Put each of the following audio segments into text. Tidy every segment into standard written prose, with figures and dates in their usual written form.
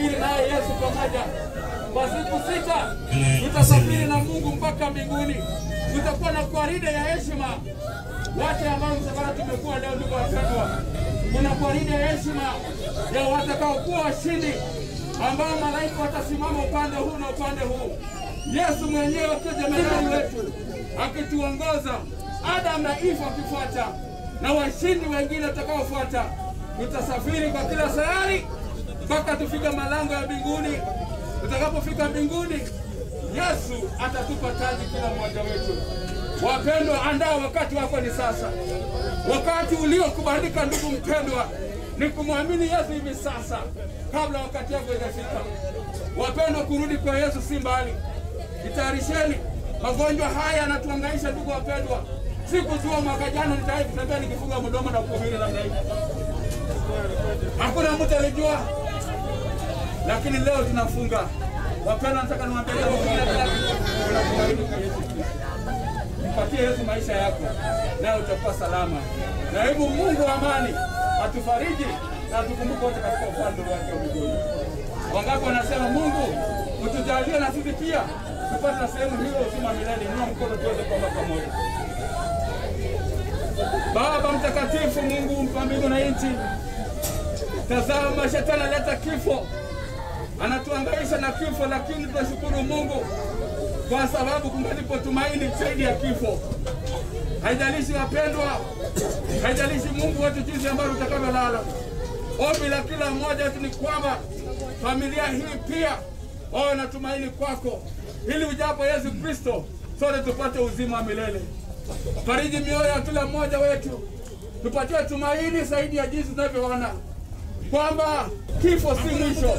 Tutasafiri naye Yesu pamoja kwa siku 6. Tutasafiri na Mungu mpaka mbinguni. Tutakuwa na gwaride ya heshima. Wote ambao msafara tumekuwa leo, ndugu wapendwa, kuna gwaride ya heshima ya watakaokuwa washindi, ambao malaika watasimama upande huu na upande huu. Yesu mwenyewe akiwa jemadari wetu akituongoza, Adam na Eva wakifuata, na washindi wengine watakaofuata. Tutasafiri kwa kila sayari mpaka tufike malango ya mbinguni. Tutakapofika mbinguni, Yesu atatupa taji kila mmoja wetu. Wapendwa, andaa wakati wako ni sasa. Wakati uliokubalika, ndugu mpendwa, ni kumwamini Yesu hivi sasa, kabla wakati wako hujafika. Wapendwa, kurudi kwa Yesu si mbali. Jitayarisheni. Magonjwa haya yanatuhangaisha, ndugu wapendwa. Sikujua mwaka jana nitawahi kutembea nikifunga mdomo na kuhubiri namna hii. Hakuna mtu alijua, lakini leo tunafunga. Wapendwa, nataka niwaambie kwa Yesu Kristo. Mpatie Yesu maisha yako, nawe utakuwa salama. Na hebu Mungu wa amani atufariji na atukumbuke wote katika ufalme wake wa mbinguni. Wangapi wanasema Mungu utujalie na sisi pia tupate na sehemu hiyo uzima milele? Inua mkono tuweze kuomba pamoja. Baba mtakatifu, Mungu mpa mbingu na nchi, tazama shetani analeta kifo, anatuhangaisha na kifo, lakini tunashukuru Mungu kwa sababu kungalipo tumaini zaidi ya kifo. Haijalishi wapendwa, haijalishi Mungu wetu jinsi ambavyo tutakavyolala. Ombi la kila mmoja wetu ni kwamba familia hii pia wawe na tumaini kwako, ili ujapo Yesu Kristo sote tupate uzima wa milele. Fariji mioyo ya kila mmoja wetu, tupatie tumaini zaidi ya jinsi tunavyoona kwamba kifo si mwisho,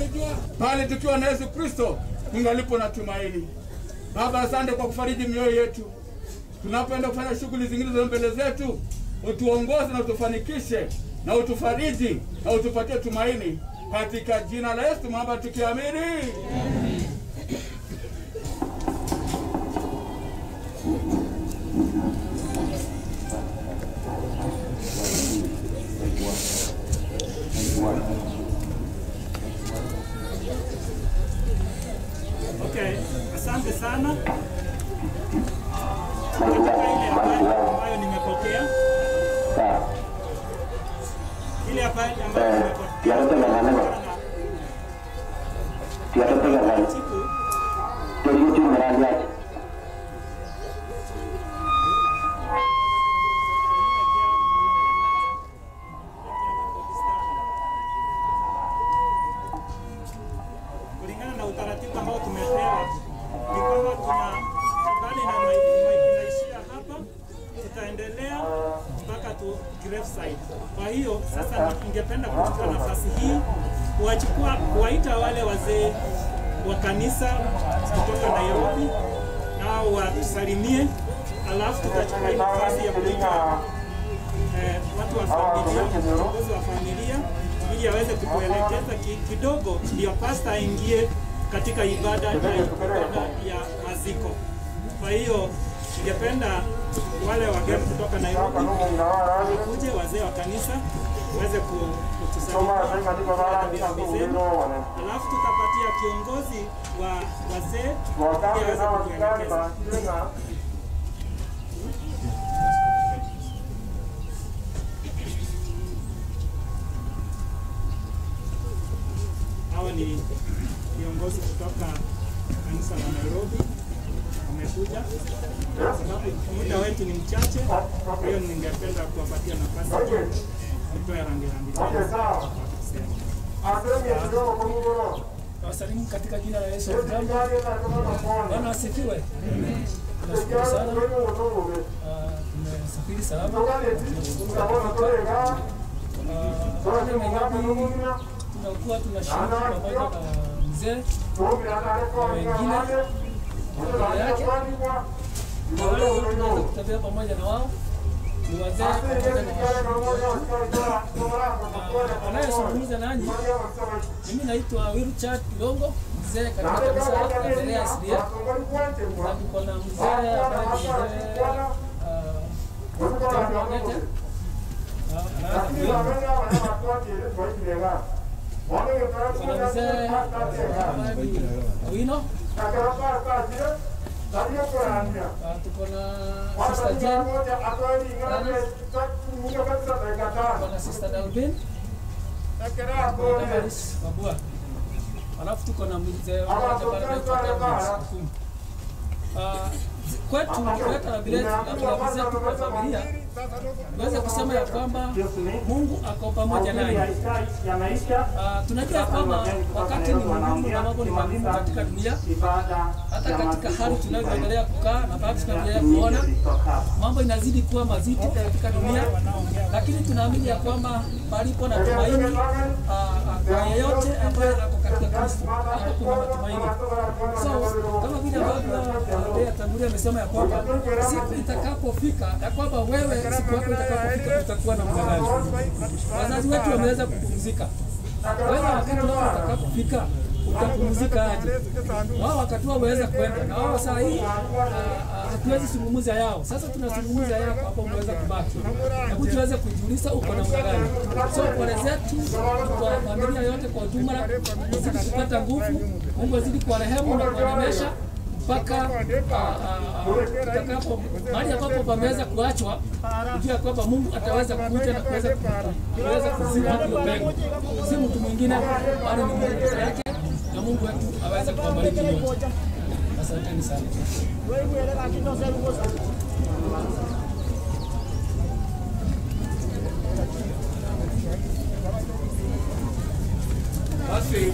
bali tukiwa na Yesu Kristo kungalipo na tumaini. Baba, asante kwa kufariji mioyo yetu. Tunapoenda kufanya shughuli zingine za mbele zetu, utuongoze na utufanikishe na utufariji na utupatie tumaini, katika jina la Yesu tumeomba tukiamini. Okay, asante sana. Katika ile habari ambayo nimepokea, ile habari ambayo nimepokea kulingana na utaratibu ambao tumepewa ni kwamba tuna kibali na inaishia hapa, tutaendelea mpaka tu graveside. Kwa hiyo sasa ningependa kuchukua nafasi hii kuwaita wale wazee wa kanisa kutoka Nairobi nao watusalimie, alafu tutachukua nafasi ya kuita watu wa familia, viongozi wa familia, ili aweze kutuelekeza kidogo, ndio pastor aingie katika ibada ya maziko. Kwa hiyo ningependa wale wageni kutoka Nairobi wakuje, wazee wa kanisa waweze kutusalimia, alafu tutapatia kiongozi wa wazee ili aweze kutuelekeza. Hawa ni viongozi kutoka kanisa la Nairobi wamekuja. Kwa sababu muda wetu ni mchache, kwa hiyo ningependa kuwapatia nafasi nitoe rambirambi. Nawasalimu katika jina la Yesu. Bwana asifiwe. Tunashukuru sana. Tumesafiri salama. Tunakuwa tunashiriki pamoja na mzee na wengine familia yake, na wale wote tunaweza kutembea pamoja na wao ni wazee pamoja na anayezungumza nanyi. Mimi naitwa Wilchard Kilongo, mzee katika kanisa la Berea SDA, na tuko na mzee ambaye ni mzee Kuna mzee ambaye ni Wino. Tuko na Sister Jane, tuko na Sister Dalvin, tuko na Damaris Mabua. Alafu tuko na mzee mmoja pale anaitwa David Okumu. Kwetu kuleta rambirambi zetu kwa familia, tuweze kusema ya kwamba Mungu ako pamoja nanyi. Tunajua kwamba wakati ni mgumu na mambo ni magumu katika dunia, hata katika hali tunayoendelea kukaa na bado tunaendelea kuona mambo inazidi kuwa mazito katika dunia, lakini tunaamini ya kwamba palipo na tumaini kwa yeyote ambaye ako katika Kristo, hapo kuna matumaini. So kama vile ambavyo tangulia amesema ya kwamba siku itakapofika, ya kwamba wewe siku yako itakapofika utakuwa na namna gani. Wazazi wetu wameweza kupumzika. Wewe wakati wako utakapofika utapumzika aje? Wao wakati wao waweza kwenda na wao saa hii hatuwezi zungumza yao. Sasa tunazungumza yako hapo umeweza kubaki. Hebu tuweze kujiuliza uko namna gani. So pole zetu kwa familia yote kwa ujumla, tuzidi kupata nguvu. Mungu azidi kuwarehemu na kuwanemesha mpaka tutakapo mahali ambapo pameweza kuachwa, kujua kwamba Mungu ataweza kuja na kuweza kuziba hiyo pengo. Si mtu mwingine bali ni Mungu peke yake, na Mungu wetu aweze kuwabariki wote. Asanteni sana. Basi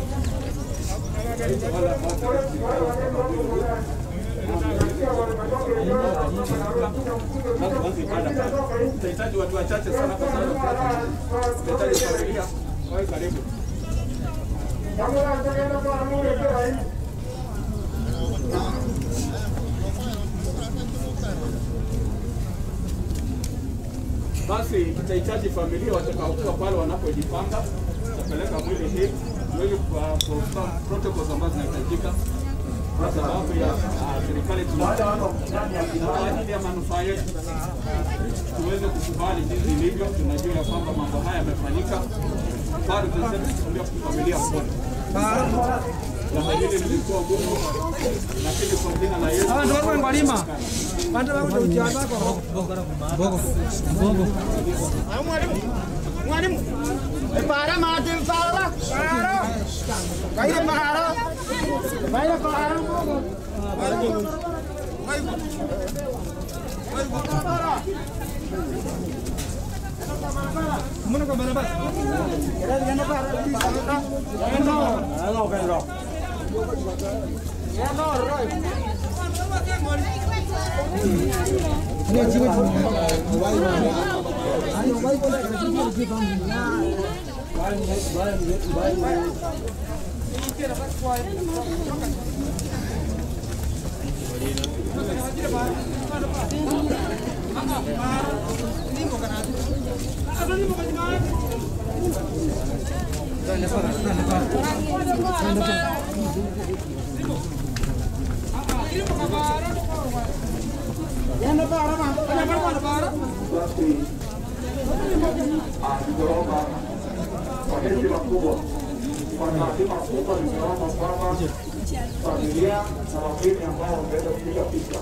tutahitaji watu wachache sana kwa sababu tutahitaji familia wawe karibu. Basi tutahitaji familia watakaokuwa pale wanapojipanga, tutapeleka mwili hii tuweze kwa protocols ambazo zinahitajika kwa sababu ya serikali kwa ajili ya manufaa yetu tuweze kukubali jinsi ilivyo. Tunajua ya kwamba mambo haya yamefanyika, bado tunasema tukimbia familia mkono. Jambo hili lilikuwa gumu, lakini kwa jina la Yesu. Mwalimu. Para mati para. Para. Kaire para. Kaire para. Ningeomba kwa heshima kubwa, kwa taadhima kubwa, ningeomba kwamba familia na wageni ambao wameweza kupiga picha,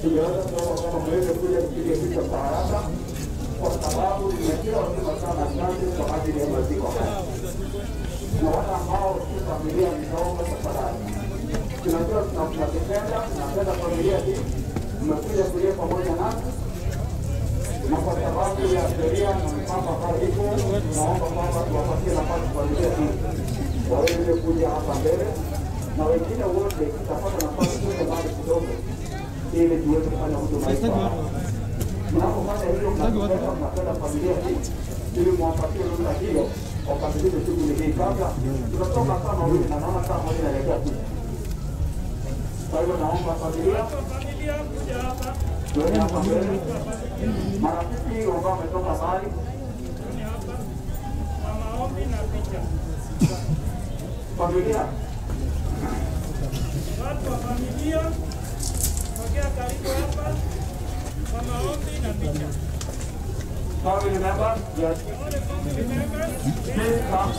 tungeweza kuomba kwamba mweze kuja kupiga picha kwa haraka, kwa sababu tumepewa nyuma sana asante kwa ajili ya maziko haya. Na wale ambao si familia, nitaomba tafadhali, tunajua tunakipenda, tunapenda familia hii, mmekuja kulia pamoja nasi, na kwa sababu ya sheria na mipango ambayo iko, tunaomba kwamba tuwapatie nafasi familia hii waweze kuja hapa mbele, na wengine wote tutapata nafasi kuja mbali kidogo ili tuweze kufanya huduma hii. Mnapofanya hivyo, mnapenda familia hii ili mwapatie ruhusa hiyo wakamilishe shughuli hii kabla tunatoka saa mawili, na naona saa moja inaelekea tu. Kwa hivyo naomba familia tuende hapa mbele, marafiki ambao wametoka mbali, familia, watu wa familia sogea karibu hapa kwa maombi na picha. Family members, yes. All the family members, Please come.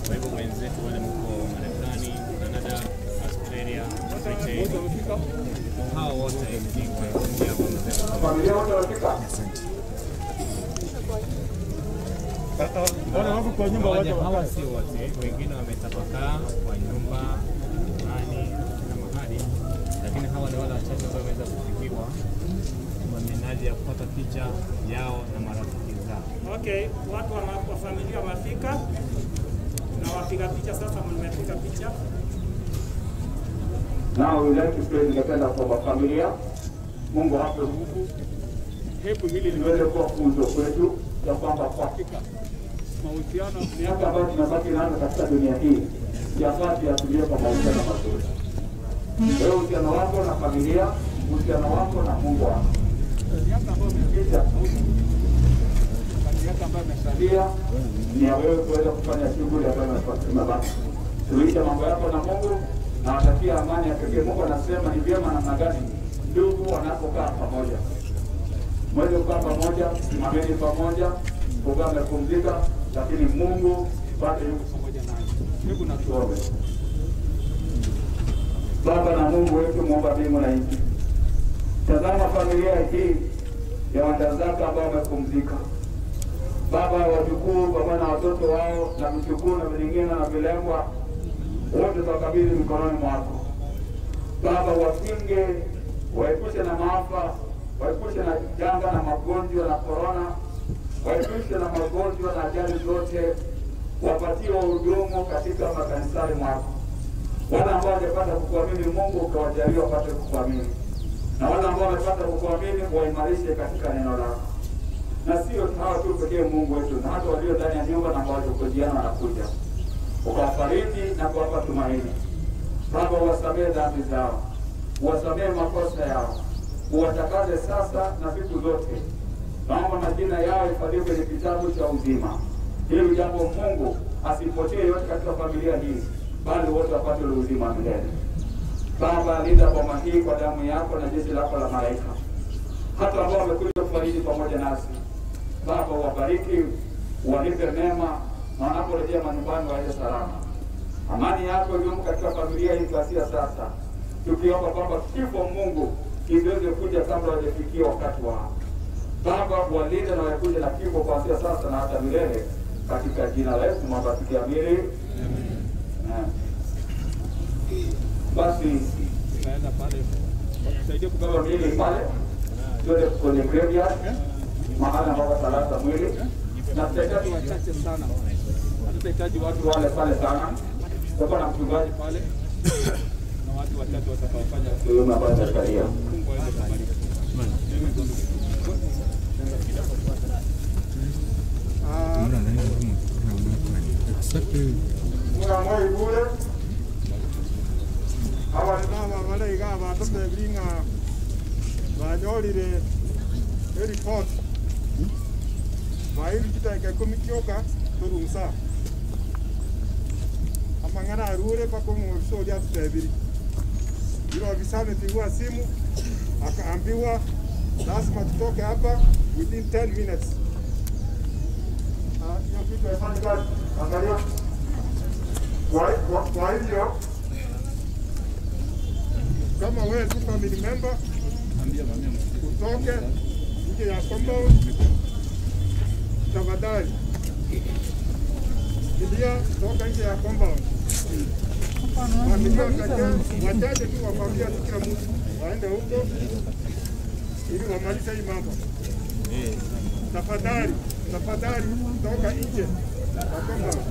Kwa hivyo wenzetu wale mko Marekani, Canada, Australia, Britain, hao wote ni familia wote wafika. Wale wako kwa nyumba wote, hawa si wote, wengine wametapakaa kwa nyumba nani kila mahali, lakini hawa ni wale wachache ambao wameweza kufikiwa kwa minajili ya kupata picha yao na marafiki zao. Okay, watu wa familia wamefika na wapiga picha sasa, mmepiga picha. Now we like to pray, ningependa kuomba familia, Mungu awape nguvu. Hebu hili liweze kuwa funzo kwetu ya kwamba kwa hakika mahusiano miaka ambayo tunabaki nayo katika dunia hii yafaa tuyatumie kwa mahusiano mazuri. Wewe uhusiano wako na familia, uhusiano wako na Mungu wako. Miaka ambayo imepita, miaka ambayo imesalia ni ya wewe kuweza kufanya shughuli ambayo imebaki. Suluhisha mambo yako na Mungu na watakia amani ya pekee. Mungu anasema ni vyema namna gani ndugu wanapokaa pamoja. Mweze kukaa pamoja, simameni pamoja, kukaa mmepumzika, lakini Mungu bado yuko pamoja nanyi. Hebu na tuombe. Baba na Mungu wetu muumba mbingu na nchi, tazama familia hii ya Wandazaka ambao wamepumzika. Baba, wajukuu pamoja na watoto wao na mjukuu na vilingine na vilengwa wote tuwakabidhi mikononi mwako. Baba, wakinge, waepushe na maafa, waepushe na janga na magonjwa na korona, waepushe na magonjwa na ajali zote, wapatie wahudumu katika makanisani mwako. Wale ambao hawajapata kukuamini Mungu, ukawajalie wapate kukuamini, na wale ambao wamepata kukuamini waimarishe katika neno lako. Na sio hawa tu pekee Mungu wetu, na hata walio ndani ya nyumba na ambao walikujiana wanakuja, ukawafariji na kuwapa tumaini. Baba, uwasamehe dhambi zao, uwasamehe makosa yao, uwatakaze sasa na siku zote. Naomba majina yao ifadhiwe kwenye kitabu cha uzima, ili jambo Mungu asipotee yote katika familia hii, bali wote wapate uzima wa milele. Baba, linda boma hii kwa damu yako na jeshi lako la malaika, hata ambao wamekuja kufariji pamoja nasi. Baba, wabariki, walipe mema, na wanaporejea manyumbani waende salama. Amani yako idumu katika familia hii kuanzia sasa, tukiomba kwamba kifo Mungu kiweze kuja kabla hawajafikia wakati wao. Baba, walinde na waepushe na kifo kuanzia sasa na hata milele, katika jina la Yesu mwomba tukiamini. Amen. Basi tunaenda pale, tusaidie kubeba miili pale, tuende kwenye graveyard, mahali ambapo talata mwili, na tutahitaji wachache sana, hatutahitaji watu wale pale sana. Tutakuwa na mchungaji pale na watu wachache watakaofanya sehemu ambayo itasalia. Mungu aweze kubariki. Banyorire report bairi kitaka komikioka torunsa amangana arure pako mwisho ya tutabiri yule afisa amepigiwa simu akaambiwa lazima tutoke hapa within 10 minutes. Hiyo kitu haifanyi kazi. Angalia. Kwa hivyo kama wewe tu family member utoke nje ya compound, tafadhali kilia, toka nje ya compound. Familia pekee wachache tu wa familia, kila mtu waende huko ili wamalize hii mambo. Tafadhali Tafadhali toka nje ya compound.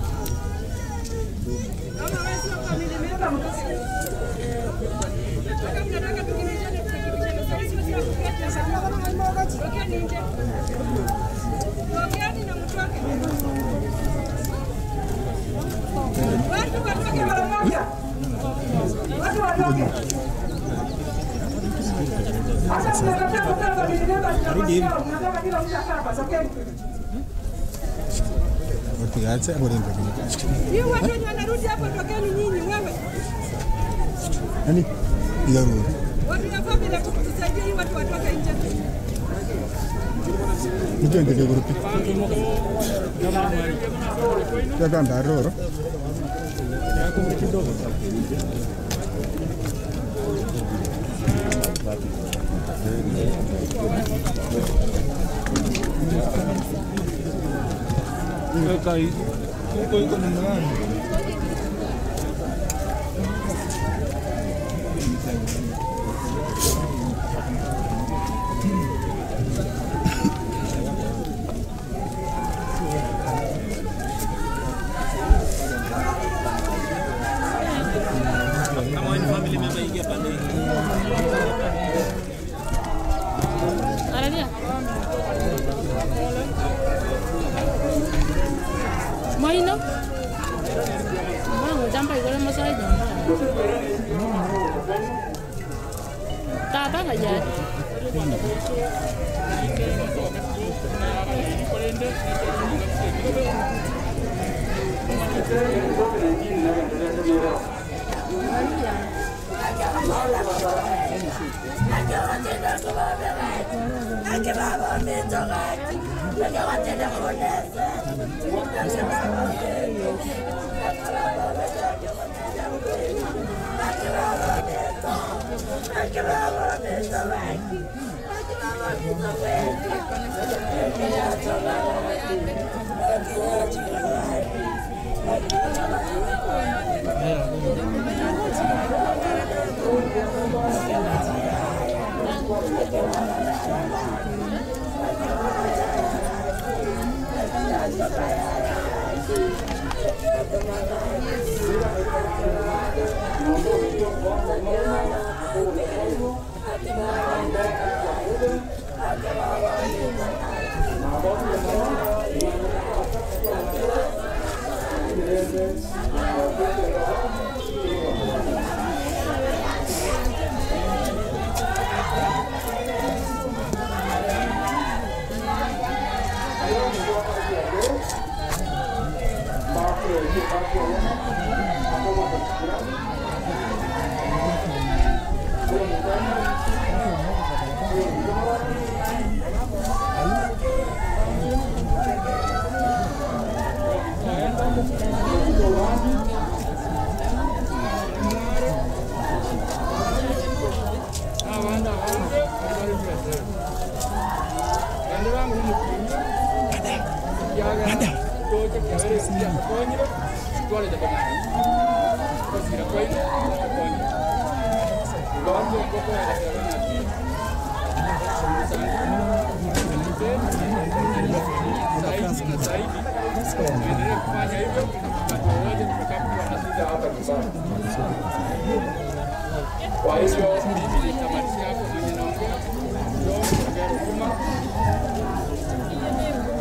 Kwa hivyo mimi nitamatia hapo mwenye naongea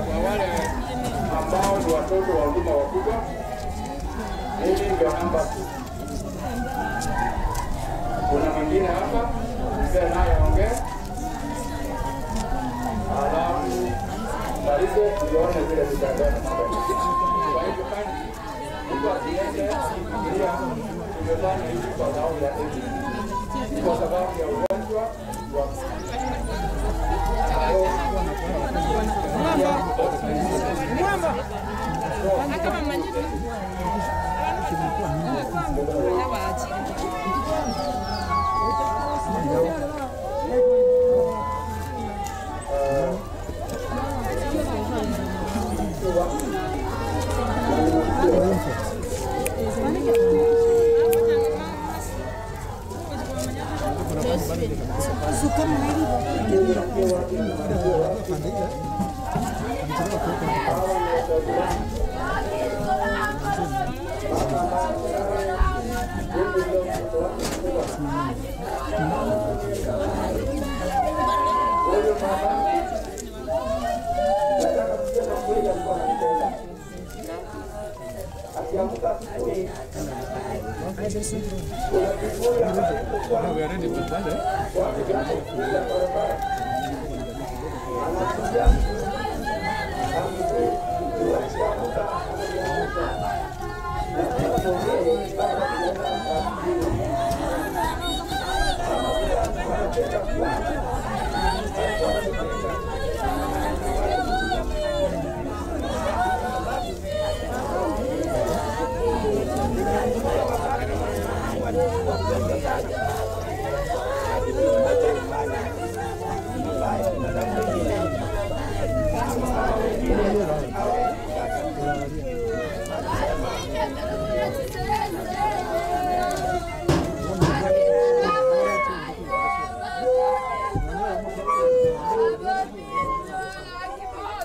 kwa wale ambao ni watoto wa huduma wakubwa, mimi ndio namba 2. Kuna mwingine hapa mzee naye aongee, alafu malize tuone vile tutaendelea na mambo. Kwa hivyo kani mtu asiende kufikiria tumefanya hivi kwa sababu ya hivi, kwa sababu ya ugonjwa wa Akiamka asubuhi kuna kivuli ambayo ilipokuwa kwa gari kupita barabara, anakuja amguu, akiamka ananiamsha na tunaongea mpaka tunaenda asubuhi. Kama vile alikuwa anapenda kuwa, alikuwa ananipenda. Nikikumbuka wakati walikuwa mgonjwa sana, na kitu ambacho alifanya ambaye binadamu wengine ama mama wengine hawawezi kufanya. Alisema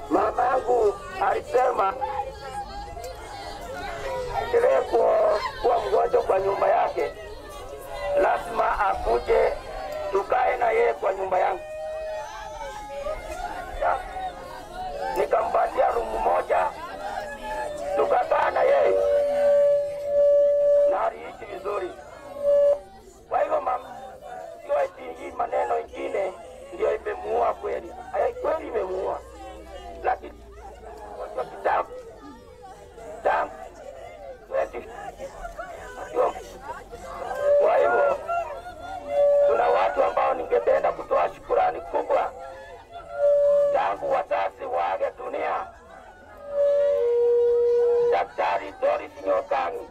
mama yangu alisema aendelee kuwa mgonjwa kwa nyumba yake, lazima akuje tukae na yeye kwa nyumba yangu. Nikampatia rumu moja, tukakaa na yeye na aliishi vizuri. Kwa hivyo mama, sio eti hii maneno ingine ndio imemuua kweli. Haya, kweli imemuua, lakini kwa kitambo tangu 20. Kwa hivyo tuna watu ambao ningependa kutoa shukurani kubwa tangu wazazi waage dunia. Daktari Doris Nyokangi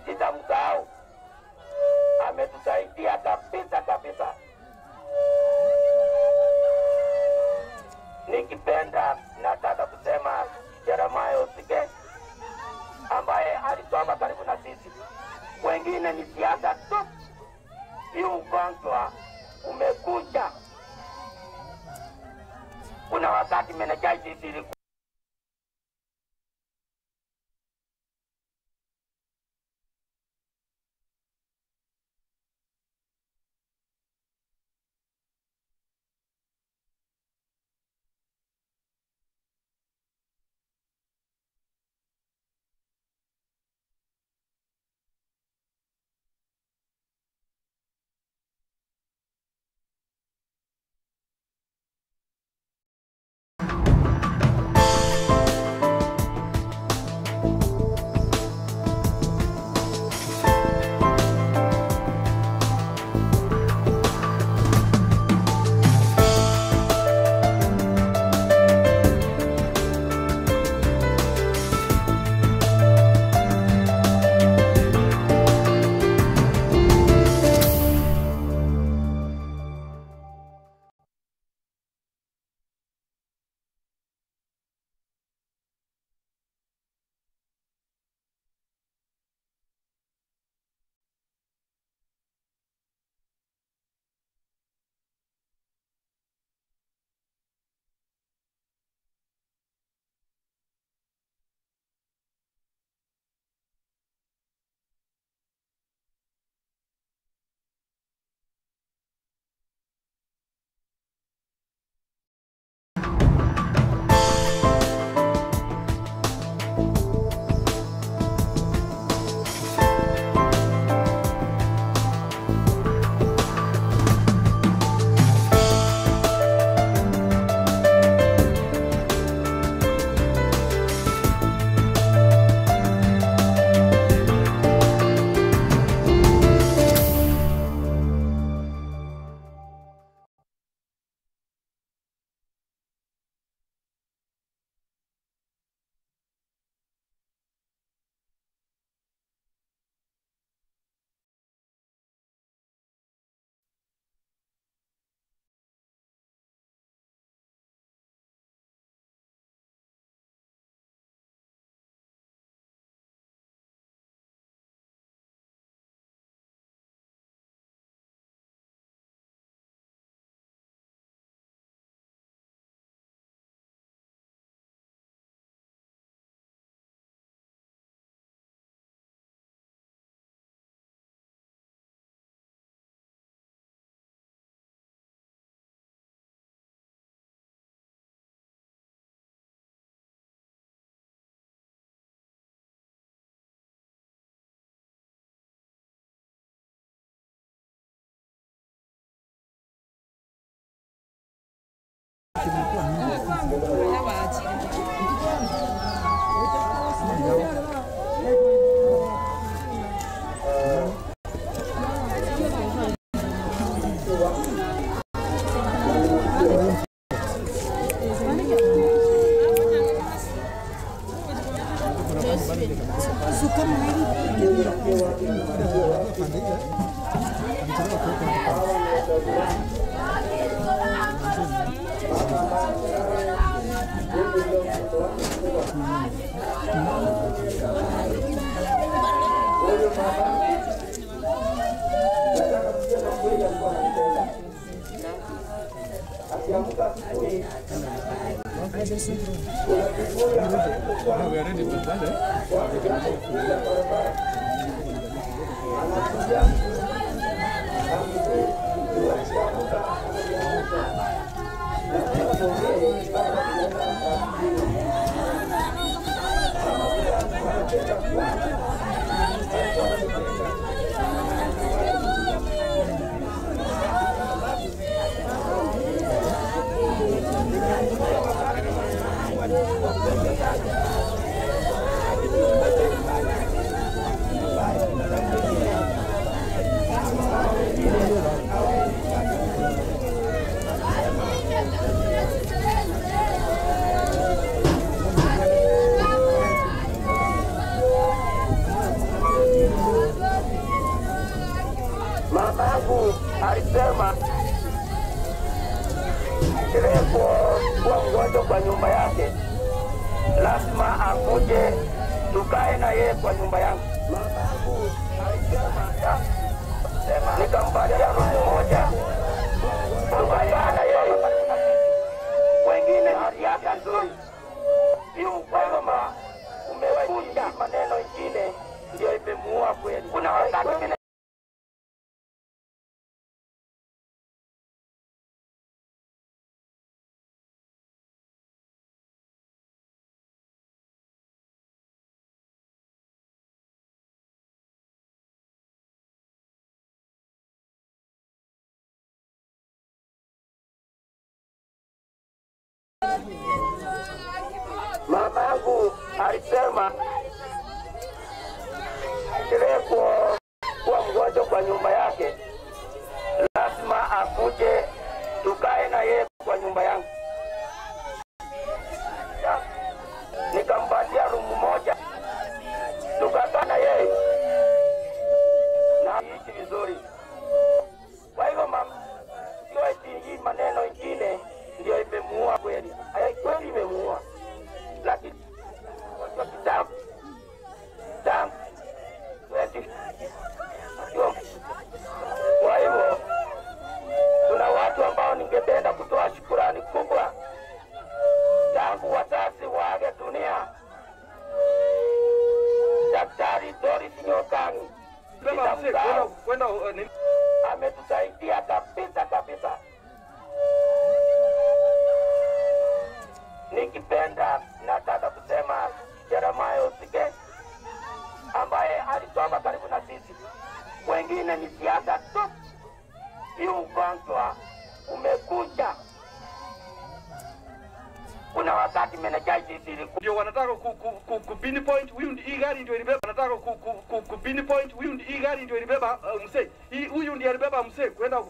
sitamsahau, ametusaidia kabisa kabisa. Nikipenda nataka kusema Jeremiah Osike ambaye alisoma karibu na sisi, wengine ni siasa tu. Hii ugonjwa umekuja. Kuna wakati meningitis ilikuwa Mamangu alisema kuwa mgonjwa kwa nyumba yake, lazima akuje tukae na yeye kwa nyumba yangu. Mamangu alisema, nikampatia roho moja tukae na yeye. Wengine hali yake nzuri, si ukwema umekuja maneno ingine ndio imemuua kweli. Kuna wakati mamangu alisema kuwa mgonjwa kwa nyumba yake, lazima akuje tukae na yeye kwa nyumba yangu. Nikampatia rumu moja tukakaa na yeye na ishi vizuri. Kwa hivyo mama, sio eti maneno ingine ndio imemuua kweli. Kweli imemuua, lakini kwa kitabu tangu. Kwa hivyo kuna watu ambao ningependa kutoa shukurani kubwa tangu wazazi waage dunia. Daktari Doris Nyokangi ametusaidia kabisa kabisa. Nikipenda nataka kusema Jeremiah Osike ambaye alisoma karibu na sisi. Wengine ni siasa tu. Hii ugonjwa umekuja. Kuna wakati meningitis ilikuwa ndio wanataka ku pinpoint huyu ndiye gari ndio ilibeba, wanataka ku pinpoint huyu ndiye gari ndio ilibeba mzee. Huyu ndiye alibeba mzee kwenda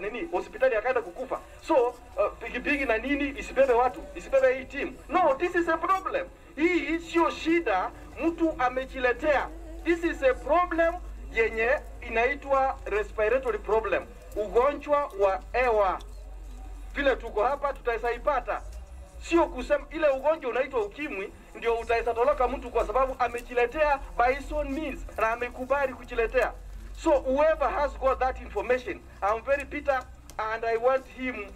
nini hospitali akaenda kukufa. So pikipiki na nini isibebe watu, isibebe hii team. No, this is a problem. Hii sio shida mtu amejiletea. This is a problem yenye inaitwa respiratory problem, ugonjwa wa hewa. Vile tuko hapa tutaipata. Sio kusema ile ugonjwa unaitwa ukimwi ndio utaweza toloka mtu kwa sababu amejiletea by his own means na amekubali kujiletea. So whoever has got that information, I'm very bitter and I want him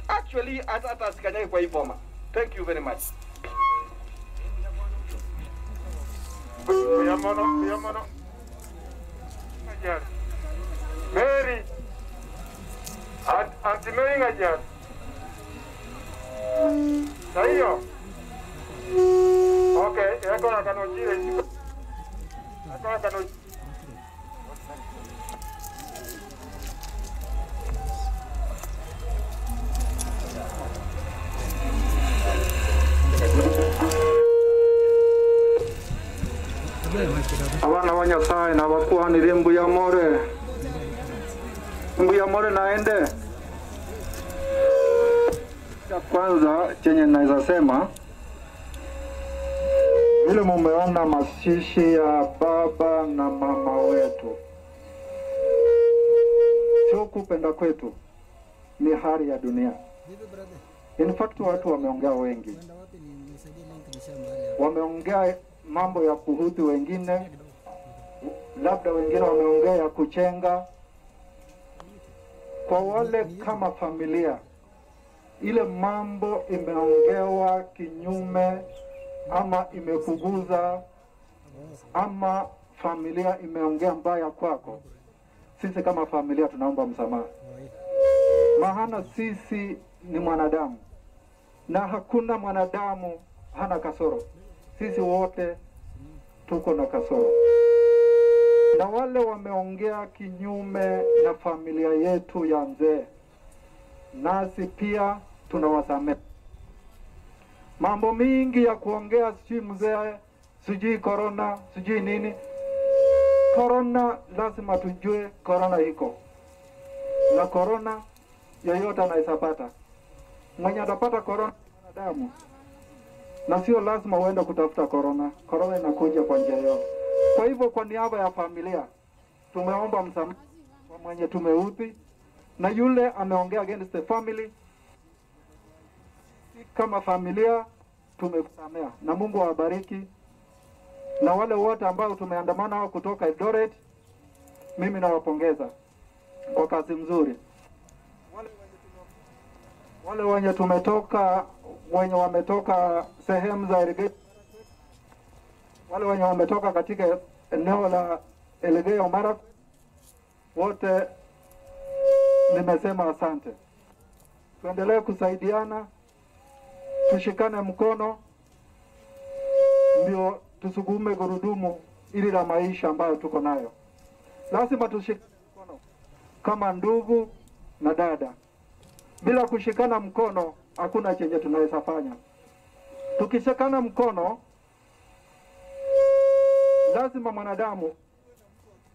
actually hata asikanyage kwa hii boma. Thank you very much. Yamono. Mary. Auntie Mary Ngajar. Sahiyo. Okay, yako na kanochire. Yako na kanochire. Abana ba Nyasaye nabakuhanire mbuya more. Mbuya more naende. Cha kwanza chenye naweza sema, vile mumeona mazishi ya baba na mama wetu, sio kupenda kwetu, ni hali ya dunia. In fact watu wameongea wengi, wameongea mambo ya kuhuthi wengine, labda wengine wameongea ya kuchenga. Kwa wale kama familia, ile mambo imeongewa kinyume ama imekuguza ama familia imeongea mbaya kwako, sisi kama familia tunaomba msamaha. Maana sisi ni mwanadamu na hakuna mwanadamu hana kasoro. Sisi wote tuko na kasoro. Na wale wameongea kinyume na familia yetu ya mzee, nasi pia tunawasamehe. Mambo mingi ya kuongea, sijui mzee, sijui corona, sijui nini. Corona lazima tujue corona iko. Na corona yoyote anaisapata. Mwenye atapata corona damu. Na sio lazima uende kutafuta corona. Corona inakuja kwa njia yote. Kwa hivyo kwa niaba ya familia tumeomba msamaha kwa mwenye tumeudhi na yule ameongea against the family. Kama familia tumekusamea na Mungu awabariki. Na wale wote ambao tumeandamana hao kutoka Eldoret, mimi nawapongeza kwa kazi mzuri. Wale wenye tumetoka, wenye wametoka sehemu za irrigation, wale wenye wametoka katika eneo la Elgeyo Marakwet, wote nimesema asante. Tuendelee kusaidiana, tushikane mkono, ndio tusukume gurudumu ili la maisha ambayo tuko nayo. Lazima tushikane mkono kama ndugu na dada. Bila kushikana mkono hakuna chenye tunaweza fanya. Tukishikana mkono, lazima mwanadamu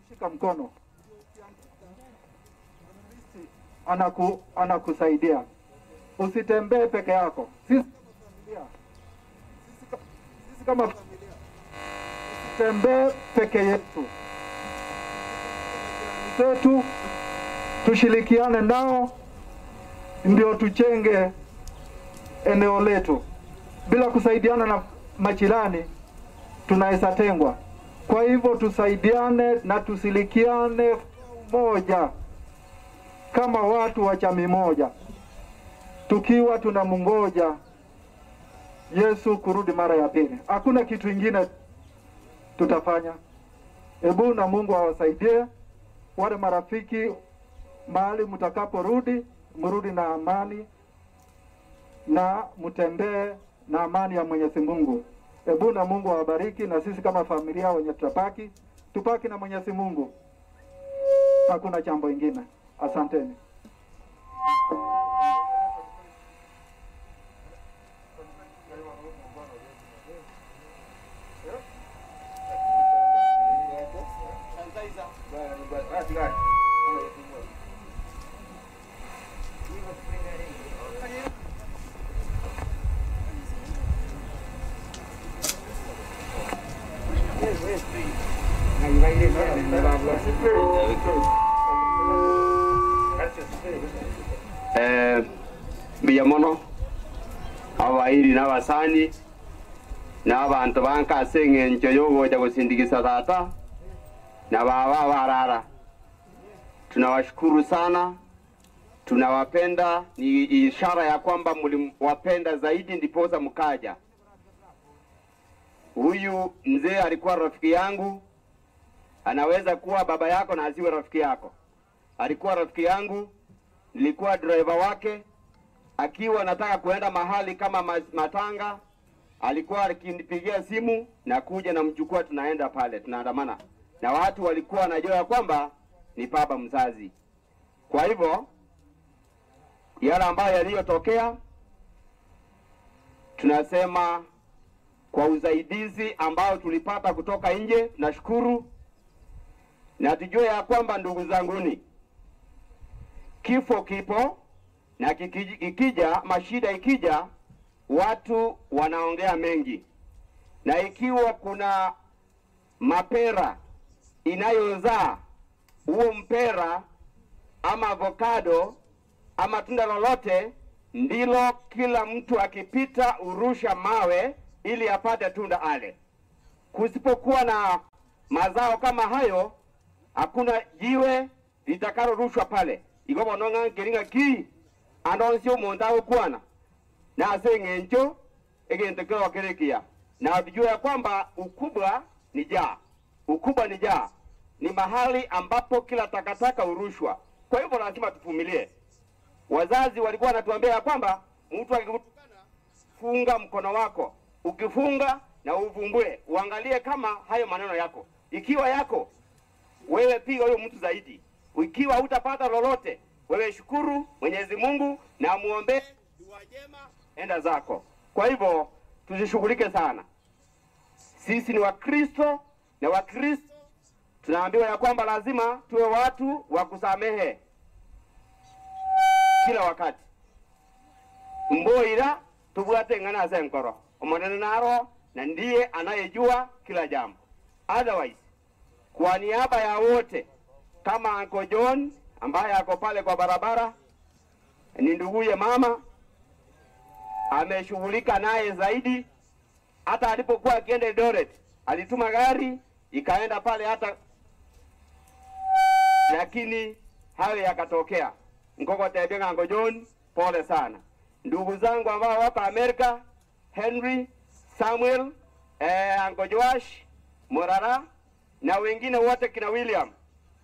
kushika mkono anakusaidia. Usitembee peke yako. Sisi kama familia usitembee peke yetu. Zetu tushirikiane nao ndio tuchenge eneo letu. Bila kusaidiana na majirani tunaweza tengwa. Kwa hivyo tusaidiane na tusilikiane moja kama watu wa jamii moja, tukiwa tunamngoja Yesu kurudi mara ya pili. Hakuna kitu ingine tutafanya. Ebu na Mungu awasaidie wale marafiki, mahali mtakaporudi, mrudi na amani na mtembee na amani ya Mwenyezi Mungu. Ebu na Mungu awabariki, na sisi kama familia wenye tutapaki, tupaki na Mwenyezi Mungu. Hakuna jambo ingine. Asanteni. Mbuya mono abairi n'abasani n'abantu bankase eng'encho yogoja gusindikisa tata na baba barara. Tunawashukuru sana, tunawapenda. Ni ishara ya kwamba mliwapenda zaidi ndiposa mkaja. Huyu mzee alikuwa rafiki yangu, anaweza kuwa baba yako na asiwe rafiki yako. Alikuwa rafiki yangu, nilikuwa driver wake. Akiwa nataka kuenda mahali kama matanga, alikuwa akinipigia simu na kuja na mchukua, tunaenda pale, tunaandamana. Na watu walikuwa wanajua kwamba ni baba mzazi. Kwa hivyo yale ambayo yaliyotokea, tunasema kwa usaidizi ambao tulipata kutoka nje. Nashukuru na tujue ya kwamba ndugu zanguni, kifo kipo na kikija, mashida ikija, watu wanaongea mengi, na ikiwa kuna mapera inayozaa, huo mpera ama avocado ama tunda lolote, ndilo kila mtu akipita urusha mawe ili apate tunda ale. Kusipokuwa na mazao kama hayo, hakuna jiwe litakalorushwa pale. Igobo nonga ngiringa ki andonsio omonto agokwana na ase eng'encho egento kero kerekia, na tujue ya kwamba ukubwa ni jaa. Ukubwa ni jaa, ni mahali ambapo kila takataka urushwa. Kwa hivyo lazima tuvumilie. Wazazi walikuwa wanatuambia ya kwamba mtu akikutukana, funga mkono wako, ukifunga na uvumbue, uangalie kama hayo maneno yako. Ikiwa yako, wewe piga huyo mtu zaidi. Ikiwa hutapata lolote, wewe shukuru Mwenyezi Mungu na muombe dua njema, enda zako. Kwa hivyo tusishughulike sana. Sisi ni Wakristo, na Wakristo tunaambiwa ya kwamba lazima tuwe watu wa kusamehe kila wakati. Mboira tubwate ngana ase nkoro omonene naro, na ndiye anayejua kila jambo. Otherwise, kwa niaba ya wote, kama Uncle John ambaye ako pale kwa barabara, ni nduguye mama, ameshughulika naye zaidi. Hata alipokuwa akienda Eldoret, alituma gari ikaenda pale hata, lakini hayo yakatokea. Nkoko tebia Uncle John, pole sana. Ndugu zangu ambao wako Amerika, Henry, Samuel, Uncle Joash, Morara na wengine wote kina William,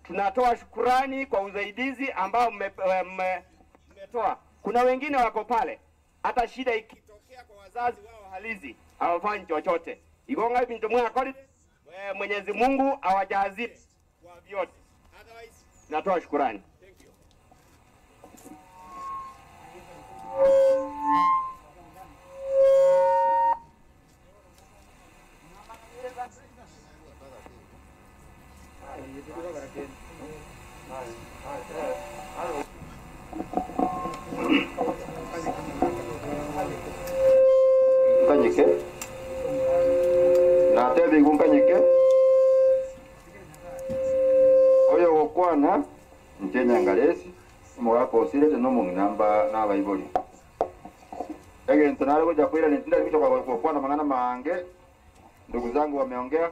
tunatoa shukurani kwa usaidizi ambao mmetoa. Kuna wengine wako pale, hata shida ikitokea kwa wazazi wao halisi hawafanyi chochote. Igonga bintu mwa kodi, Mwenyezi Mungu awajazie kwa vyote. Otherwise, natoa shukurani. Thank you. Nkanyike natebi nkanyike oyo gokwana njenyangalesi omogaka osirete nomong'inamba nabaibori egento nare gocha kwira nintinda gocha gokwana mang'ana mange. Ndugu zangu wameongea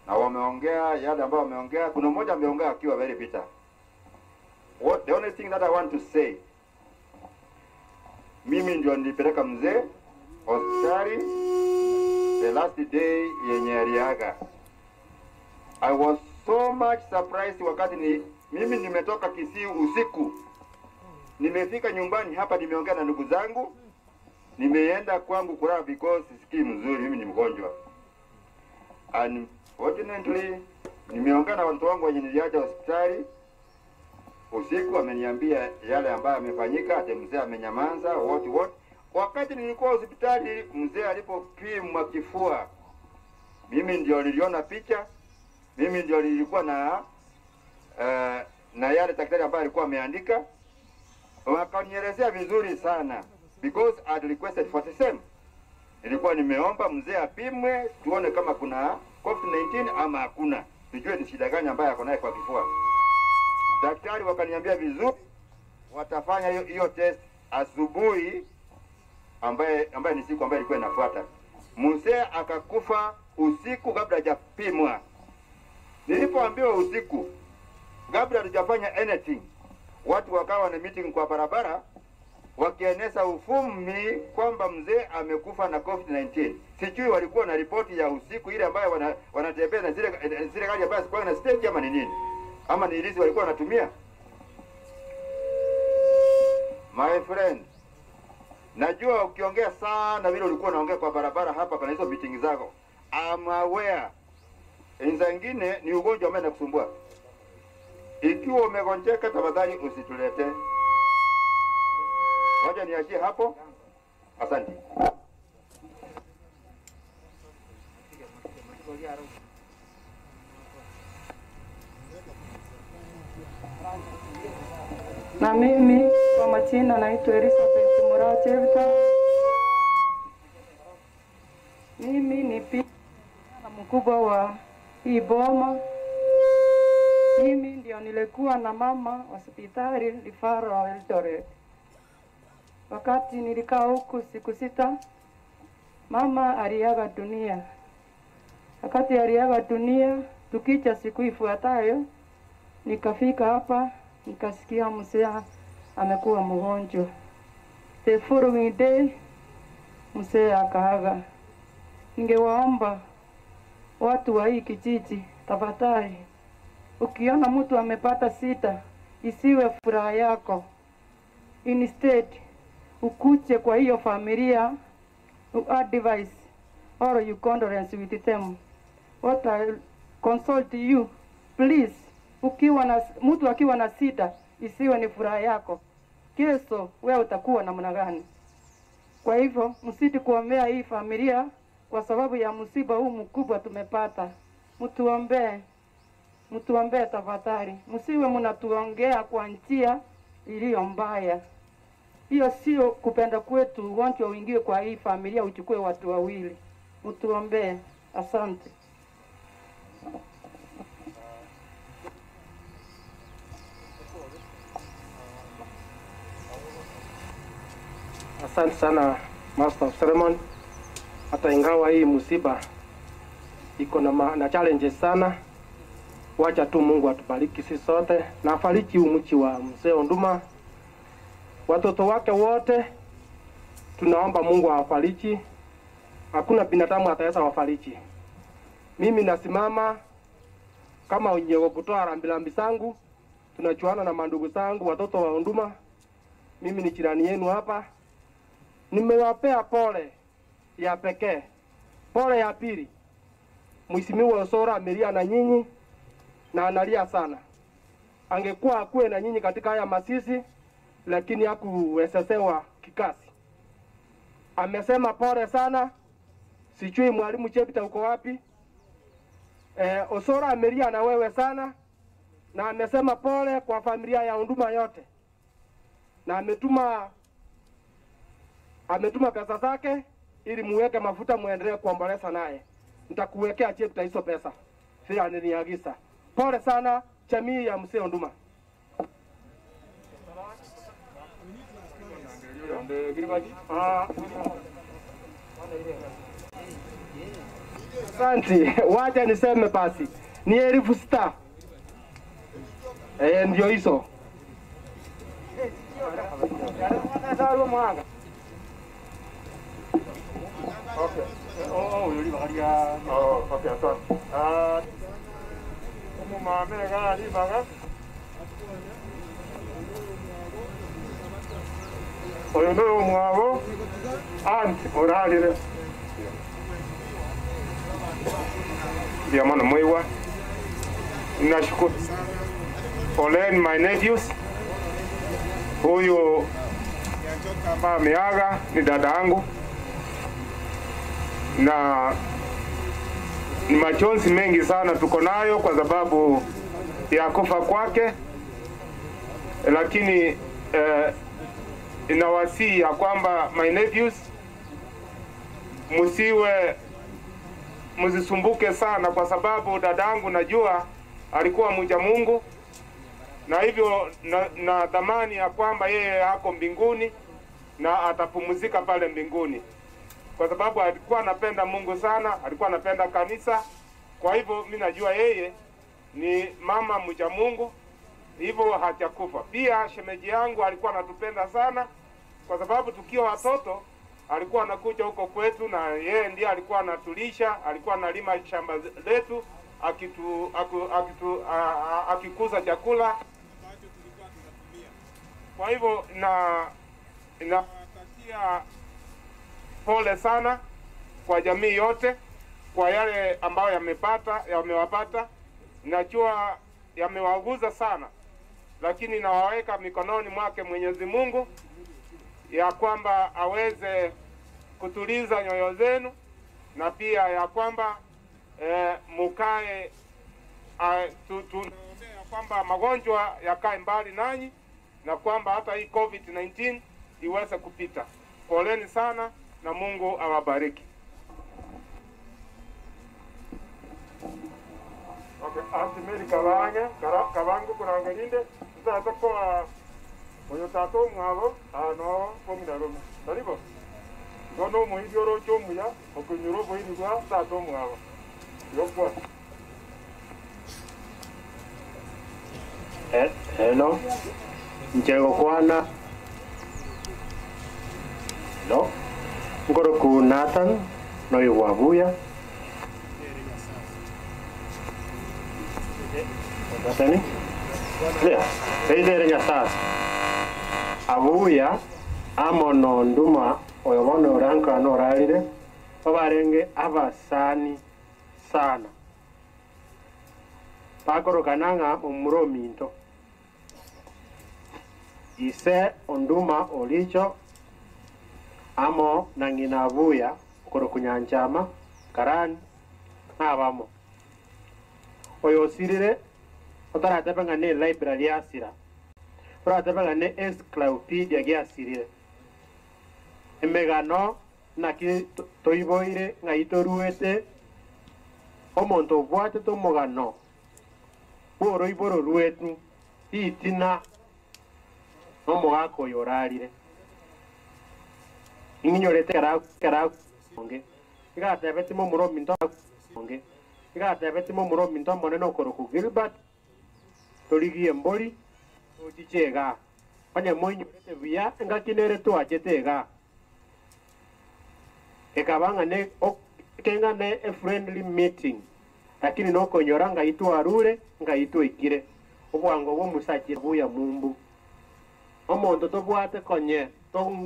na wameongea yale ambayo wameongea. Kuna mmoja ameongea akiwa very bitter. What the only thing that I want to say, mimi ndio nilipeleka mzee hospitali the last day yenye aliaga. I was so much surprised wakati ni mimi nimetoka Kisii usiku, nimefika nyumbani hapa, nimeongea na ndugu zangu, nimeenda kwangu kulala because sisikii mzuri, mimi ni mgonjwa. Unfortunately, nimeongea na watu wangu wenye niliacha hospitali usiku, ameniambia yale ambayo yamefanyika, ati mzee amenyamaza what. Wakati nilikuwa hospitali, mzee alipopimwa kifua, mimi ndio niliona picha, mimi ndio nilikuwa na na yale daktari ambaye alikuwa ameandika, wakanielezea vizuri sana because I had requested for the same. Nilikuwa nimeomba mzee apimwe tuone kama kuna COVID-19 ama hakuna, tujue ni shida gani ambayo ako naye kwa kifua. Daktari wakaniambia vizuri watafanya hiyo test asubuhi ambaye ni siku ambayo ilikuwa inafuata. Mzee akakufa usiku kabla hajapimwa. Nilipoambiwa usiku kabla hatujafanya anything, watu wakawa na meeting kwa barabara wakieneza ufumi kwamba mzee amekufa na COVID-19. Sijui walikuwa na ripoti ya usiku ile ambayo wanatembea na zile gari ambazo kwa na stage ama ni nini, ama ni ilizi walikuwa wanatumia. My friend, najua ukiongea sana vile ulikuwa unaongea kwa barabara hapa kwa hizo meeting zako, I'm aware. Zingine ni ugonjwa ambao unakusumbua. Ikiwa umegonjeka, tafadhali usitulete. Wacha niachie hapo. Asante. Na mimi kwa majina naitwa Elizabeth Murao Chepta. Mimi ni pia mkubwa wa hii boma. Mimi ndio nilikuwa na mama hospitali Referral Eldoret. Wakati nilikaa huku siku 6, mama aliaga dunia. Wakati aliaga dunia, tukicha siku ifuatayo, nikafika hapa, nikasikia mzee amekuwa mgonjwa. The following day, mzee akaaga. Ningewaomba watu wa hii kijiji, tafadhali, ukiona mtu amepata sita, isiwe furaha yako. Instead, ukuje kwa hiyo familia, advise or you condolence with them. What I consult you, please, ukiwa na mtu akiwa na sita, isiwe ni furaha yako. Kesho wewe utakuwa namna gani? Kwa hivyo msidi kuombea hii familia kwa sababu ya msiba huu mkubwa tumepata. Mtuombee. Mtuombee tafadhali. Msiwe mnatuongea kwa njia iliyo mbaya. Hiyo sio kupenda kwetu, ugonjwa uingie kwa hii familia uchukue watu wawili. Mtuombee. Asante. Asante sana Master of Ceremony. Hata ingawa hii msiba iko na challenges sana, wacha tu Mungu atubariki sisi sote na afariji mchi wa mzee Onduma, watoto wake wote. Tunaomba Mungu awafariji. Hakuna binadamu ataweza wafariji. Mimi nasimama kama unyewe kutoa rambirambi zangu. Tunachuana na mandugu zangu watoto wa Onduma. Mimi ni jirani yenu hapa. Nimewapea pole ya pekee. Pole ya pili, Mheshimiwa Osoro amelia na nyinyi na analia sana. Angekuwa akuwe na nyinyi katika haya masisi, lakini hakuwezewa kikasi. Amesema pole sana. Sijui mwalimu Chepta uko wapi? Osoro amelia na wewe sana na amesema pole kwa familia ya Onduma yote. Na ametuma pesa zake ili muweke mafuta muendelee kuomboleza naye. Nitakuwekea Chepta hizo pesa. Vile aliniagiza. Pole sana jamii ya mzee Onduma. Asante. Wacha niseme basi. Ni 6,000. Ndio hizo. Okay. Oh, oh, okay, asante. Oyo ndio mwabo aunt oralire. Ndio maana mwiwa. Nashukuru. Poleni my nephews. Huyo ambaye ameaga ni dada yangu. Na ni machozi mengi sana tuko nayo kwa sababu ya kufa kwake, lakini inawasihi ya kwamba my nephews msisumbuke sana, kwa sababu dadangu najua alikuwa mcha Mungu, na hivyo na dhamani ya kwamba yeye ako mbinguni na atapumzika pale mbinguni, kwa sababu alikuwa anapenda Mungu sana, alikuwa anapenda kanisa. Kwa hivyo mimi najua yeye ni mama mcha Mungu, hivyo hajakufa. Pia shemeji yangu alikuwa anatupenda sana, kwa sababu tukiwa watoto alikuwa anakuja huko kwetu na yeye ndiye alikuwa anatulisha, alikuwa analima shamba letu, akikuza chakula. Kwa hivyo natakia pole sana kwa jamii yote kwa yale ambayo yamewapata. Najua yamewaguza sana, lakini nawaweka mikononi mwake Mwenyezi Mungu ya kwamba aweze kutuliza nyoyo zenu, na pia ya kwamba Mukae tunaombea kwamba magonjwa yakae mbali nanyi na kwamba hata hii COVID-19 iweze kupita. Poleni sana na Mungu awabariki. Okay, Auntie Mary Kabange, Kabangu kurangalinde, sasa kwa oyo tato mwabo ano komina romo. Taribo. Gono muhidi orocho muya, okunyuro bohidi kwa tato mwabo. Yokwa. Hello. Nchego kwana. Hello. Ngoroku Nathan no iwabuya. Natani? Yeah. Eidere Nyasaye. Abuya amo nduma oyo bono oranka no orarire babarenge abasani sana. Bakorokana omuro minto. Ise onduma olicho amo nangina abuya okorokunyanchama karani nabamo. Oyo osirire otaratebanga ne library asira. Otaratebanga ne encyclopedia giasirire. Emegano naki toiboire ng'ai toruete omonto obwatete omogano bw'oroiboro rwetu ritina nomogaka oyo orarire. Ing'inyorete kera onge igatebeti momuro minto onge igatebeti momuro minto monene okoroku Gilbert torigie embori tochiche iga onye moinyorete buya engaki nere twachete iga ekaba ng'a keng'ane a friendly meeting lakini nokonyora ngai twarure ngai twaikire obwango bwa omosacha buya mumbu omonto tobwate konye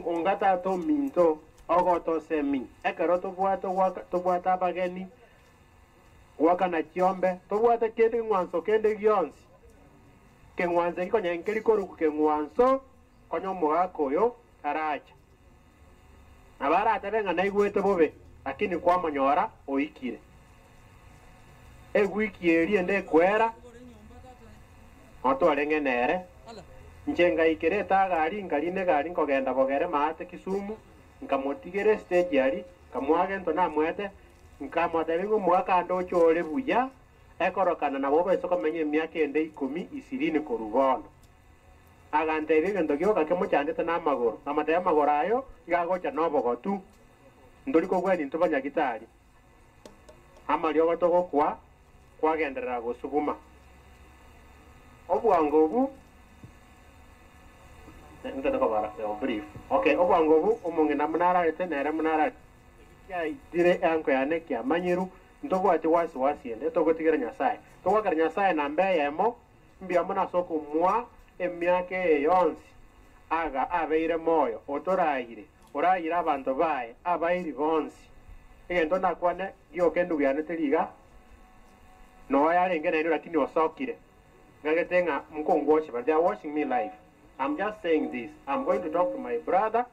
ongata tominto ogotosemi ekero tobwate tobwate abageni gwakana chiombe tobwate kende ng'wanso kende gionsi keng'wanso eki nkeri koruku keng'wanso konya omogaka oyo aracha nabo aratebe ng'a naigwete bobe lakini kwamonyora oikire ewiki eri ende ekwera otwarenge nere nche ngaikere etagari nkarina egari nkogenda bogere maate Kisumu nkamotigere stage ari nkamwaga ento namwete nkamotebia ng'a omogaka ande ochore buya ekorokana nabo obaise komenya emiaka ende 10 20 korwa bono. Agantebia egento gioka kemochandete na amagoro nkamotebia amagoro ayo igagocha na obogotu ntori kogwenia intwe banyagitari amariogo togokwa kwagenderera gosuguma obwango obu brief. Okay, obwango obu omong'ina munararete nere munararete kiaitire enko yane kiamanyiru ntobwate wasiwasi ende togotigera Nyasaye togwakera Nyasaye namba eyemo mbuya mono ase okomwa emiaka eye yonsi aga abeire moyo otoraire oraire abanto baye abairi bonsi egento nakwane gioka endugu yane teriga no yarenge naino lakini osokire ngagete ng'a mkongwoshe but they are watching me live. I'm just saying this. I'm going to talk to my brother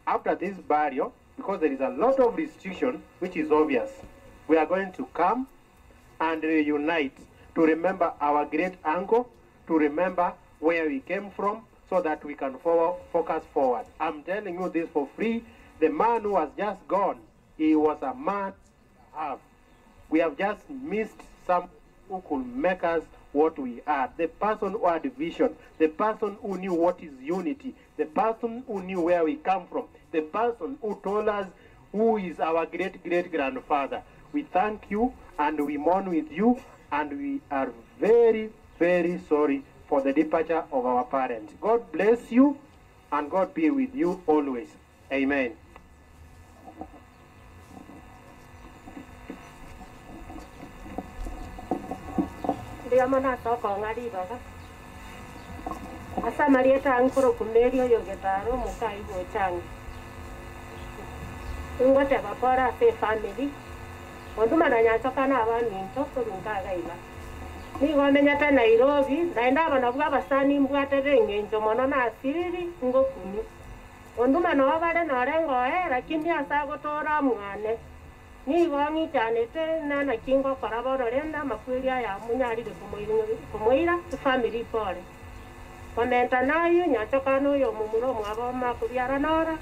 after this burial because there is a lot of restriction which is obvious. We are going to come and reunite to remember our great uncle, to remember where we came from so that we can focus forward. I'm telling you this for free. The man who has just gone, he was a man have. We have just missed some who could make us what we are. The person who had vision, the person who knew what is unity, the person who knew where we come from, the person who told us who is our great-great-grandfather. We thank you and we mourn with you, and we are very, very sorry for the departure of our parents. God bless you and God be with you always. Amen. Ndiamana soko ngari baga. Asa marieta ankoro kumerio yogetaro mukai gochangi. Ngote bapora fe family. Onduma na nyanchoka na abaminto kurunga gaiba. Nigo menyete Nairobi, naenda abana bwa abasani mbwate b'engencho mono na asiriri ngokumi. Onduma no bare norengo lakini asa gotora mwane. Nigo ng'ichanete nana kingo kora bono renda makweri aya munyarire kumuira family pore. Komenta nayo nyachoka noyo mumuro mwabo makubiara nora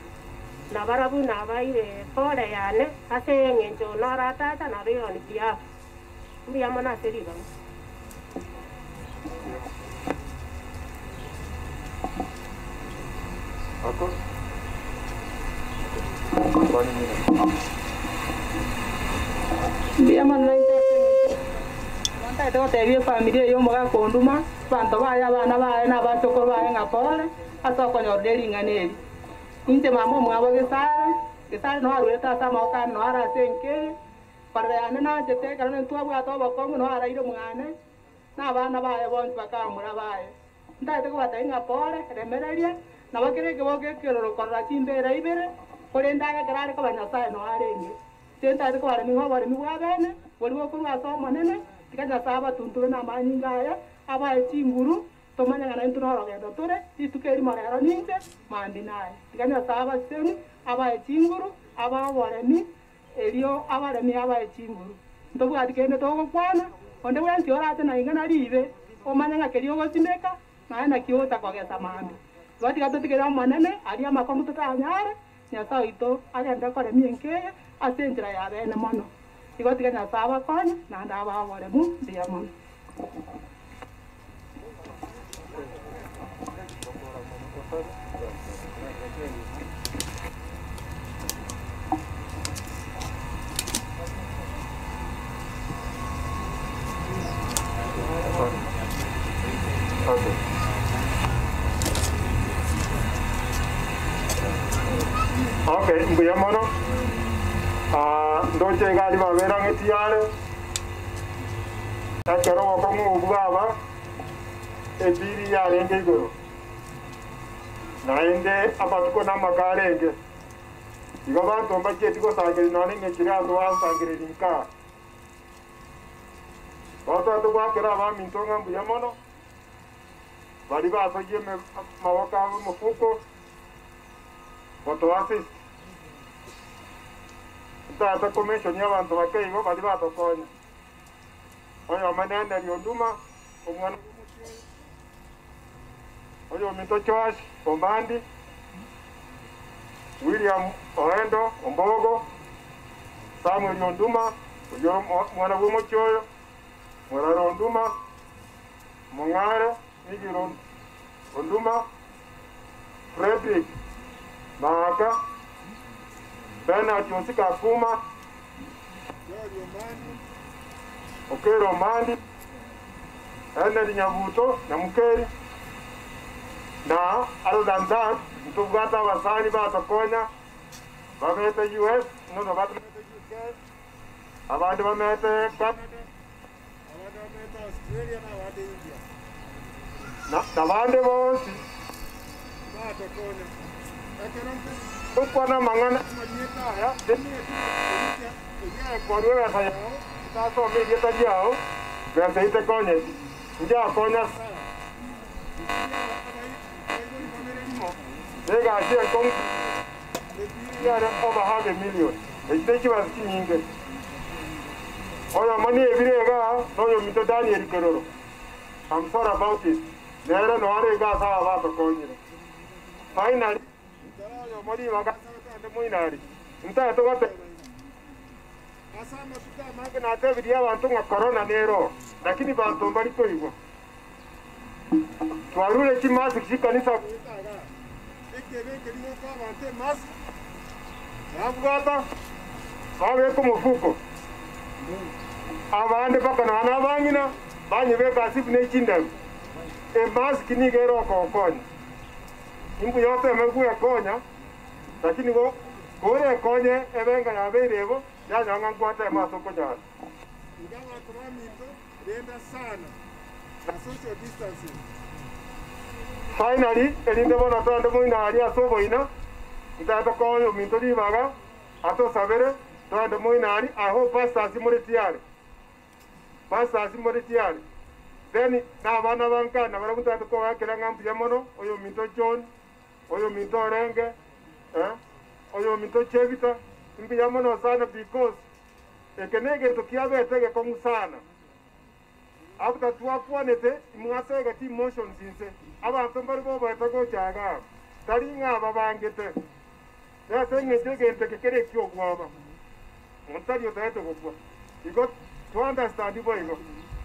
na barabu na baire pore yane ase eng'encho nora tata na beyoni pia. Mbuya mono ase ribaga. Ako? Mbuya mono ntaete gotebia efamilia eyo omogaka onduma banto baye abana baye na abachokoro baye ng'a pore ase okonyorera ering'ana eri. Inche mama omwabo Gesare, Gesare no arwete ase amagoko ane no are ase enkere, korera yane nachete ekero nintwabwate obokong'u no araire omwane na abana baye bonsi bakamura baye. Ntaete kobatebia ng'a pore remereria nabo kere ekebogo ekeroro korora chimbera ibere korende agekero are koba Nyasaye no arenge. Inche ntaete kobaremi ng'a oboremi bwa bene bori bokorwa ase omonene tiga Nyasaye abatunture na amanyinga aya abae chinguru tomanye ng'a naintwe norogendo tore rituko erimo rero ninche mambi naye. Tiga Nyasaye abaseni abae chinguru abae oboremi erio abaremi abae chinguru. Ntobwati kende togokwana onde bwensi orache nainga naribe omanye ng'a keria ogosimeka naye naki otakogesa mambi. Igo tiga totigere omonene aria amakongu totanyare Nyasaye oito agende koremia enkeye ase enchera ya bene mono. Igo tiga Nyasaye abakonye naende abae oboremu mbuya mono. Okay, mbuya mono. Ndoche gari babera ng'etiare ekero obokong'u obwo bwaba ebiri yarenge igoro naende amatuko na amakarenge igo banto mbachieti gosangereria nonye ng'ekire ase basangereria nka batwate gwakera abaminto ng'a mbuya mono bari basogie maboko abo omofuko gotoassist tata commission y'abantu bakeigo bari batokonya oyo manene Onduma omwana oyo minto Joash Ombandi William Oendo Ombogo Samuel Onduma oyo mwana bw'omochioyo Muraro Onduma Mong'are Migiro Onduma Frederick Maaka Bernard Josika Kuma, Okero Mandi, Henry Nyabuto, Nyamukeri, na other than that, ntubwata abasani batokonya, bamete US, no bamete UK, abandi bamete Canada, abandi bamete Australia na abandi India. Na abandi bonsi batokonya. Tukwana mangana ya korwa ya tato mi yeta jao besa ite konye nja konya Nega sie kon ya over half a million ite kiba kinyinge oyo mani ebirega noyo mito Daniel Keroro. I'm sorry about it. Nere no arega sawa bato konyire. Finally mori wakasante muinari nta togote asama tuka make na tebiria abantu nga corona nero lakini bantu bali koigwa twarure kimasi kikanisa nabwata babe ko mufuko abandi bakana nabangina banyibeka asifu nechindamu emask nigero kokonya imbu yote emeguya konya lakini go kore konye ebenga yabeirebo yanyanga ngwate masoko nyana ingawa kuramito renda sana na social distancing. Finally elinde bona tonde muina ali asobo ina ntata konyo minto libaga ato sabere tonde muina ali. I hope pastors muri tiari, pastors muri tiari. Then na bana banka na barakunta ko bakera ngambu yamono oyo minto John oyo minto Renge oyo minto Chevita mbi yamono sana because Ekenege tukiabetege kong'usana. After twakwanete mwasega ti emotions inse. Abantu bari bobaeta gochaga. Tari ng'aba bangete. Yase ng'eche gente kekere kyogwaba. Montari otaete gokwa. Igo to understand ibo igo.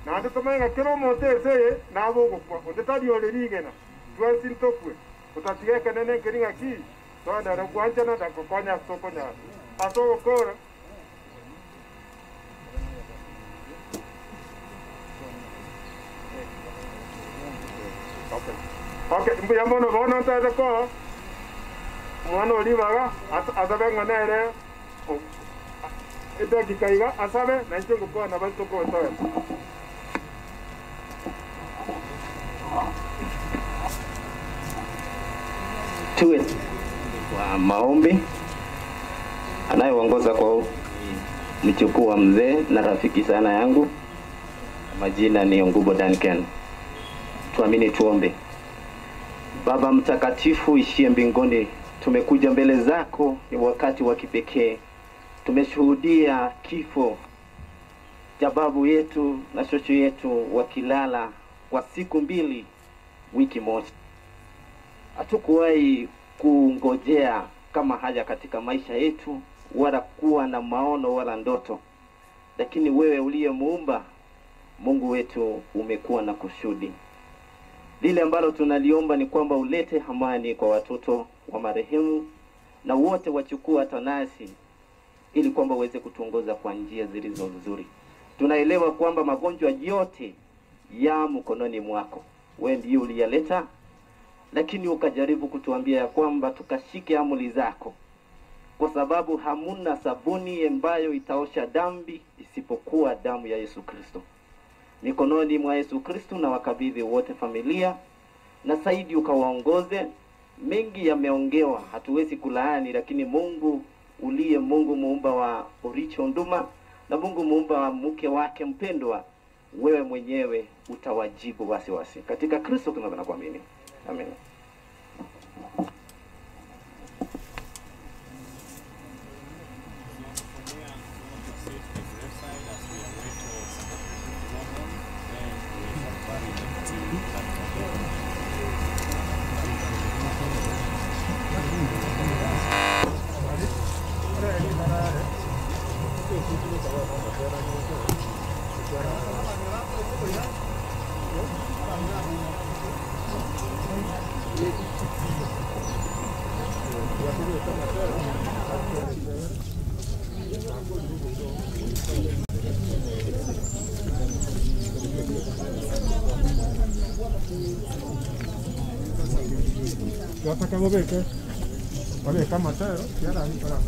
Naende tomenga kero omonto ese nabo ogokwa. Onde tari ore rigena. Twensi ntokwe. Otatige kenene nkeri ng'aki. Twandara gwanchana na gokonya tokonyara. Ase ogokora Okay, mbuya mono bono ntaete ko mwana oribaga asabe ng'a nere edakika iga asabe nainche ngokwana batokotoe. Tuwe kwa maombi. Anayeongoza kwa mchukuu wa mzee na rafiki sana yangu, majina ni Ongubo Duncan. Tuamini, tuombe. Baba mtakatifu ishie mbinguni, tumekuja mbele zako, ni wakati wa kipekee. Tumeshuhudia kifo cha babu yetu na shosho yetu wakilala kwa siku mbili, wiki moja. Hatukuwahi kungojea kama haya katika maisha yetu, wala kuwa na maono wala ndoto. Lakini wewe uliye muumba Mungu wetu umekuwa na kusudi. Lile ambalo tunaliomba ni kwamba ulete amani kwa watoto wa marehemu na wote wachukua tanasi, ili kwamba uweze kutuongoza kwa njia zilizo nzuri. Tunaelewa kwamba magonjwa yote ya mkononi mwako, wewe ndiye uliyaleta, lakini ukajaribu kutuambia ya kwamba tukashike amri zako, kwa sababu hamuna sabuni ambayo itaosha dhambi isipokuwa damu ya Yesu Kristo. Mikononi mwa Yesu Kristo na wakabidhi wote familia, na saidi ukawaongoze. Mengi yameongewa, hatuwezi kulaani, lakini Mungu uliye Mungu muumba wa Oricho Nduma na Mungu muumba wa mke wake mpendwa, wewe mwenyewe utawajibu wasiwasi. Katika Kristo tunaomba na kuamini. Amen. Wataka bobeke babeka amatero yarari para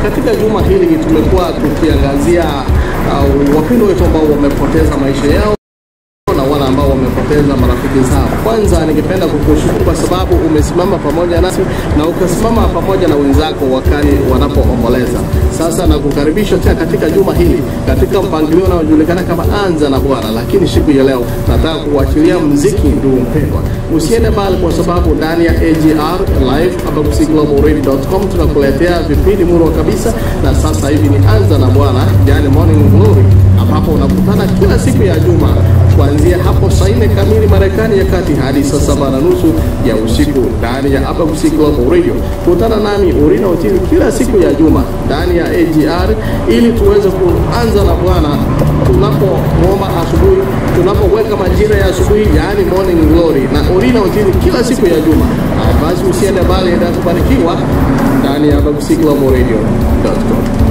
Katika juma hili tumekuwa tukiangazia wapendwa wetu ambao wamepoteza maisha yao na wale ambao wamepoteza marafiki zao. Kwanza ningependa kukushukuru kwa sababu umesimama pamoja nasi na ukasimama pamoja na wenzako wakati wanapoomboleza. Sasa nakukaribisha tena katika juma hili katika mpangilio unaojulikana kama Anza na Bwana, lakini siku ya leo nataka kuachilia mziki, ndugu mpendwa. Usiende mbali kwa sababu ndani ya AGR Live abacglobalradio.com tunakuletea vipindi murwa kabisa, na sasa hivi ni Anza na Bwana, yani Morning Glory, ambapo unakutana kila siku ya juma kuanzia hapo saa 4 kamili Marekani ya kati hadi saa 7:30 ya usiku ndani ya ABC Global Radio. Kutana nami Orina Otili kila siku ya juma ndani ya AGR ili tuweze kuanza na Bwana tunapoomba asubuhi, tunapoweka majira ya asubuhi, yaani Morning Glory na Orina Otili kila siku ya juma. Basi usiende mbali, endelea kubarikiwa ndani ya ABC Global Radio.com.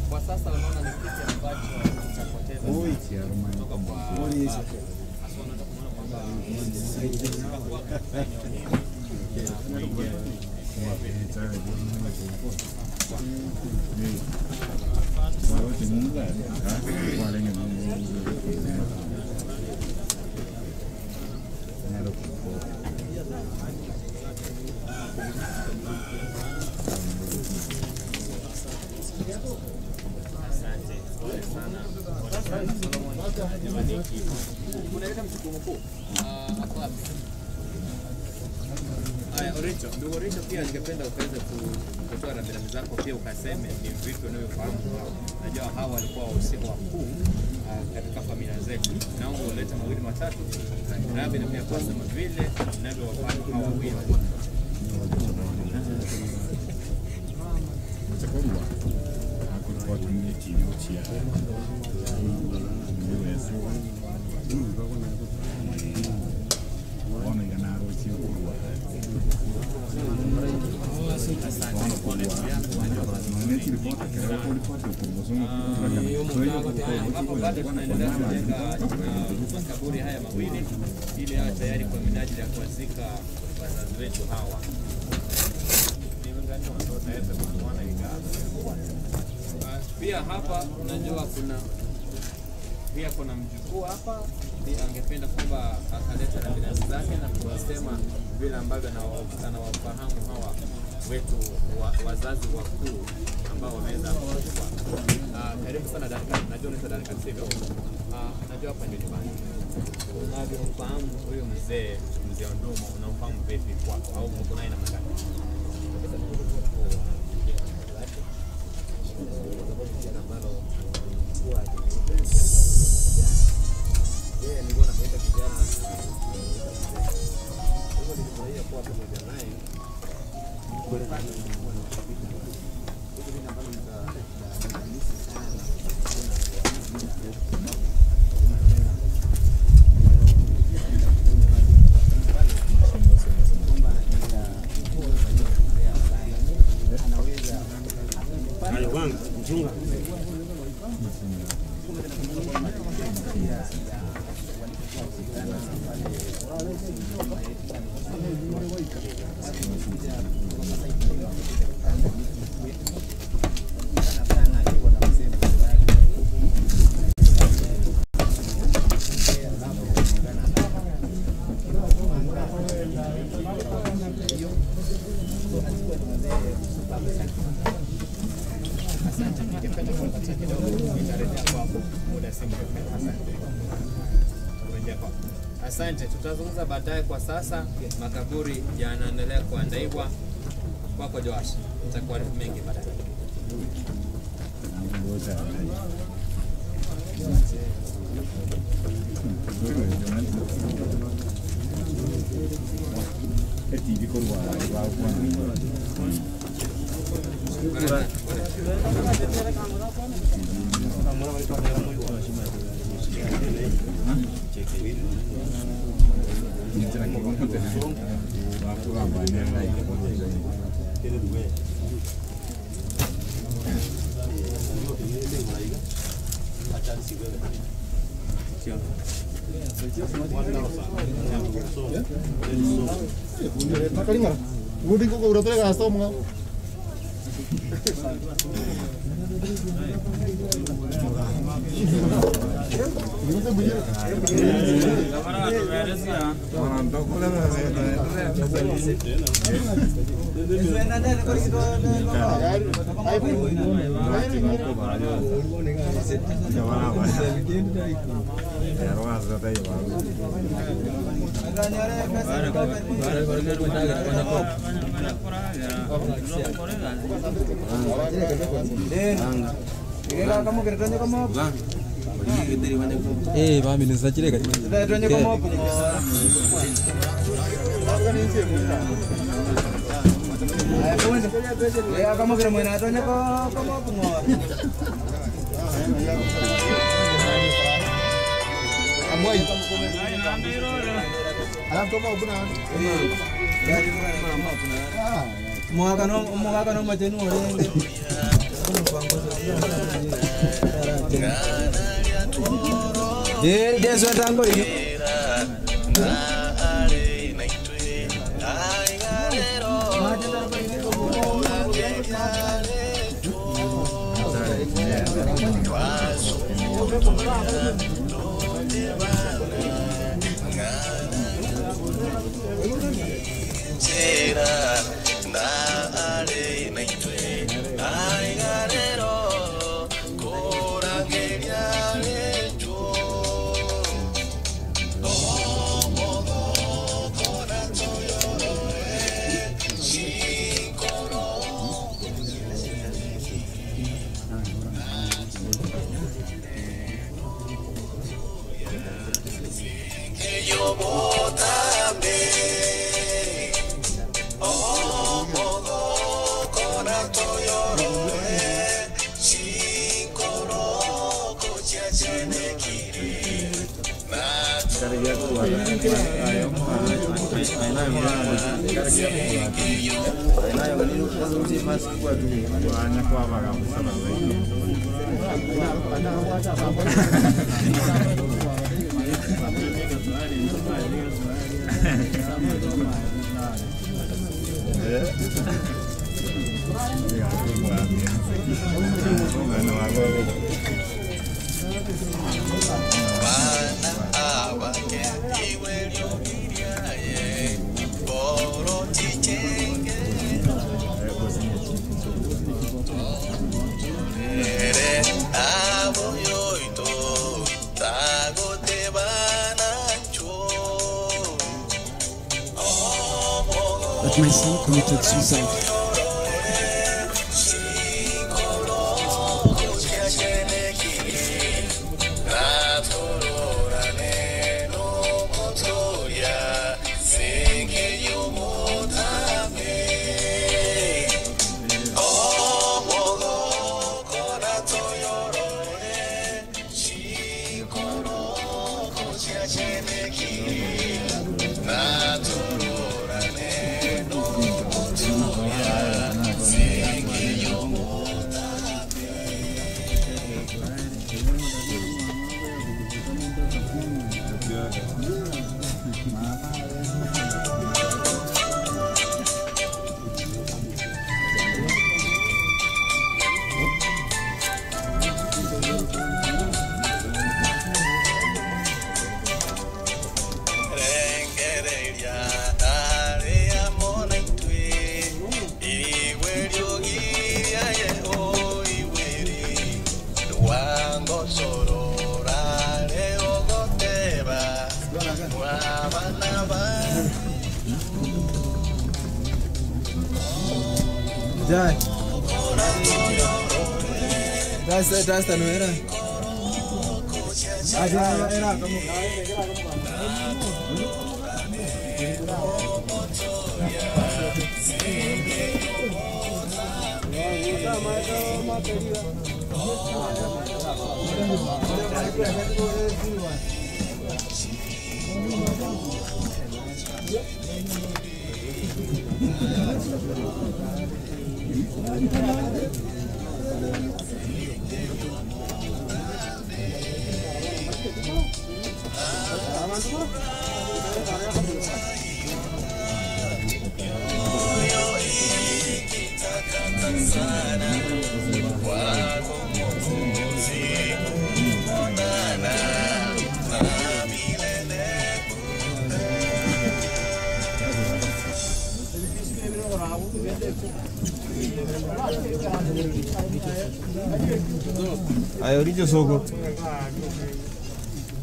Kwa sasa unaona ni kipi ambacho utapoteza kutoka kwa hasa unataka kuona kwamba Haya, Oricho, ndugu Oricho, pia ningependa ukaweze kutoa rambirambi zako pia ukaseme ni vipi unavyofahamu hawa. Najua hawa walikuwa wahusika wakuu katika familia zetu. Naomba ulete mawili matatu rambi na pia kusema vile unavyowafahamu hawa wawili. Hapo bado tunaendelea kujenga makaburi haya mawili ili yawe tayari kwa minajili ya kuwazika wazazi wetu hawa. Pia hapa najua kuna pia kuna mjukuu hapa, pia angependa kwamba akaleta rambirambi zake na kuwasema vile ambavyo anawafahamu hawa wetu wazazi wakuu ambao wameweza kufa. Karibu sana Duncan, najua unaitwa Duncan sivyo? Najua hapa ndio nyumbani. Unavyomfahamu huyu mzee, mzee Onduma, unamfahamu vipi kwako au mko naye namna gani? Yeye nilikuwa namuita kijana, hivyo nilifurahia kuwa pamoja naye. Asante, ningependa kumpatia kidogo, nitarejea kwako muda si mrefu. Asante. Tarejea kwako. Asante, tutazungumza baadaye. Kwa sasa makaburi yanaendelea kuandaliwa. Kwako Joash, nitakuarifu mengi baadaye. that my son committed suicide. Jai. Dasta no era. Era como. Ayo richo soko.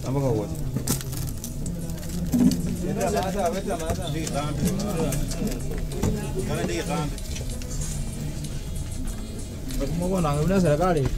Tampoco wote. Serikali.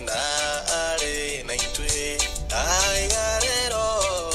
Na are na intwe aigarero.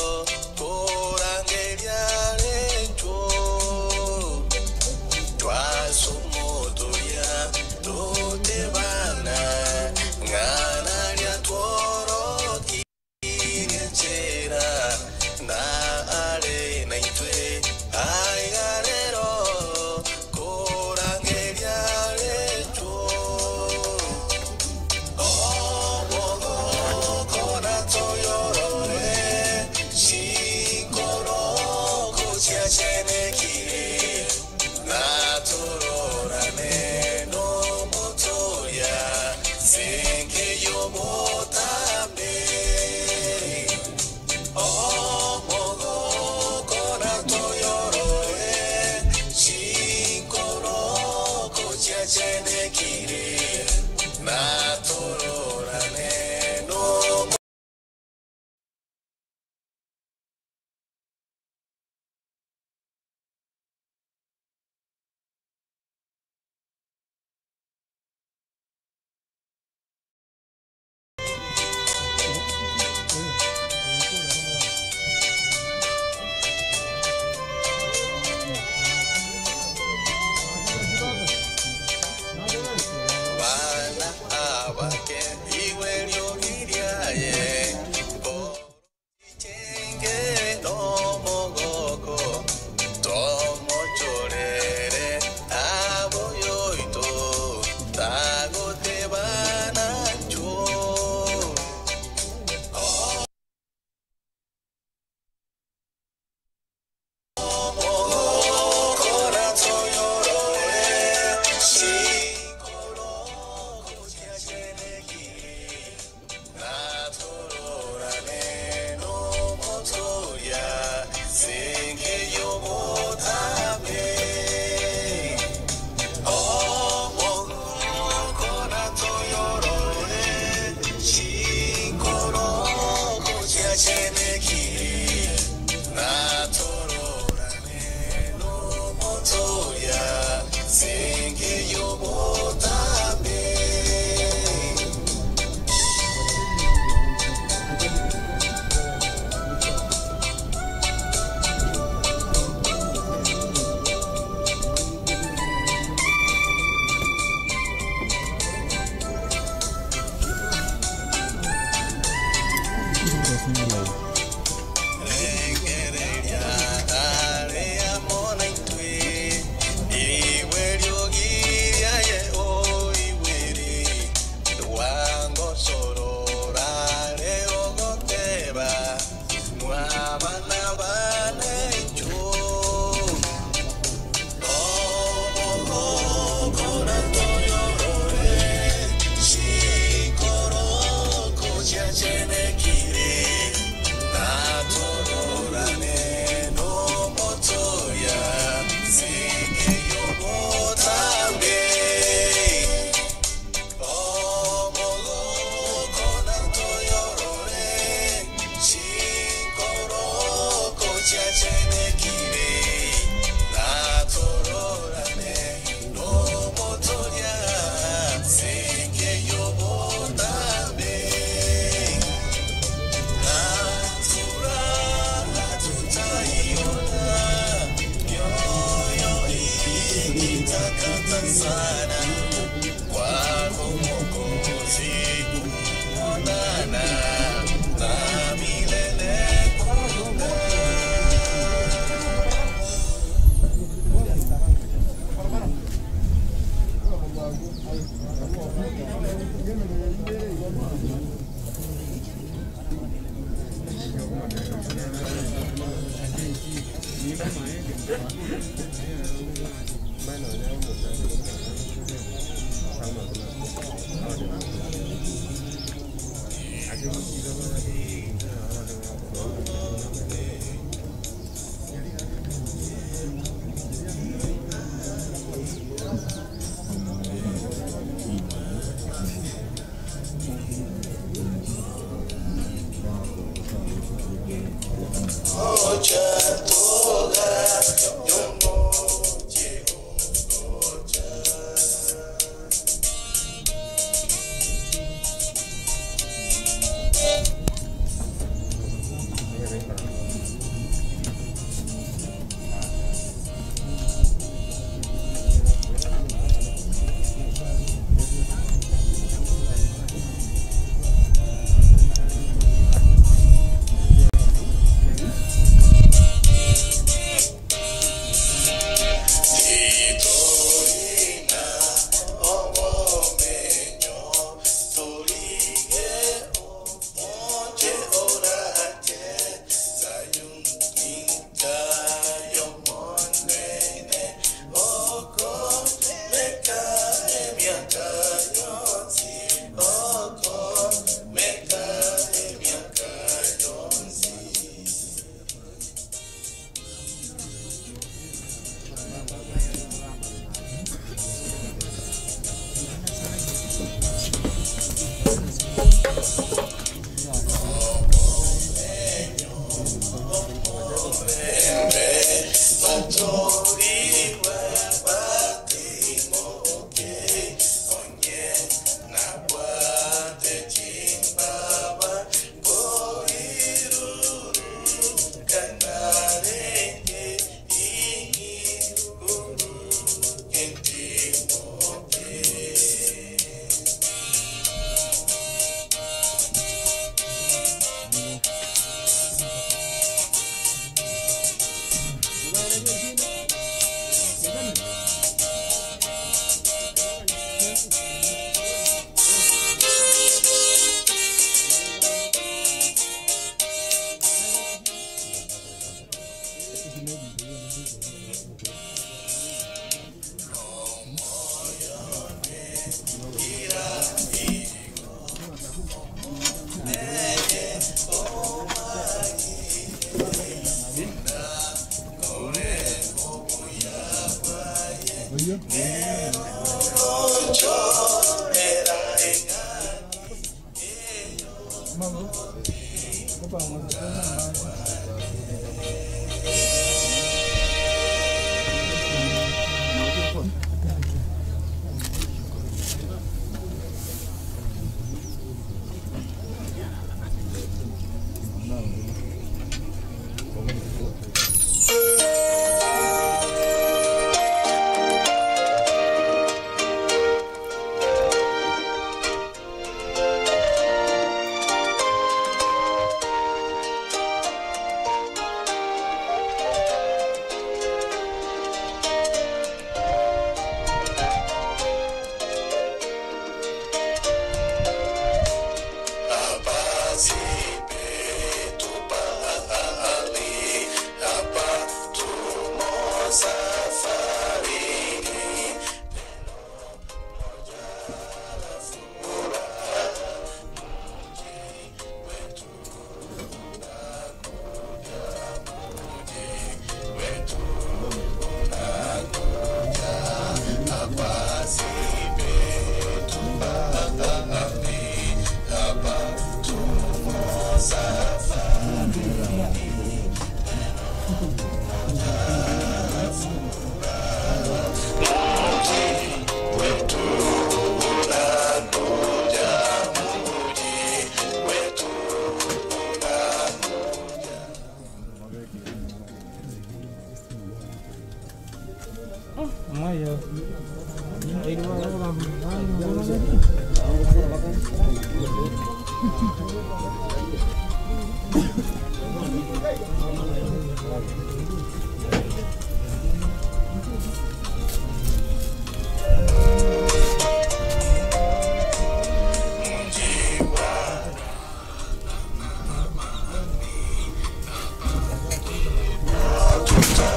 Tuta.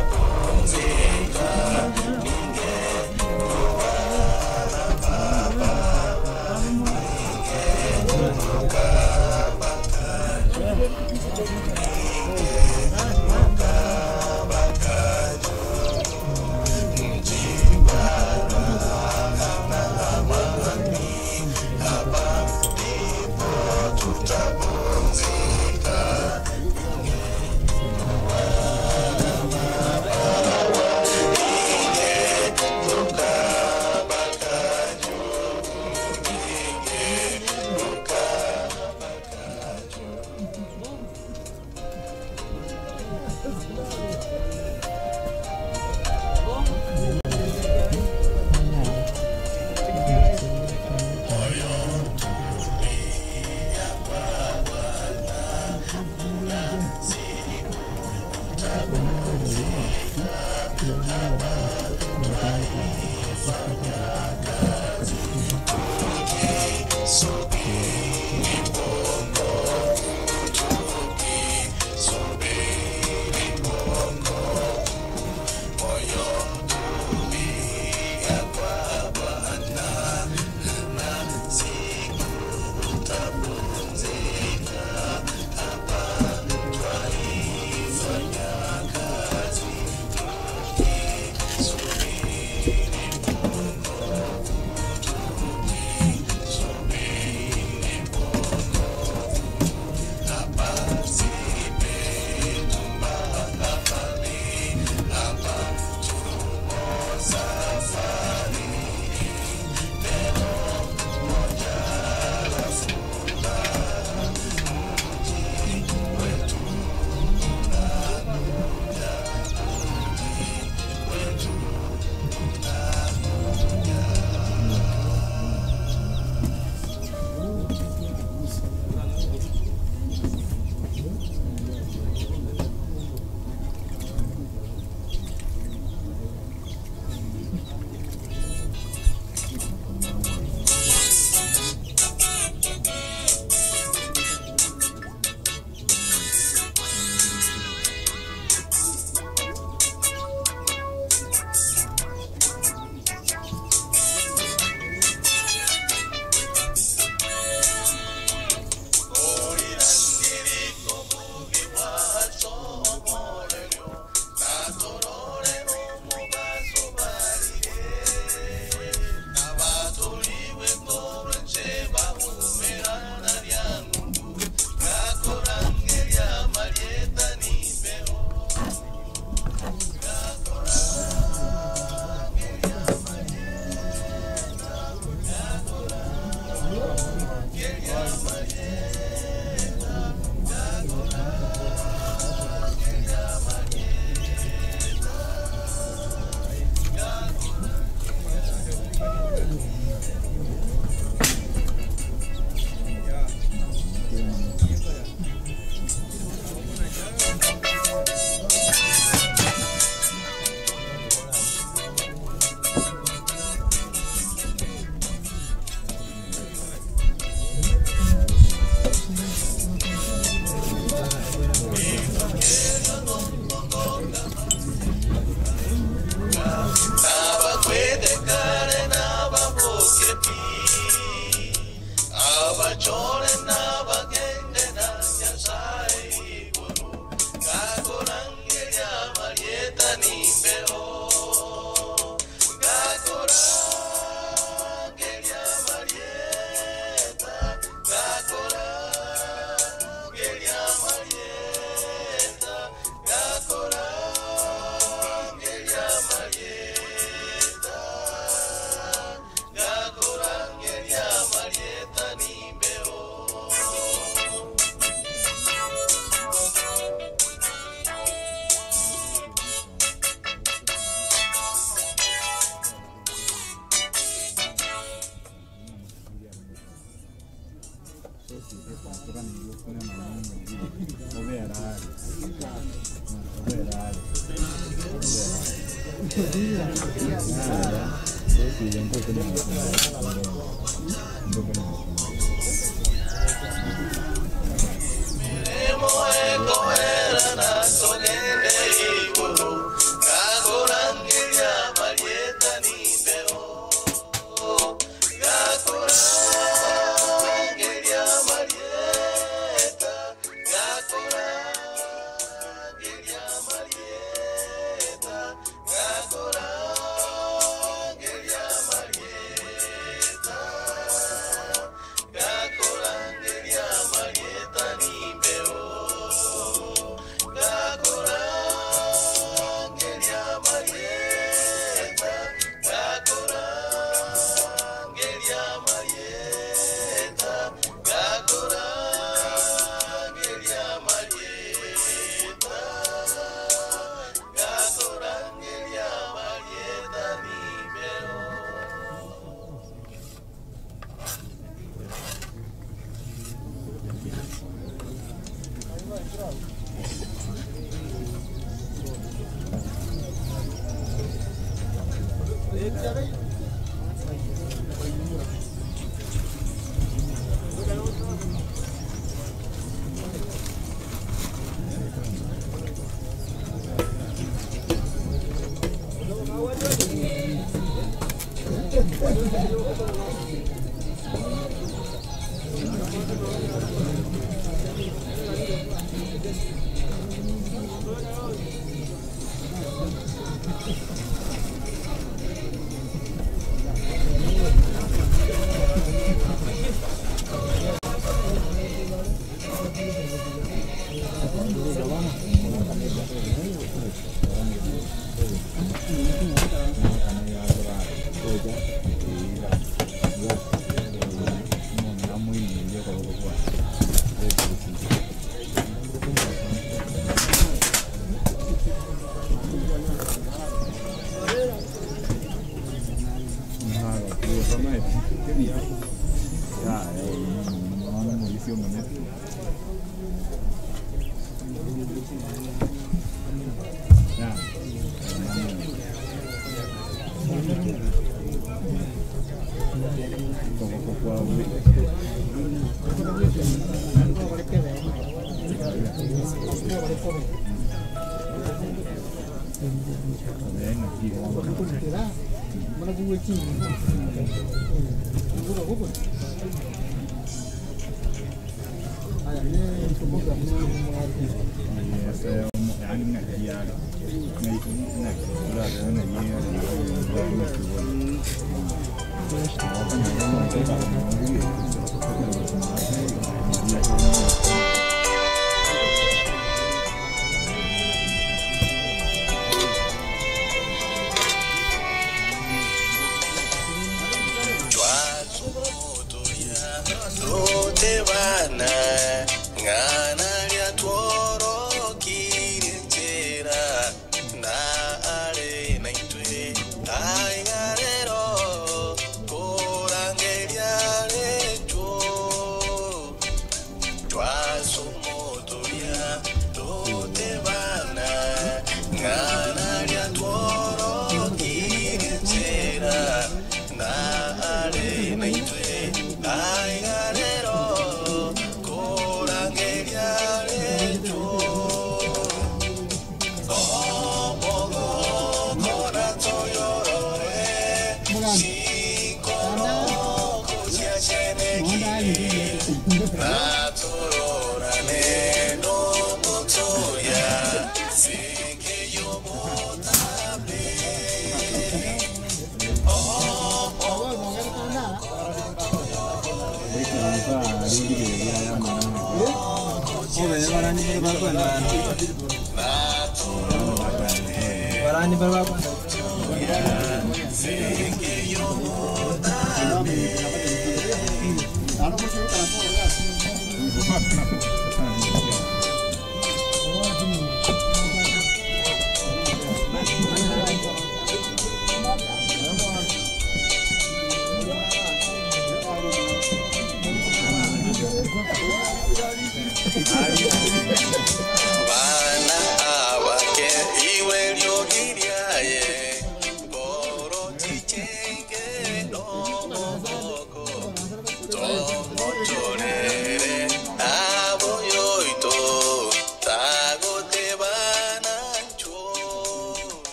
Marieta.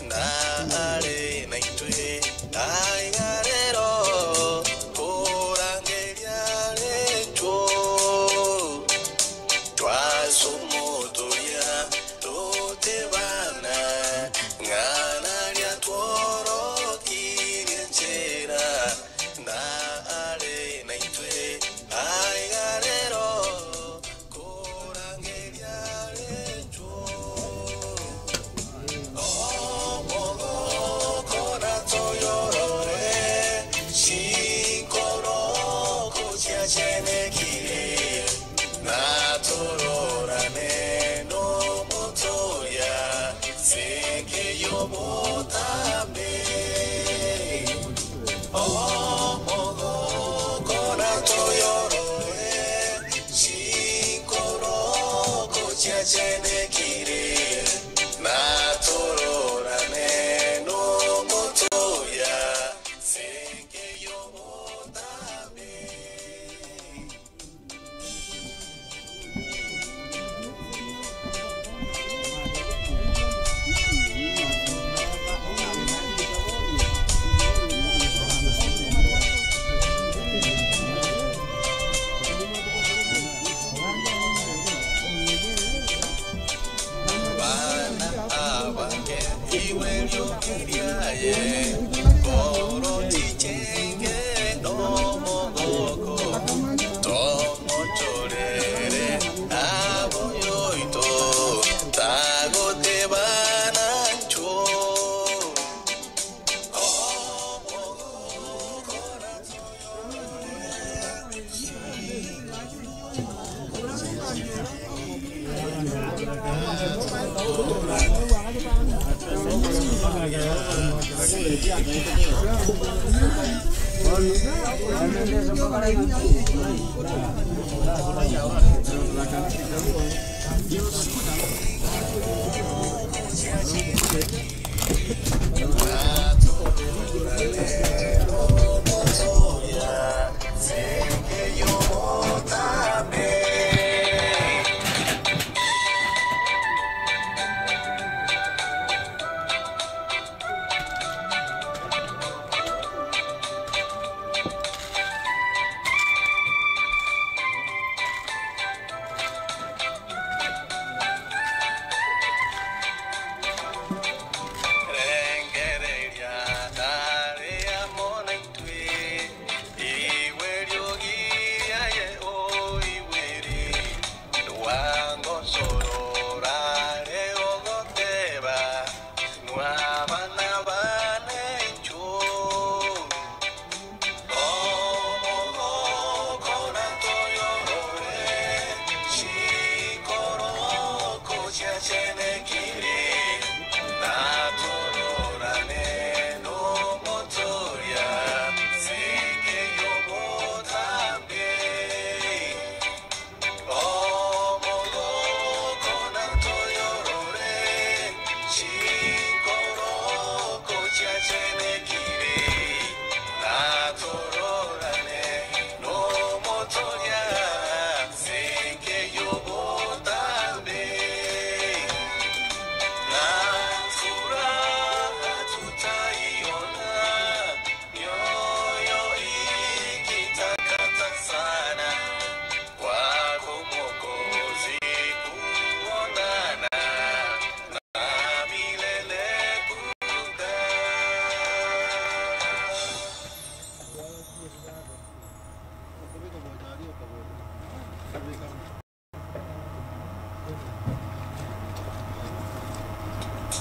Na ale na itwe ai garero.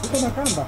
Uko na kamba?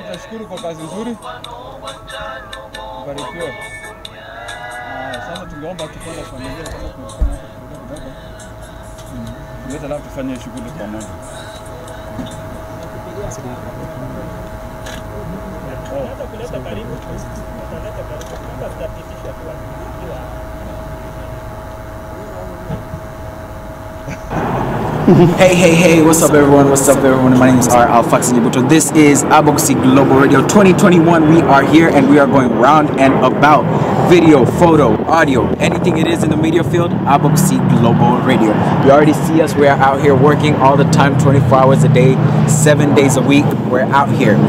Tunashukuru kwa kazi nzuri, barikiwe. Sasa tungeomba tupande familia kama tumefanya hapa kidogo kidogo, tulete alafu tufanye shughuli pamoja. Kuleta karibu, tutaleta karibu, kama tutapitisha tu. Hey, hey, hey, what's up everyone? What's up everyone? My name is R. Alfax Nyibuto. This is Abogc Global Radio 2021. We are here and we are going round and about. Video, photo, audio, anything it is in the media field, Abogc Global Radio. You already see us. We are out here working all the time, 24 hours a day, 7 days a week. We're out here.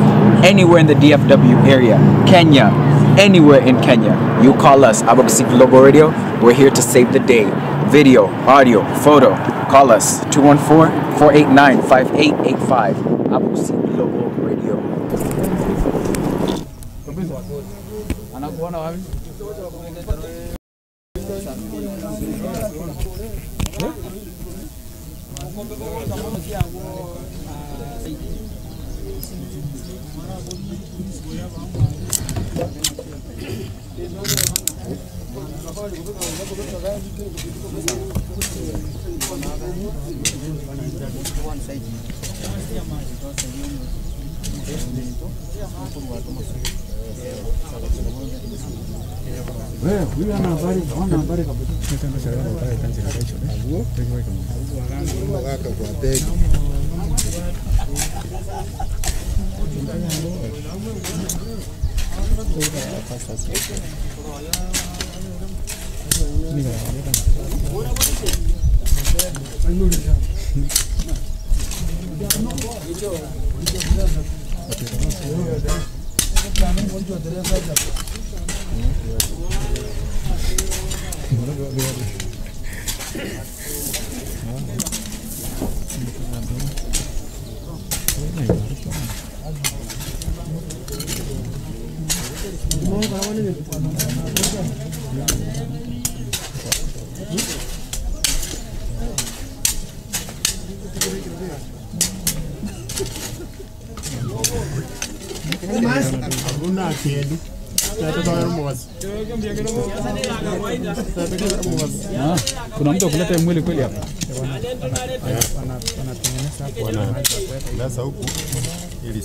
Anywhere in the DFW area, Kenya, anywhere in Kenya, you call us, Abogc Global Radio. We're here to save the day. Video, audio, photo. Call us 214-489-5885. Abogc Global Radio. Anakuona wapi? Kuna mtu akuleta mwili kweli hapa? Wanatengeneza hapo, wanalaza huku ili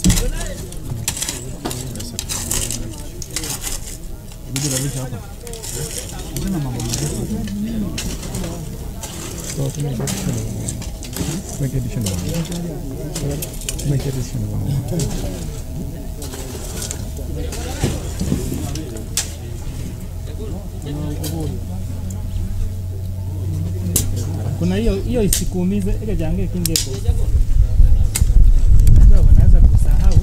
hapa. Kuna mambo marefu. Kuna hiyo hiyo isikuumize ile jange kingepo. Sasa wanaweza kusahau.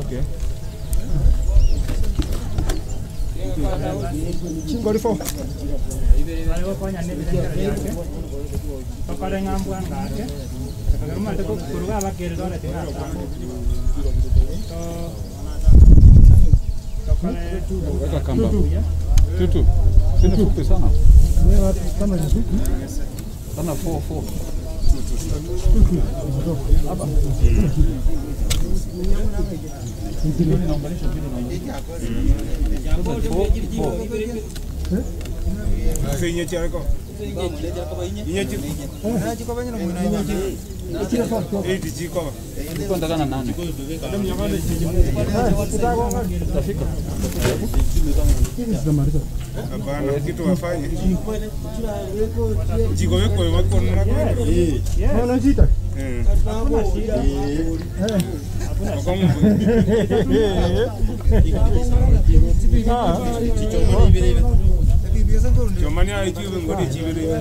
Okay. Chingorifo. Weka kamba. Tutu. Sina fupi sana. Sana 4 4. Hapa. Hapana, kitu wafanye. Jiko weko wako na Mbona jita? Chomani aichiwe ngodi chibere.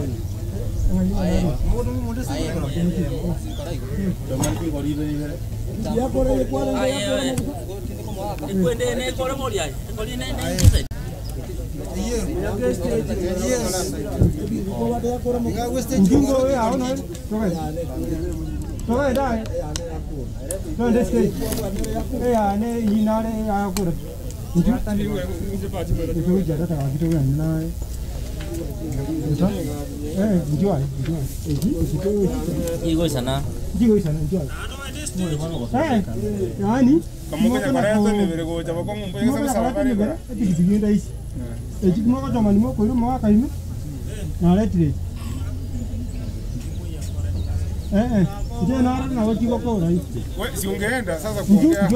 Si ungeenda sasa kuongea.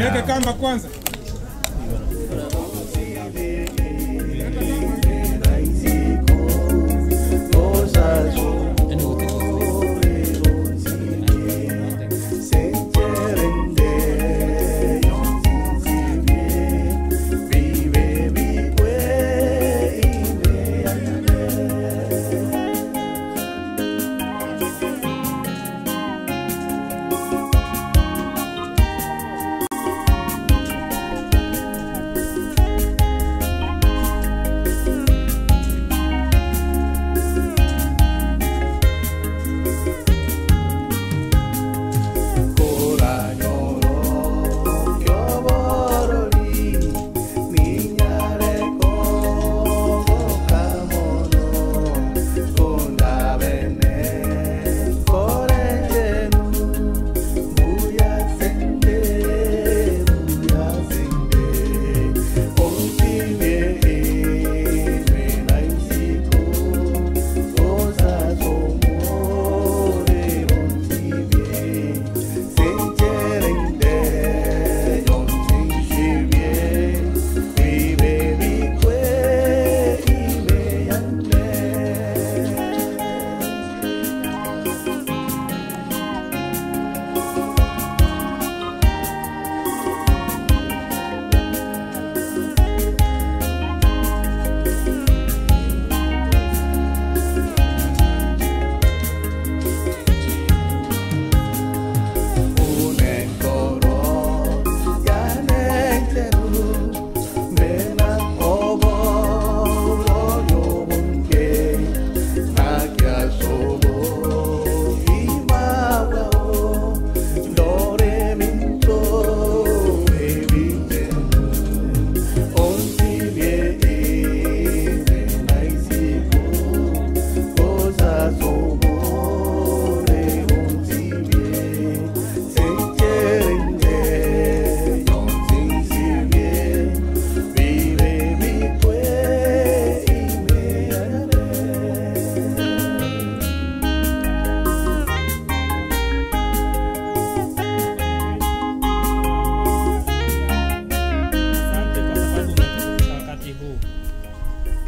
Weke kamba kwanza.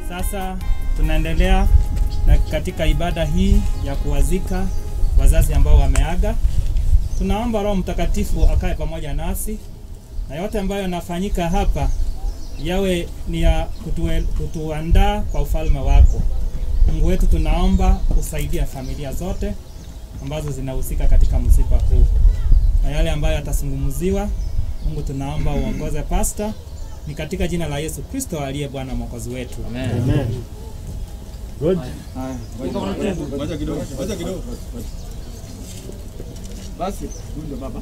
Sasa tunaendelea na katika ibada hii ya kuwazika wazazi ambao wameaga. Tunaomba Roho Mtakatifu akae pamoja nasi na yote ambayo yanafanyika hapa yawe ni ya kutuandaa kwa ufalme wako. Mungu wetu, tunaomba usaidia familia zote ambazo zinahusika katika msiba huu, na yale ambayo yatazungumziwa, Mungu tunaomba uongoze pastor. Ni katika jina la Yesu Kristo aliye Bwana Mwokozi wetu. Amen. Amen. Good. Ngoja kidogo, ngoja kidogo. Basi, huyu ndio baba.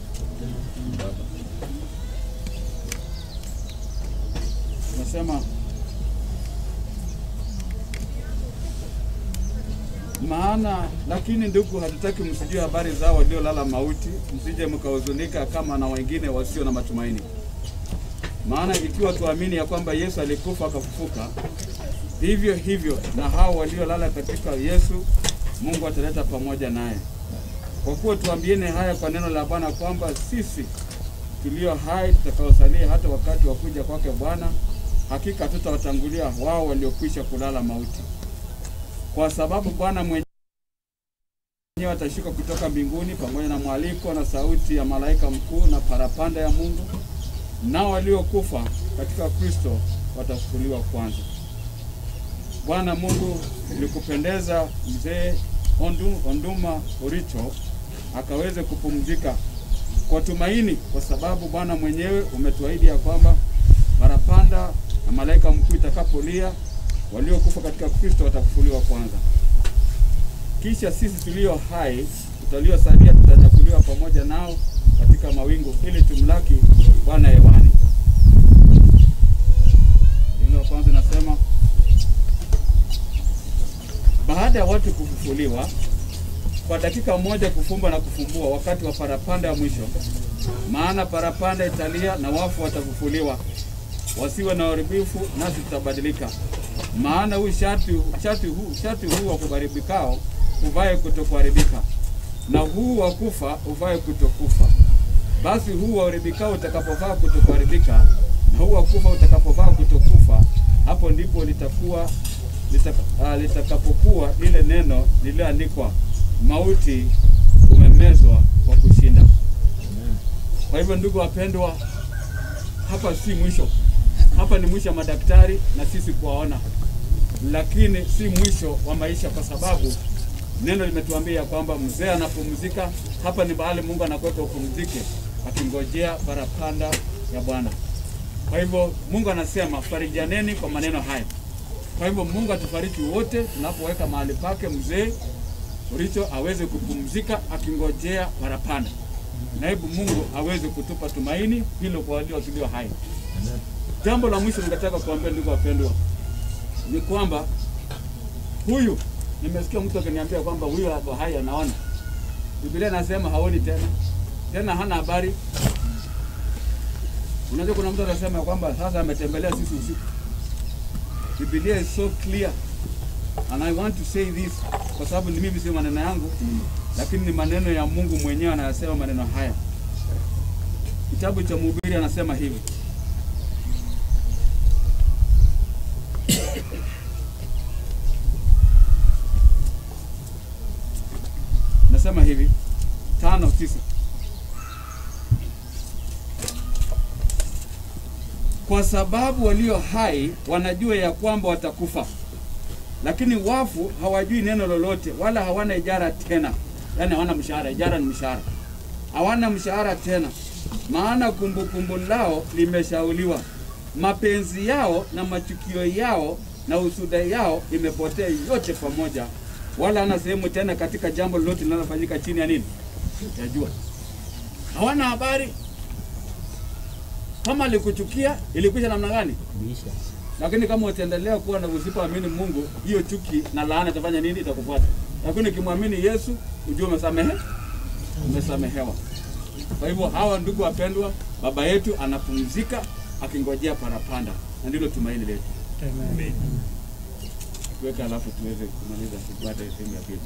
Nasema maana, lakini ndugu, hatutaki msijue habari zao waliolala mauti, msije mkahuzunika kama na wengine wasio na matumaini. Maana ikiwa tuamini ya kwamba Yesu alikufa akafufuka, vivyo hivyo na hao waliolala katika Yesu Mungu ataleta pamoja naye. Kwa kuwa tuambieni haya kwa neno la Bwana, kwamba sisi tulio hai tutakaosalia hata wakati wa kuja kwake Bwana, hakika tutawatangulia wao waliokwisha kulala mauti. Kwa sababu Bwana mwenyewe atashuka kutoka mbinguni pamoja na mwaliko na sauti ya malaika mkuu na parapanda ya Mungu, nao waliokufa katika Kristo watafufuliwa kwanza. Bwana Mungu, ilikupendeza mzee Onduma Oricho akaweze kupumzika kwa tumaini, kwa sababu Bwana mwenyewe umetuahidi ya kwamba parapanda na malaika mkuu itakapolia, waliokufa katika Kristo watafufuliwa kwanza. Kisha sisi tulio hai tutaliosalia tutanyakuliwa pamoja nao katika mawingu, ili tumlaki Bwana hewani. Neno la kwanza nasema, baada ya watu kufufuliwa kwa dakika moja kufumba na kufumbua, wakati wa parapanda ya mwisho, maana parapanda italia na wafu watafufuliwa, wasiwe na uharibifu, nasi tutabadilika. Maana huu shati huu wa kuharibikao uvae kutokuharibika, na huu wa kufa uvae kutokufa. Basi huu wa uharibikao utakapovaa kutokuharibika, na huu wa kufa utakapovaa kutokufa, hapo ndipo litakapokuwa lile neno lililoandikwa, mauti umemezwa kwa kushinda. Amen. Kwa hivyo ndugu wapendwa, hapa si mwisho. Hapa ni mwisho wa madaktari na sisi kuwaona, lakini si mwisho wa maisha, kwa sababu neno limetuambia kwamba mzee anapumzika. Hapa ni mahali Mungu anakuweka upumzike, akingojea parapanda ya Bwana. Kwa hivyo Mungu anasema farijaneni kwa maneno haya. Kwa hivyo Mungu atufariji wote tunapoweka mahali pake mzee Oricho aweze kupumzika akingojea parapanda. Na hebu Mungu aweze kutupa tumaini hilo kwa walio tulio hai. Jambo la mwisho ningetaka kuambia ndugu wapendwa ni kwamba huyu, nimesikia mtu akiniambia kwamba huyu hapo hai anaona. Biblia inasema haoni tena. Tena hana habari. Unajua kuna mtu anasema kwamba sasa ametembelea sisi usiku. Biblia is so clear. And I want to say this kwa sababu ni mimi, sio maneno yangu, lakini ni maneno ya Mungu mwenyewe anayasema maneno haya. Kitabu cha Mhubiri anasema hivi. Nasema hivi 5:9. Kwa sababu walio hai wanajua ya kwamba watakufa, lakini wafu hawajui neno lolote, wala hawana ijara tena. Yaani hawana mshahara, ijara ni mshahara. Hawana mshahara tena, maana kumbukumbu lao limeshauliwa. Mapenzi yao na machukio yao na usuda yao imepotea yote pamoja, wala hana sehemu tena katika jambo lolote linalofanyika chini ya nini? Ya jua. Hawana habari. Kama alikuchukia ilikwisha namna gani? Lakini kama utaendelea kuwa na usipoamini Mungu, hiyo chuki na laana itafanya nini? Itakufuata. Lakini ukimwamini Yesu, ujue umesamehewa. Kwa hivyo hawa ndugu wapendwa, baba yetu anapumzika akingojea parapanda, na ndilo tumaini letu. Amen. Tuweke alafu tuweze kumaliza ibada ya sehemu ya pili.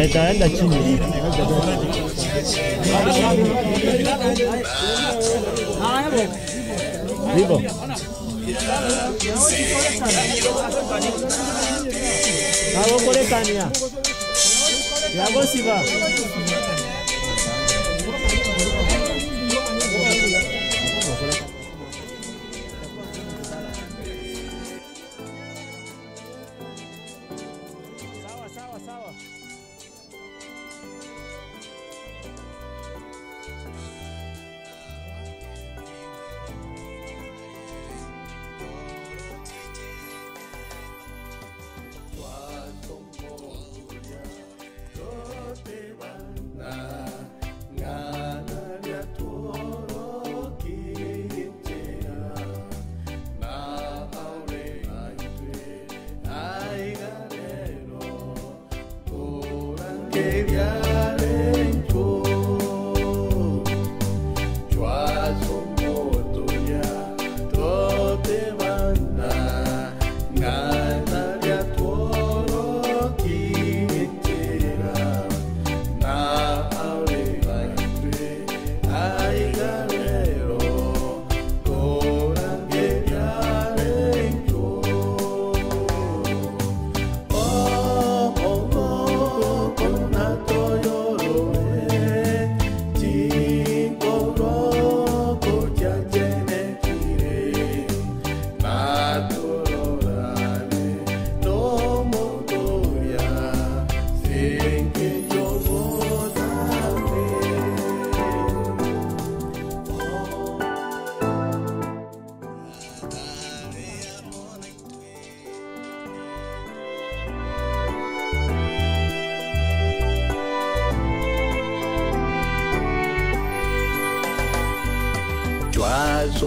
Itaenda chini. Hivyo. Nagokorekania. Yagosiba. Sawa sawa sawa.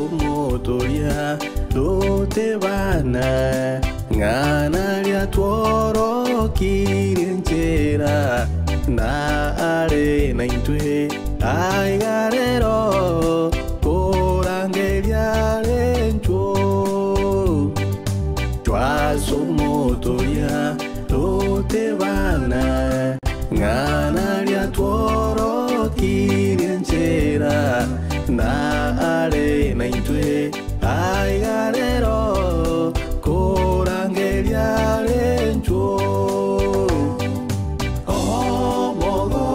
Twasomotoria totebana ng'ana ria tworokirie nchera na are na intwe aigarero korangeria rencho twasomotoria totebana ng'ana ria tworokirie nchera na are na intwe aigarero korangeria rencho omogo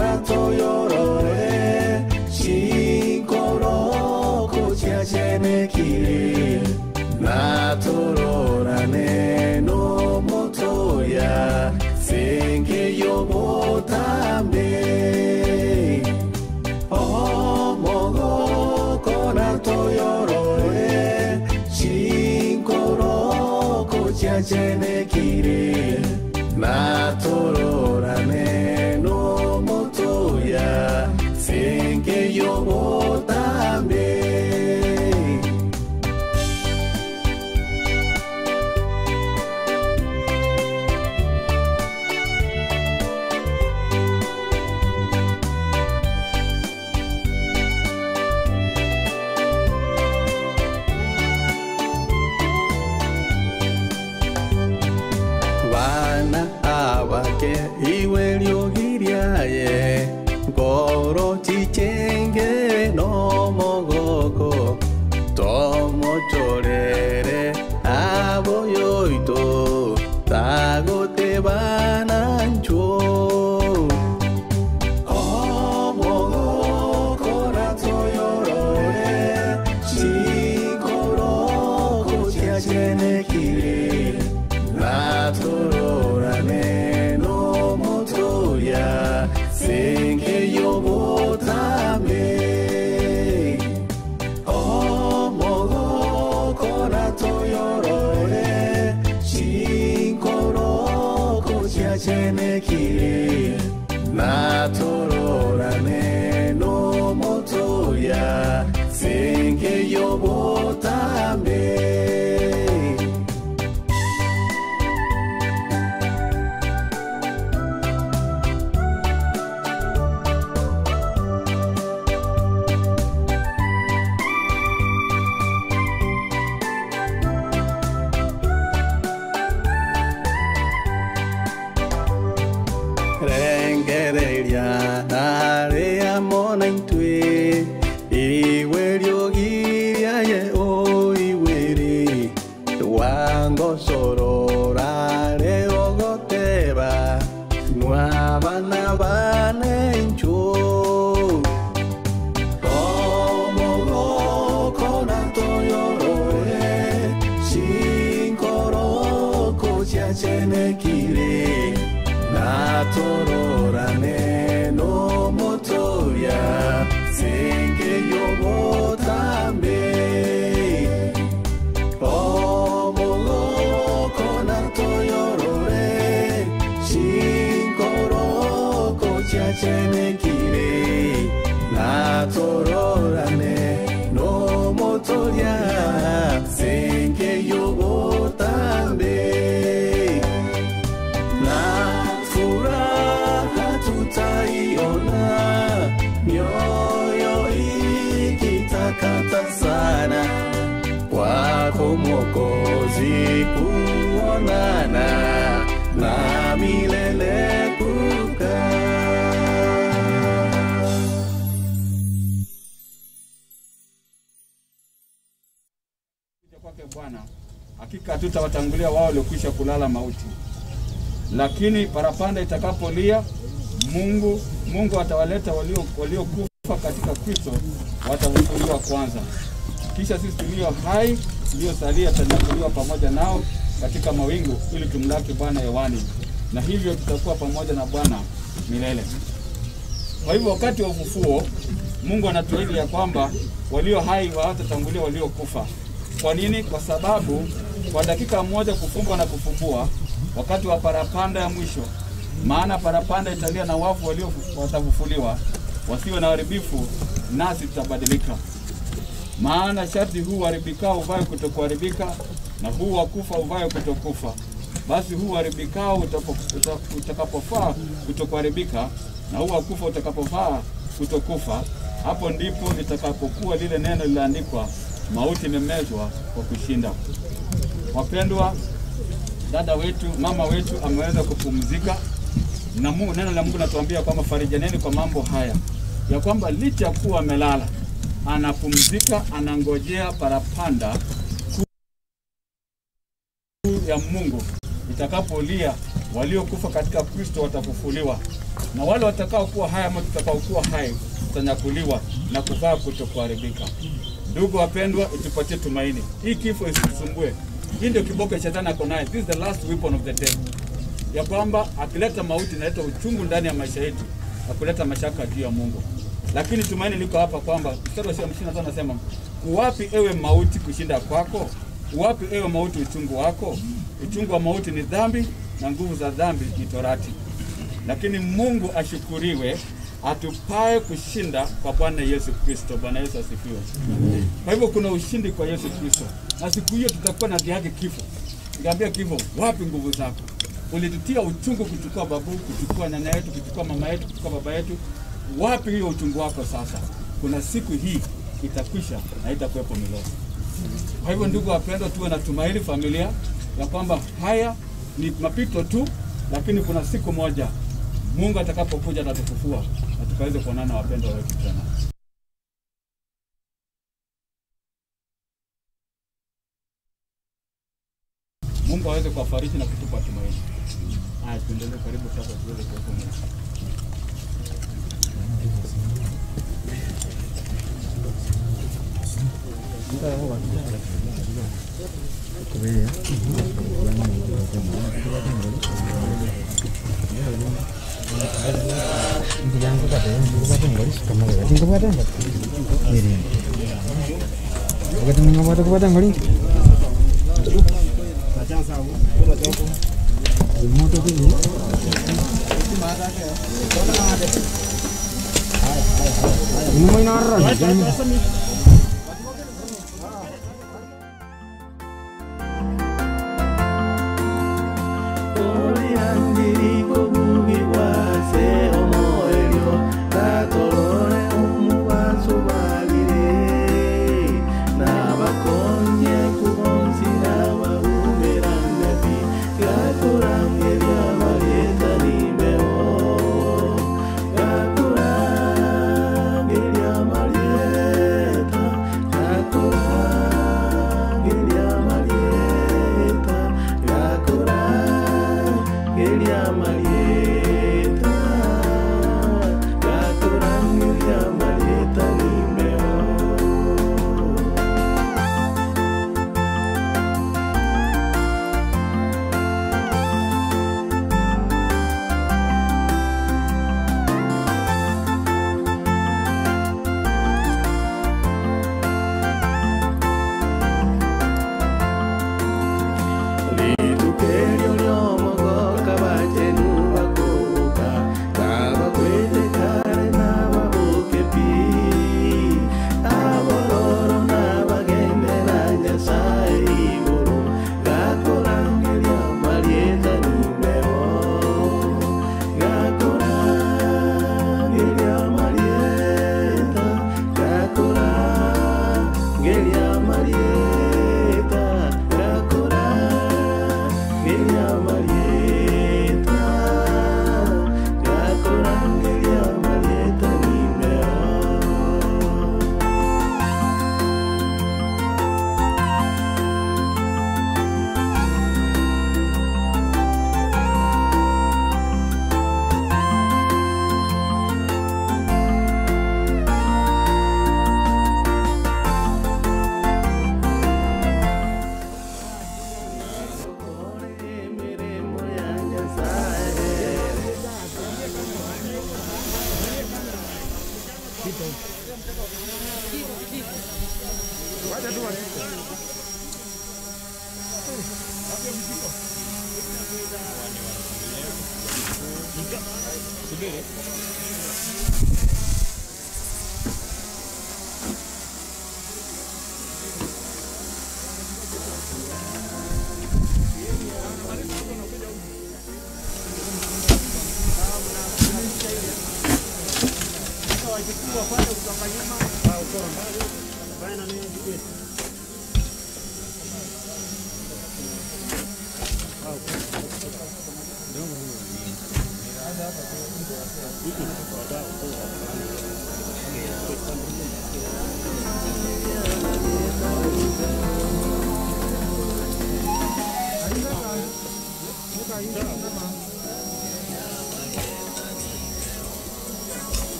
natoyorore chinkoroko chiachenekire natororane no motoya senkeyobotambe toyorore chinkoroko chiachenekire natororane no motoya senkeyobotambe. Ke iwe liogiriaye Goro chichenge no mogoko Tomo chorere aboyoito Tago te banancho Omogoko natoyorore Chikoroko chiachenekire Natororane no motoya Senke yobotame Omogoko natoyorore Chikoroko chiachenekire Natororane no motoya Senke yobotame. Rengereria area monaintwe iweriogiria ye oiweri wango sorora ogoteba nuabana banencho omogoko natoyorore chinkoroko chiachenekire Natororane no motoya Senke yobotambe Omogoko natoyorore Chinkoroko chiachenekire Natororane no motoya Senke yobotambe Furaha tutaiona, mioyo ikitakata sana, kwako Mwokozi kuonana na milele kukaa. Kwake Bwana, hakika hatutawatangulia wao waliokwisha kulala mauti. Lakini parapanda itakapolia, Mungu atawaleta waliokufa katika Kristo, watafufuliwa kwanza. Kisha sisi tulio hai tuliosalia tutanyakuliwa pamoja nao katika mawingu ili tumlaki Bwana hewani, na hivyo tutakuwa pamoja na Bwana milele. Kwa hivyo wakati wa ufufuo, Mungu anatuahidi ya kwamba walio hai hawatatangulia waliokufa. Kwa nini? Kwa sababu kwa dakika moja kufumba na kufumbua, wakati wa parapanda ya mwisho, maana parapanda italia na wafu walio watafufuliwa, wasiwe na uharibifu, nasi tutabadilika. Maana sharti huu uharibikao uvae kutokuharibika, na huu wakufa uvae kutokufa. Basi huu uharibikao utakapofaa kutokuharibika, na huu wakufa utakapofaa kutokufa, hapo ndipo litakapokuwa lile neno lililoandikwa, mauti imemezwa kwa kushinda. Wapendwa, dada wetu, mama wetu ameweza kupumzika, na neno la Mungu linatuambia kwamba farijaneni kwa mambo haya, ya kwamba licha kuwa amelala, anapumzika, anangojea parapanda kuu ya Mungu itakapolia, waliokufa katika Kristo watafufuliwa, na wale watakao kuwa hai ama tutakaokuwa hai tutanyakuliwa na kuvaa kutokuharibika. Ndugu wapendwa, itupatie tumaini. Hii kifo isitusumbue. Hii ndio kiboko shetani ako naye. This is the last weapon of the devil. Ya kwamba akileta mauti inaleta uchungu ndani ya maisha yetu na kuleta mashaka juu ya Mungu. Lakini tumaini liko hapa kwamba mstari wa 55 anasema, "Wapi ewe mauti kushinda kwako? Wapi ewe mauti uchungu wako? Uchungu wa mauti ni dhambi na nguvu za dhambi ni torati." Lakini Mungu ashukuriwe atupae kushinda kwa Bwana Yesu Kristo. Bwana Yesu asifiwe. Kwa hivyo kuna ushindi kwa Yesu Kristo. Na siku hiyo tutakuwa na dhihaki kifo. Niambia kifo, wapi nguvu zako? Ulitutia uchungu kuchukua babu, kuchukua nyanya yetu, kuchukua mama yetu, kuchukua baba yetu. Wapi hiyo uchungu wako sasa? Kuna siku hii itakwisha na itakuwepo milele. Kwa hivyo ndugu wapendwa, tuwe na tumaini familia ya kwamba haya ni mapito tu. Lakini kuna siku moja Mungu atakapokuja atatufufua na tukaweze kuonana wapendwa wetu tena. Mungu aweze kuwafariji na kutupa tumaini. Haya, tuendelee karibu sasa tuweze kuweka Mungu.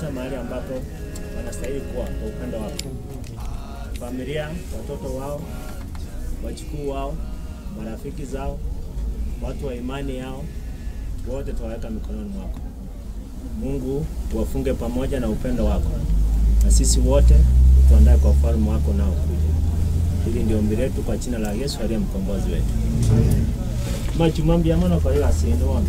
Wapumzisha mahali ambapo wanastahili kuwa kwa upendo wako. Familia, watoto wao, wajukuu wao, marafiki zao, watu wa imani yao, wote tuwaweka mikononi mwako. Mungu tuwafunge pamoja na upendo wako, na sisi wote tuandae kwa ufalme wako nao kuja. Hili ndio ombi letu kwa jina la Yesu aliye mkombozi wetu. Machumambi amono kwa hiyo asiende wano.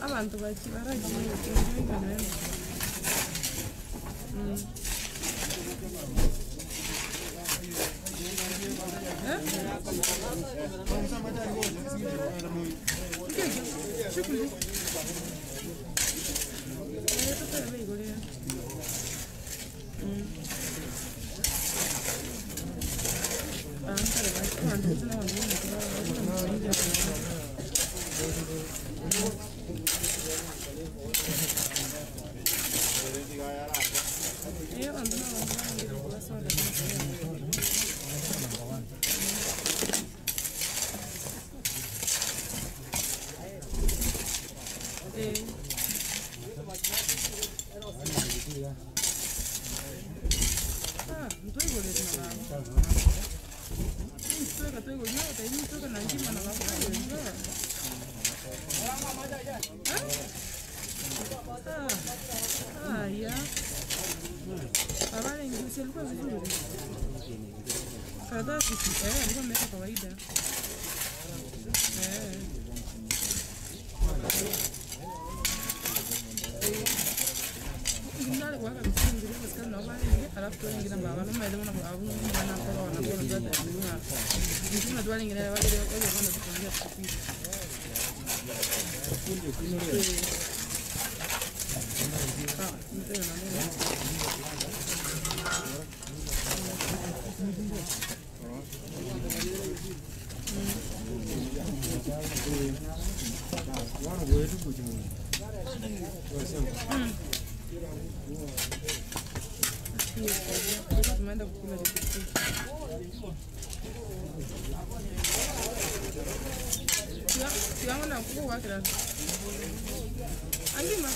Abantu bakibaragiye. Karatasi alikuwa ameweka kawaida. Tumeenda kukula Angima.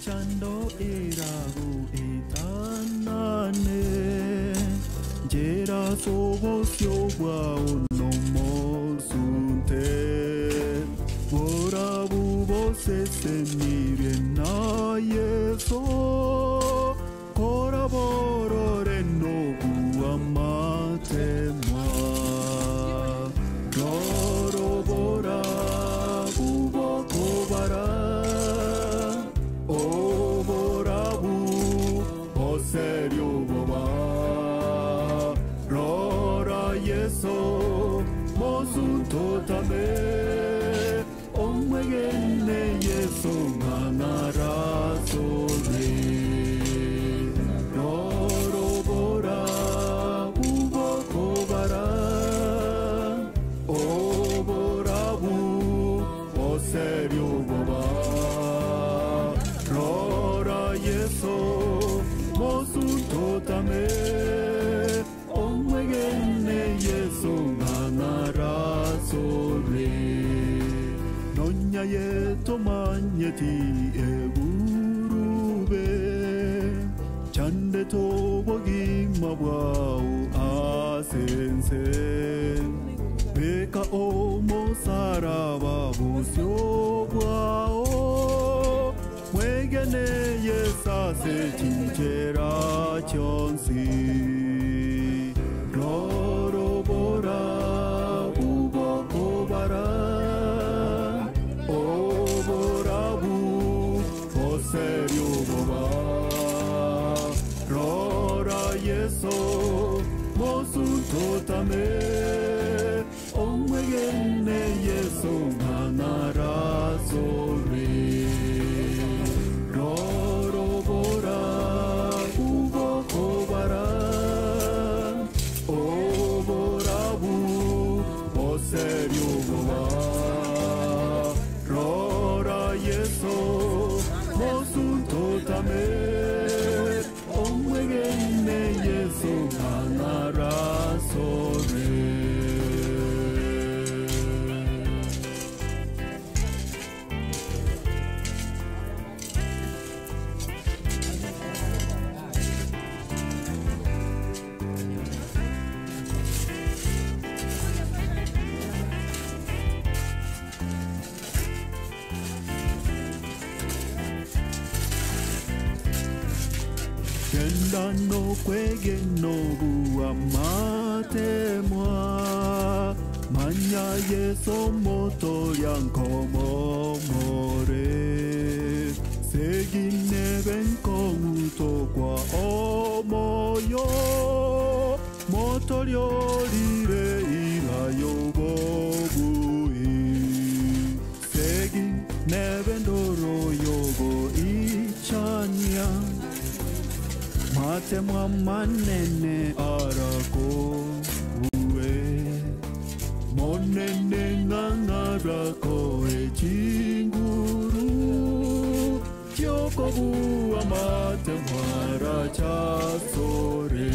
Chando erago etanane jera sobo syowa onomosunte borabu sese na yeso koraborore no guamatema dorobora ubokobara oborabu oserio boba rora yeso mosunto tame omwegene yeso manarasore dorobora ubokobara oborabu oserio boba rora yeso mosunto tame omwegene yeso manarasore nonya yeto manyeti egurube chande tobogi mabwao asense beka omosaraba busyo bwao mwegene yesase chinchera chonsi rorobora ubokobara oborabu oserio boba rora yeso mosunto tame omwegene yeso manarasore rorobora ubokobara oborabu oserio boba rora yeso mosunto tame omwegene yeso manarasore. Kenda no kwege no guamatemwa Manya Yeso moto yankomomore Segine benkonguto kwa omoyo Moto lyorire ila yobobui Segine bendoro yobo ichanya Matemwa manene arako uwe Monene ngangarako echinguru Kyokobuwa matemwa rachasore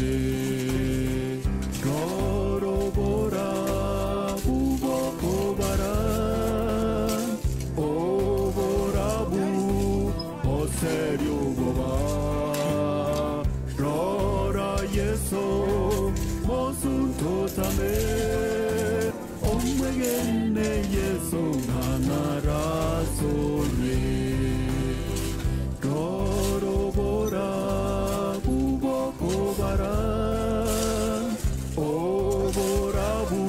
Rorobora bubokobara Oborabu oseryoboba Rora Yeso mosuntotame Omwegene Yeso nganarasore Rorobora bubokobara Oborabu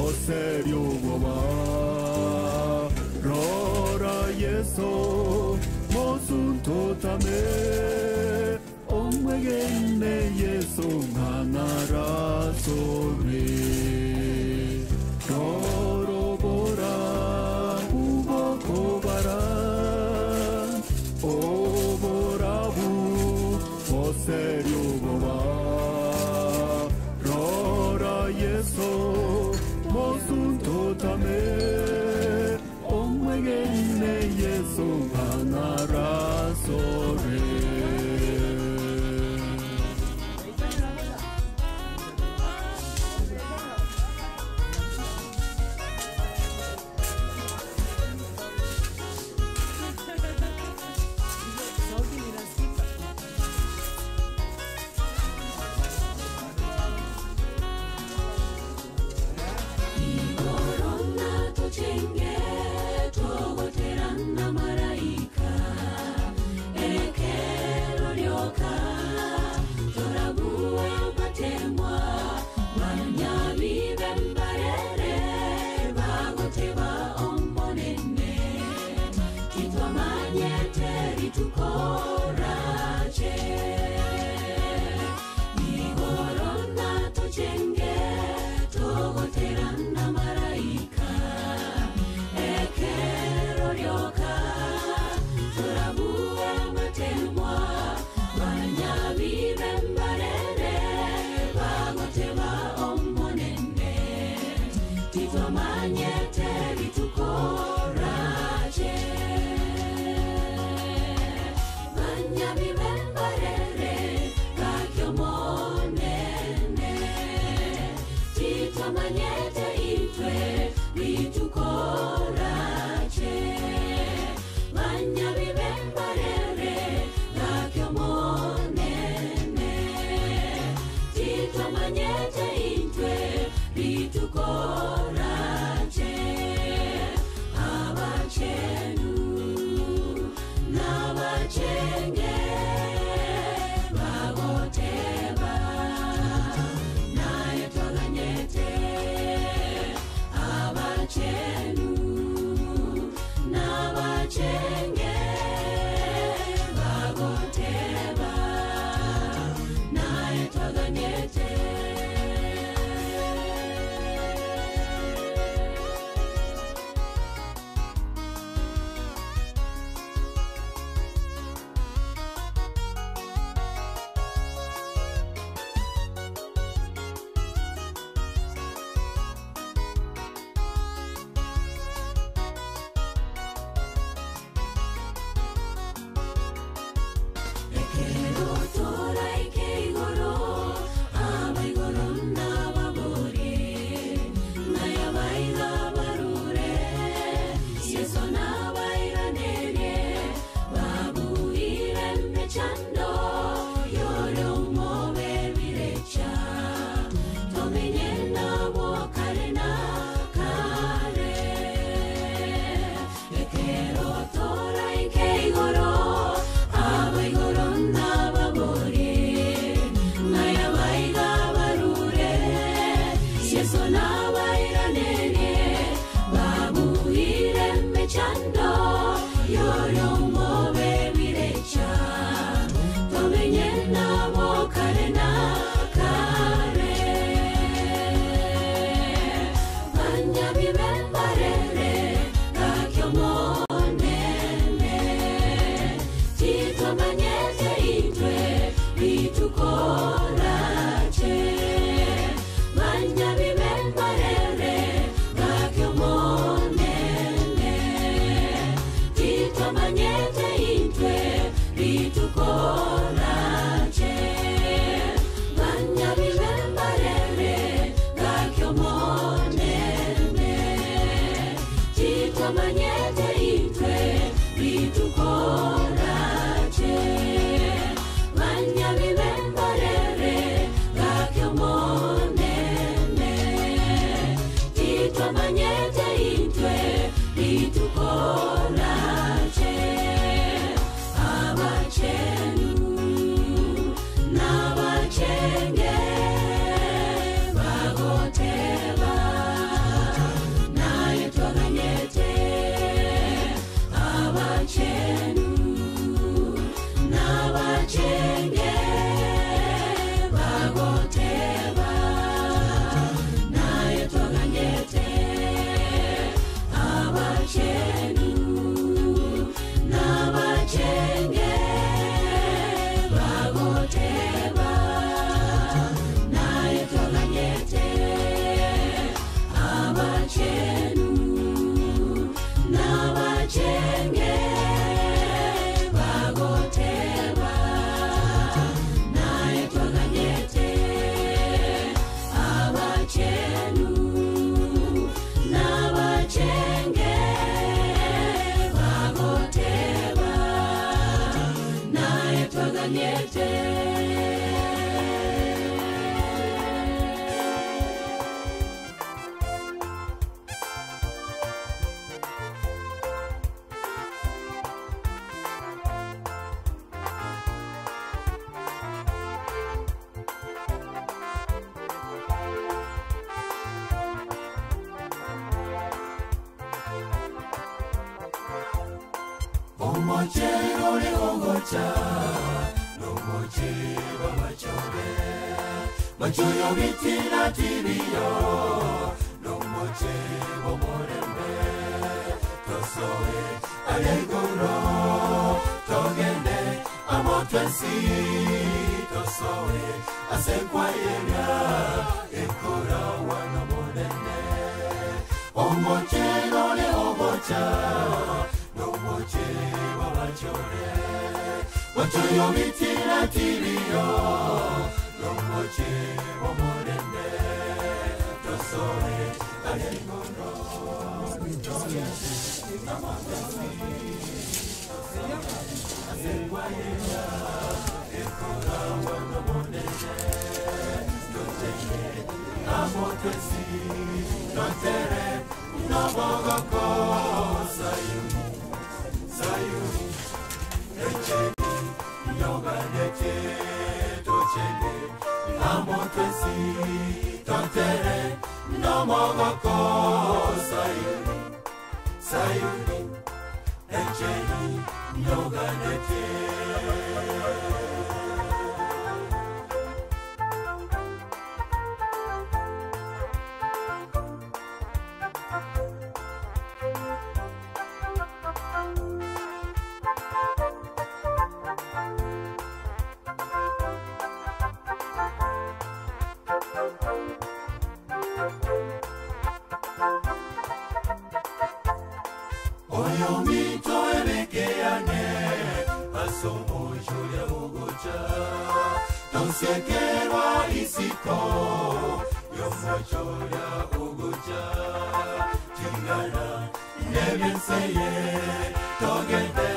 oseryoboba Rora Yeso mosuntotame Omwegene Yeso nganarasore Rorobora bubokobara Oborabu oseryoboba Rora Yeso mosuntotame Omwegene Yeso nganarasore. Ritukorache abachenu. bembarere gakyomonene Titomanyete intwe bitukorache Manyabi bembarere gakyomonene Titomanyete intwe bitukorache Manyabi bembarere gakyomonene Titomanyete intwe bitukorache Manyabi bembarere gakyomonene Titomanyete intwe bitukorache Abachenu n'abachenge bagoteba naye twaganyete Abachenu n'abachenge bagoteba naye twaganyete Abachenu n'abachenge bagoteba naye twaganyete Abachenu n'abachenge bagoteba naye twaganyete Abachenu n'abachenge bagoteba naye twaganyete. Omochero leogocha nomochero machore machoyo bitina tibiyo nomochero morembe tosoe alegoro togende amotwensi tosoe asekwayera ekora wana monene Omochero leogocha nomoche wabachore wachoyo bitina tibiyo nomoche omorembe tosoe alegoro asekwayera ekora wana monene totenge amotwensi totere nobogoko sayuni Sayuni, echeni, yoganete, tochenge, amotwensi, totere, nomogoko, sayuni, sayuni, echeni, yoganete. Oyo mito ebekeane asomo julia ugocha tonsekerwa isiko yomochoria ugocha tingana nebyenseye togende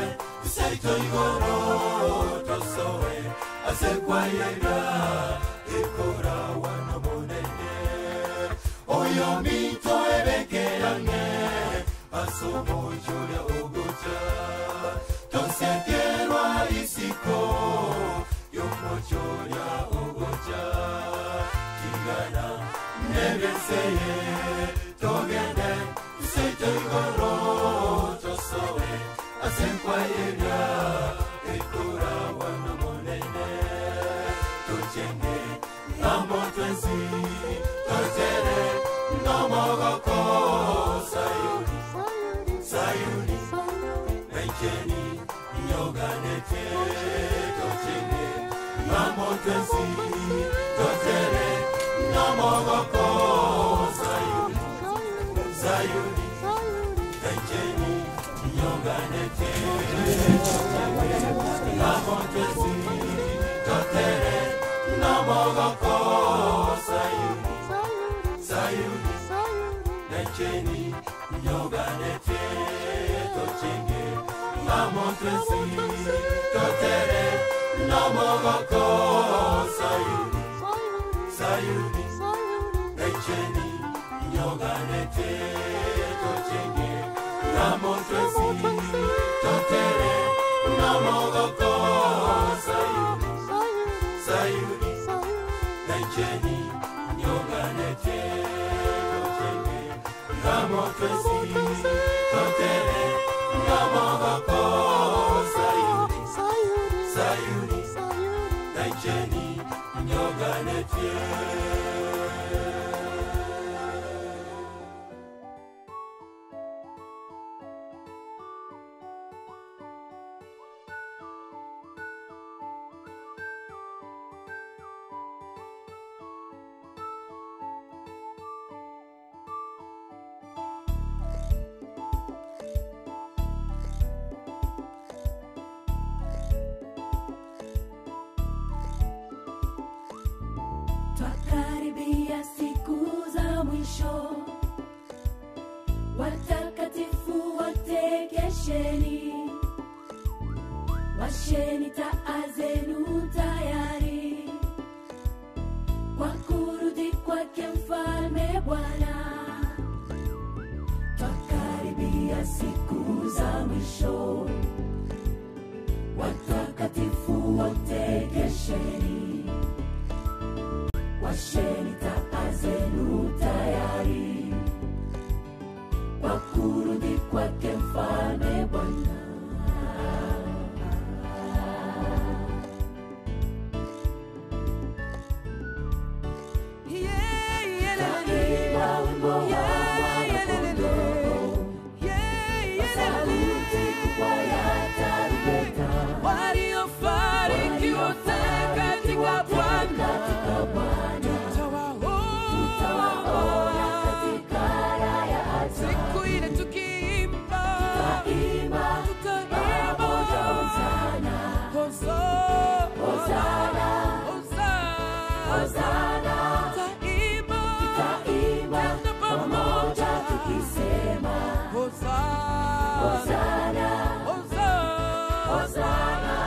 seito igoro tosoe asekwayega ekora wana monene Oyo mito ebekeane asomo julia ugocha tonsekerwa isiko yomochoria ugocha tingana nebyenseye togende seito igoro tosoe asekwayega ekora wana monene tochenge amotwensi totere nomogoko. Nyonganete tochenge Mamotesi totere Namogoko Sayuni Sayuni Tencheni Nyonganete tochenge Mamotesi totere Namogoko Sayuni Sayuni Tencheni Nyonganete tochenge Mamotesi totere Namogoko Sayuni Sayuni Tencheni Nyonganete tochenge Mamotesi totere Namogoko Sayuni Sayuni Tencheni Nyonganete tochenge Mamotesi totere Namogoko Sayuni Sayuni Tencheni Nyonganete. Twakaribia siku za mwisho, watakatifu wote kesheni, washeni taa zenu tayari kwa kurudi kwake Mfalme Bwana. Twakaribia siku za mwisho, watakatifu wote kesheni, washeni taa zenu tayari kwa kurudi kwake Mfalme Bwana. Tutaimba wimbo wa Mwana-Kondoo, kwa sauti kubwa ya tarumbeta, Waliofariki wote katika Bwana tutawaona katika raha ya ajabu. Siku ile tukiimba, tutaimba pamoja, Hosana, Hosana, Hosana. Tutaimba pamoja tukisema, Hosana, Hosana.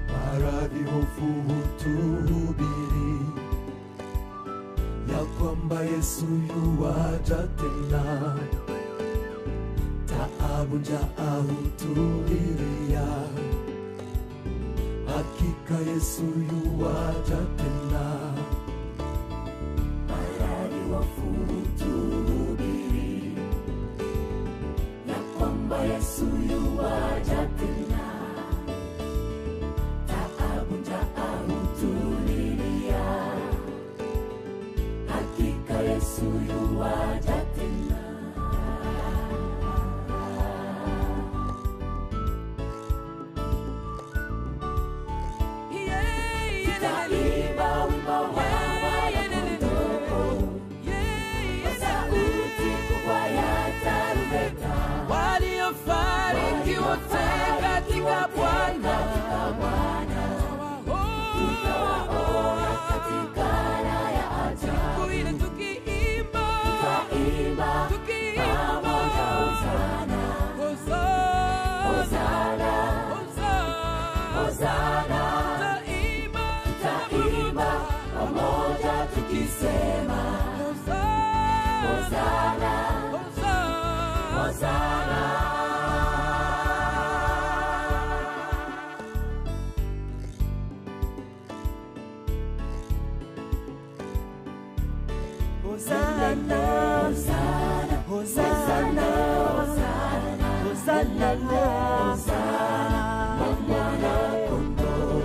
Maradhi, hofu hutuhubiri ya kwamba Yesu yuwaja tena. Taabu, njaa hutulilia, hakika Yesu yuwaja tena. Maradhi, hofu hutuhubiri ya kwamba Yesu yuwaja tena. Taabu, njaa hutulilia, hakika Yesu yuwaja tena. Tutaimba wimbo wa Mwana-Kondoo, kwa sauti kubwa ya tarumbeta, Waliofariki wote katika Bwana tutawaona katika raha ya ajabu. Siku ile tukiimba, Tutaimba pamoja, Hosana, Hosana, Hosana. Tutaimba pamoja tukisema, Hosana, Hosana. Hosanna, Hosanna, Hosanna, Hosanna, Hosanna, Mwana-Kondoo.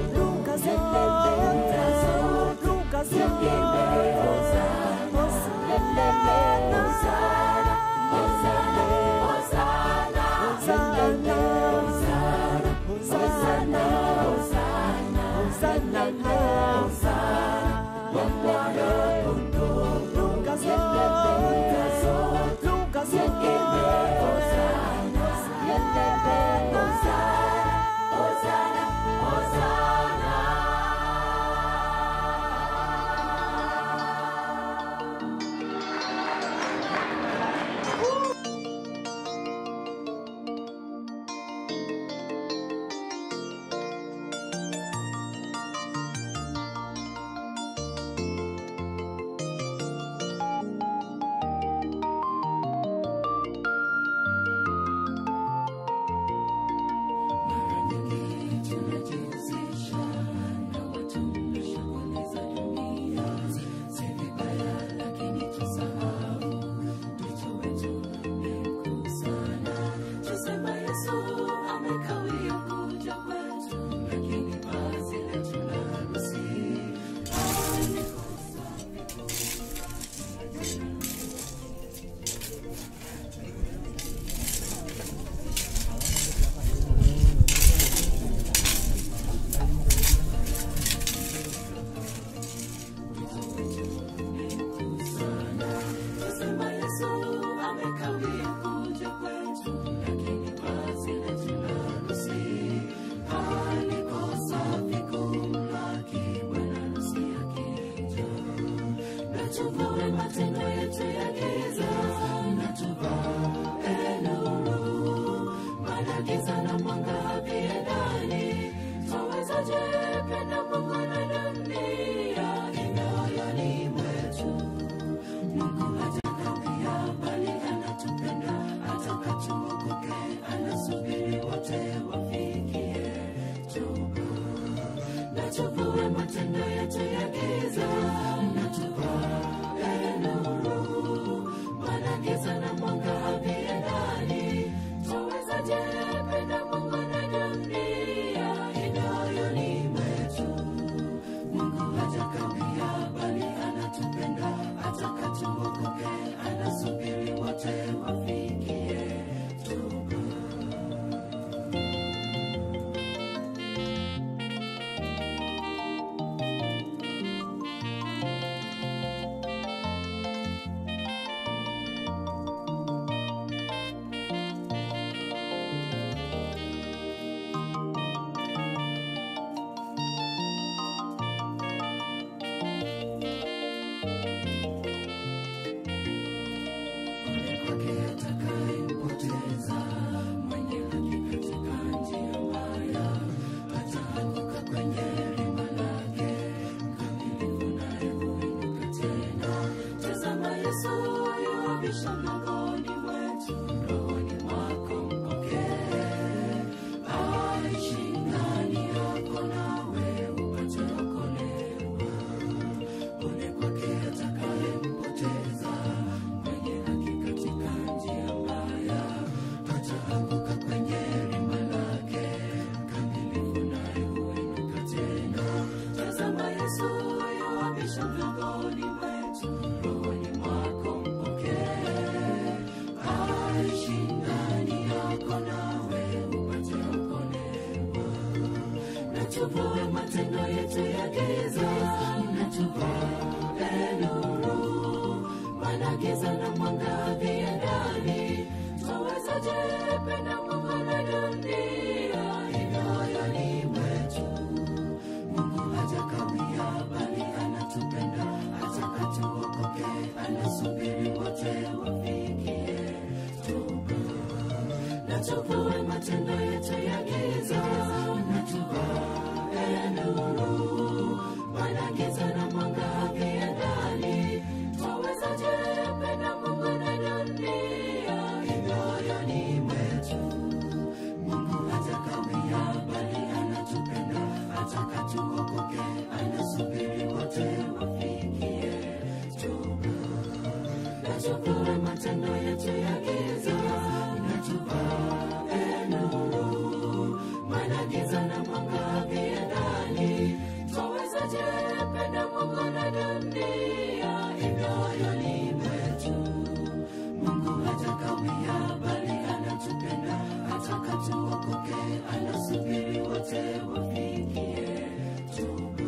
tuvue matendo yetu ya giza, na tuvae nuru. Maana giza na mwanga haviendani. Twawezaje penda Mungu na dunia mioyoni mwetu? Mungu hajakawia, bali anatupenda, ataka tuokoke, anasubiri wote wafikie toba. Na tuvue matendo yetu ya giza, na tuvae nuru. Maana giza na mwanga haviendani. Twawezaje penda Mungu na dunia mioyoni mwetu? Mungu hajakawia, bali anatupenda, ataka tuokoke, anasubiri wote wafikie toba. Na tuvue matendo yetu ya giza, na tuvae nuru. Maana giza na mwanga haviendani. Twawezaje penda Mungu na dunia mioyoni mwetu? Mungu hajakawia, bali anatupenda, ataka tuokoke, anasubiri wote wafikie toba.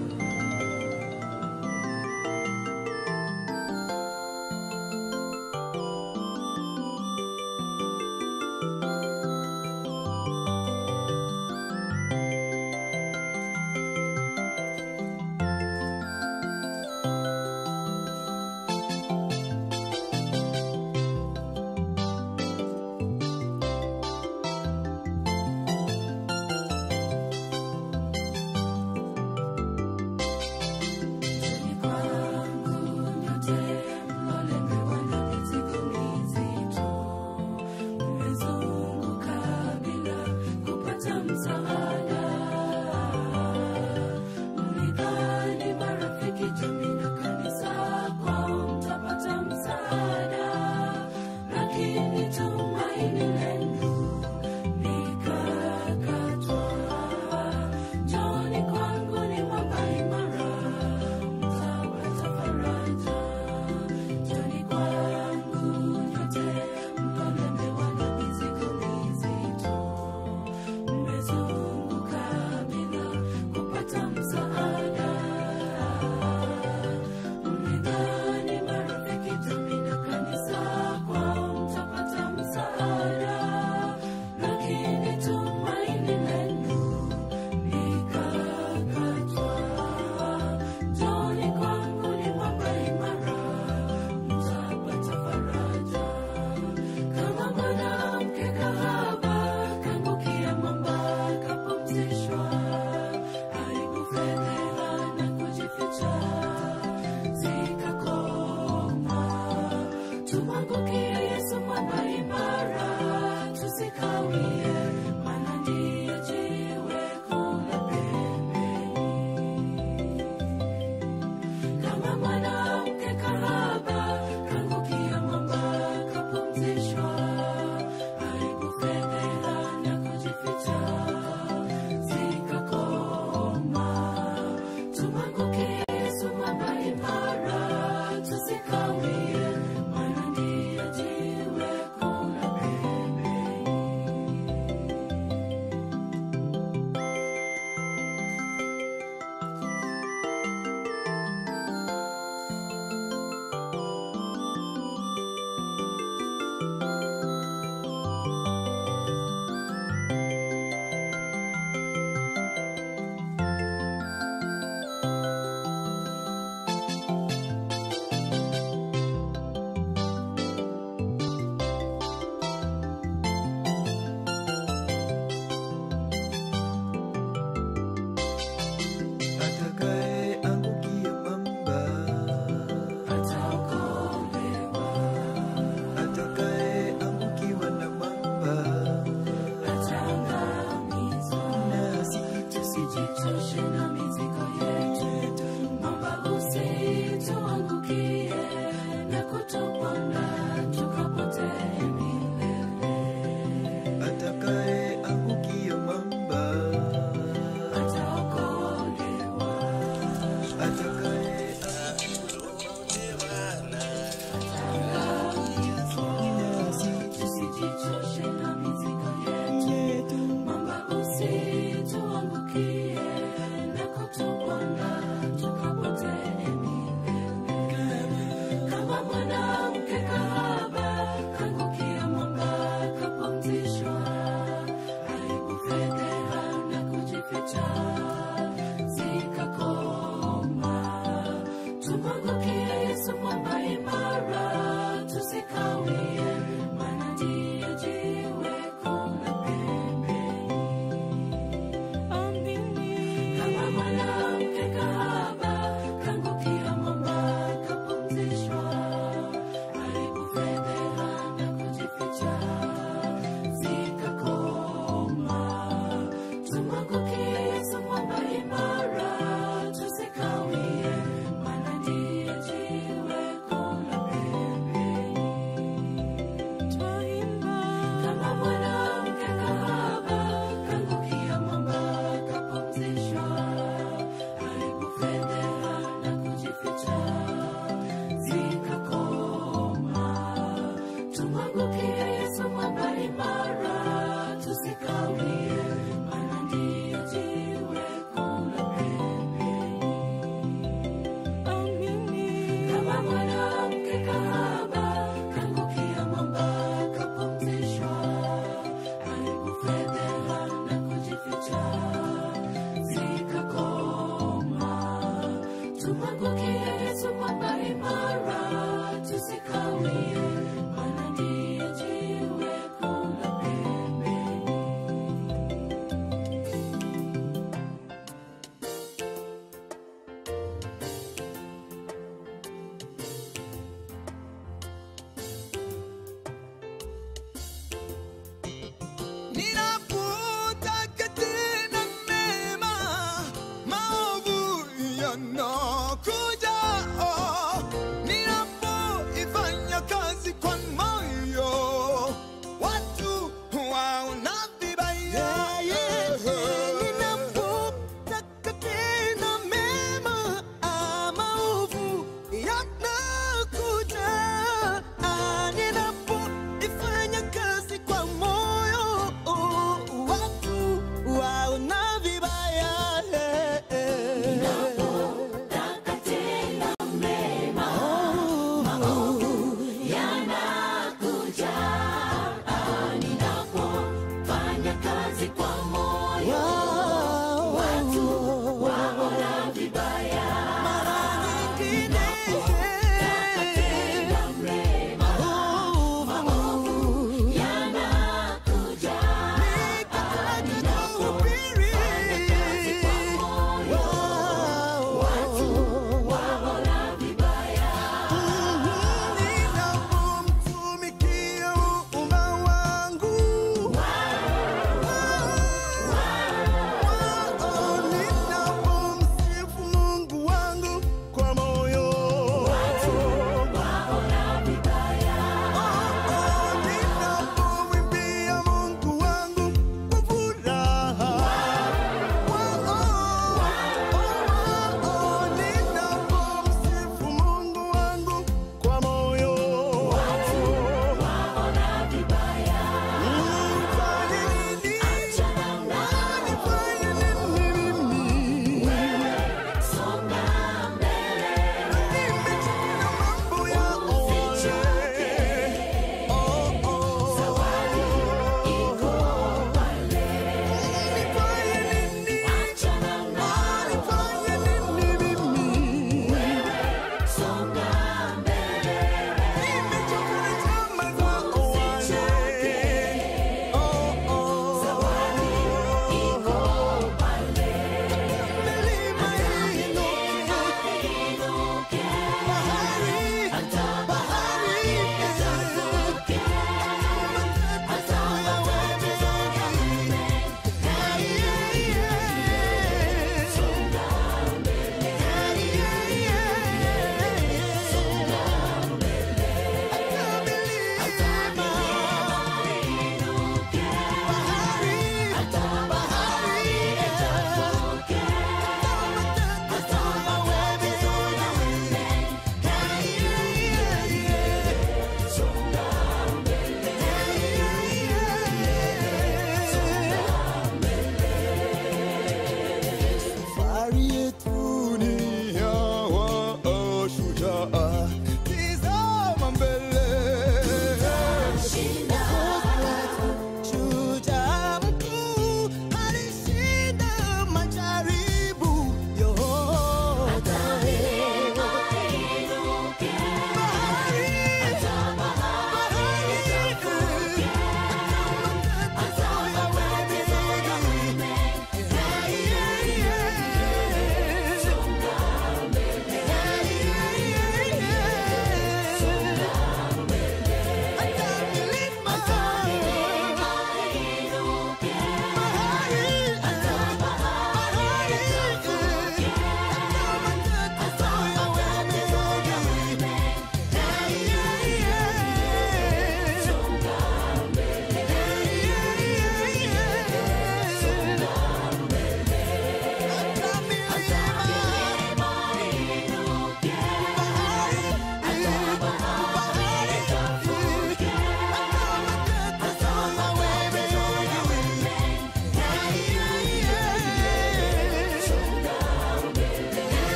Tusijichoshe na mizigo yetu, mwamba usituangukie.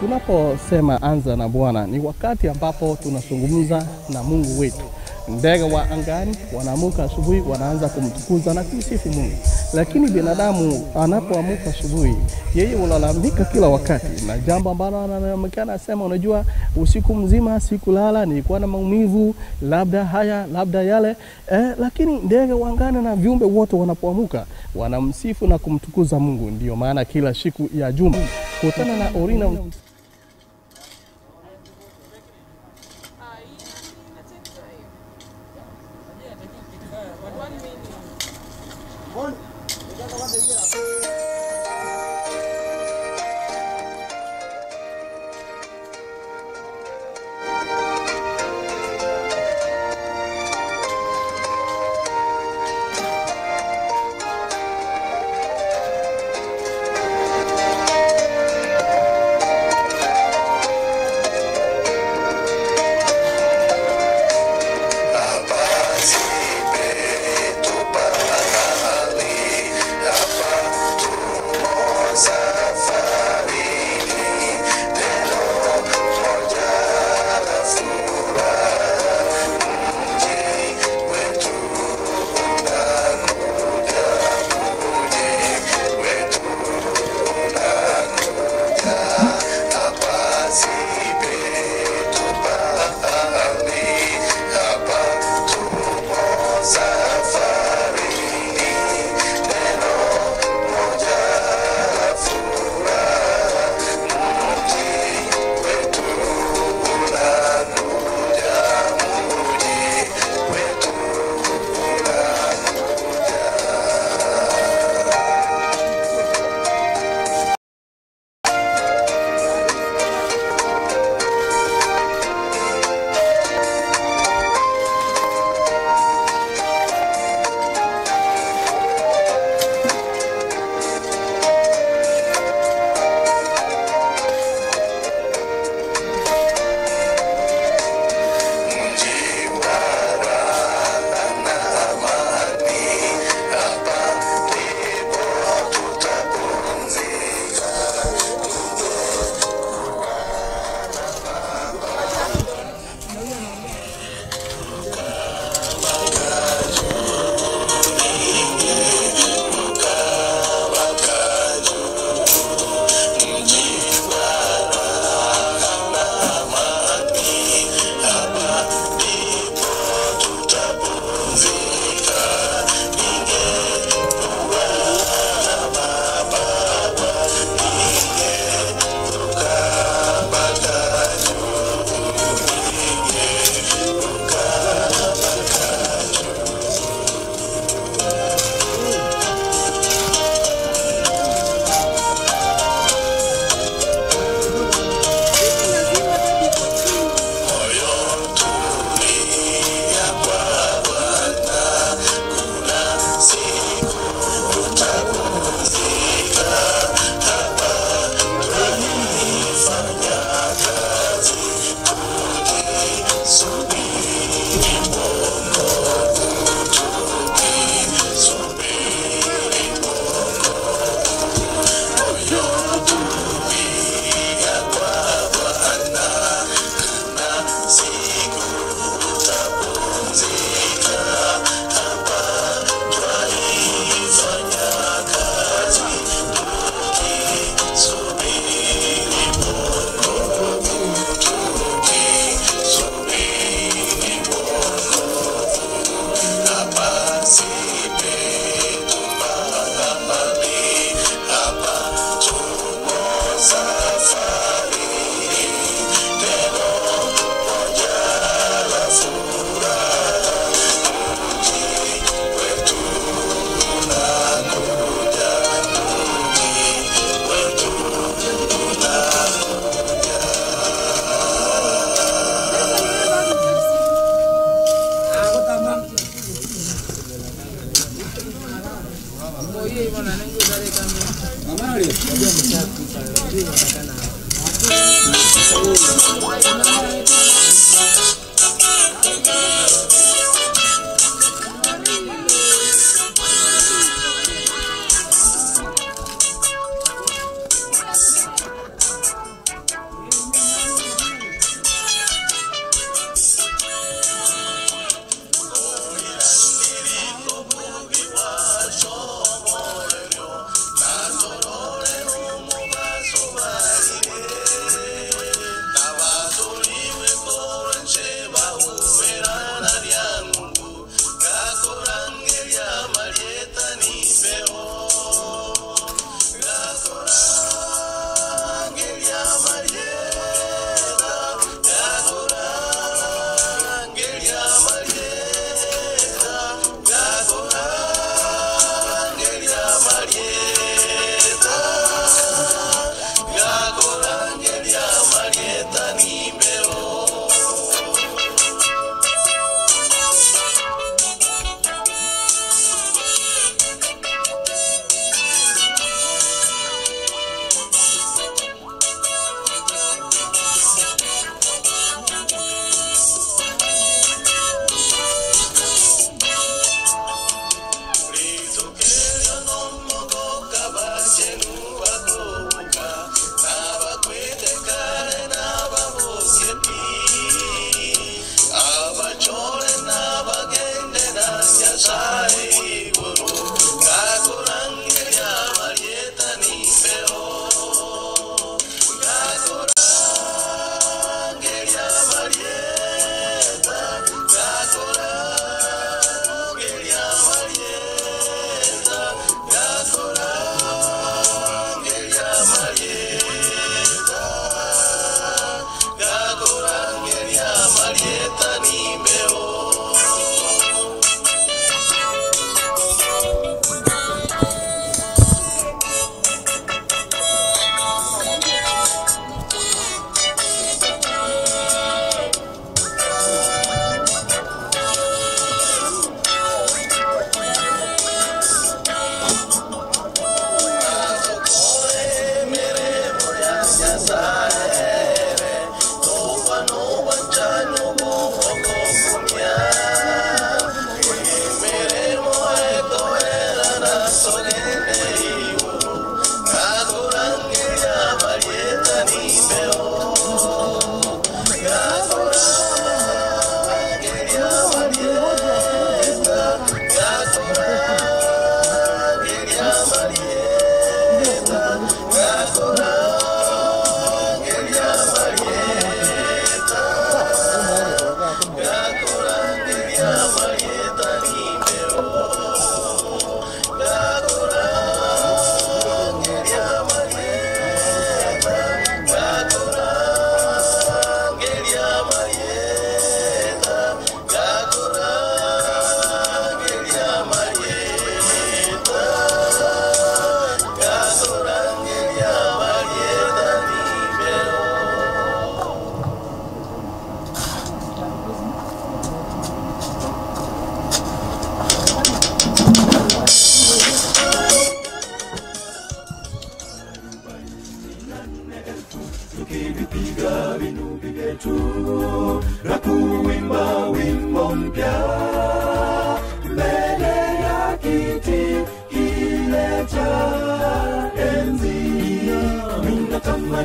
Tunaposema anza na Bwana ni wakati ambapo tunazungumza na Mungu wetu. Ndege wa angani wanaamuka asubuhi, wanaanza kumtukuza na kumsifu Mungu. Lakini binadamu anapoamuka asubuhi, yeye hulalamika kila wakati, na jambo ambalo analalamika anasema, unajua usiku mzima sikulala, nilikuwa na maumivu, labda haya labda yale. Lakini ndege wa angani na viumbe wote wanapoamuka wanamsifu na kumtukuza Mungu. Ndio maana kila siku ya juma kutana na Orina.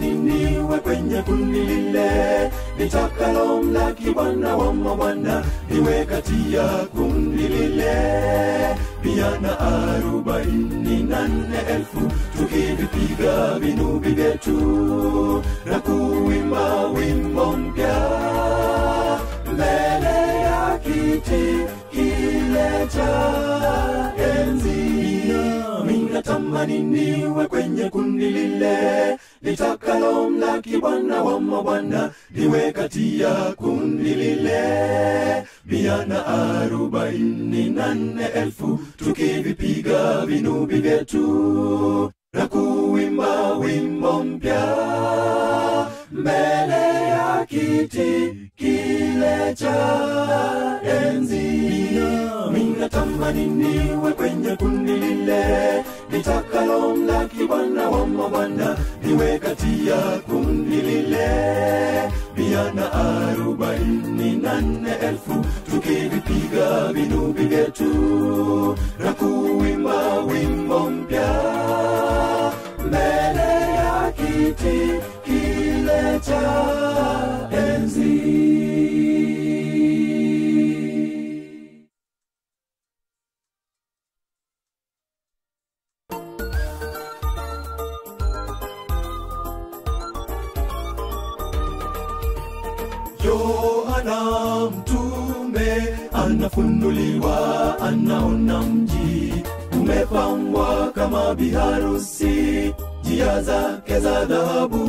Minatamani niwe kwenye kundi lile litakalomlaki Bwana wa mabwana, niwe kati ya kundi lile 144,000 tukivipiga vinubi vyetu na kuimba wimbo mpya mbele ya kiti kile cha enzi. Minatamani niwe kwenye kundi lile litakalomlaki Bwana wa mabwana, niwe kati ya kundi lile 144,000 tukivipiga vinubi vyetu na kuimba wimbo mpya mbele ya kiti kile cha enzi. Minatamani niwe kwenye kundi lile litakalomlaki Bwana wa mabwana, niwe kati ya kundi lile 144,000 tukivipiga vinubi vyetu na kuimba wimbo mpya mbele ya kiti kile cha enzi. Yohana mtume anafunuliwa, anaona mji umepambwa kama biharusi, njia zake za dhahabu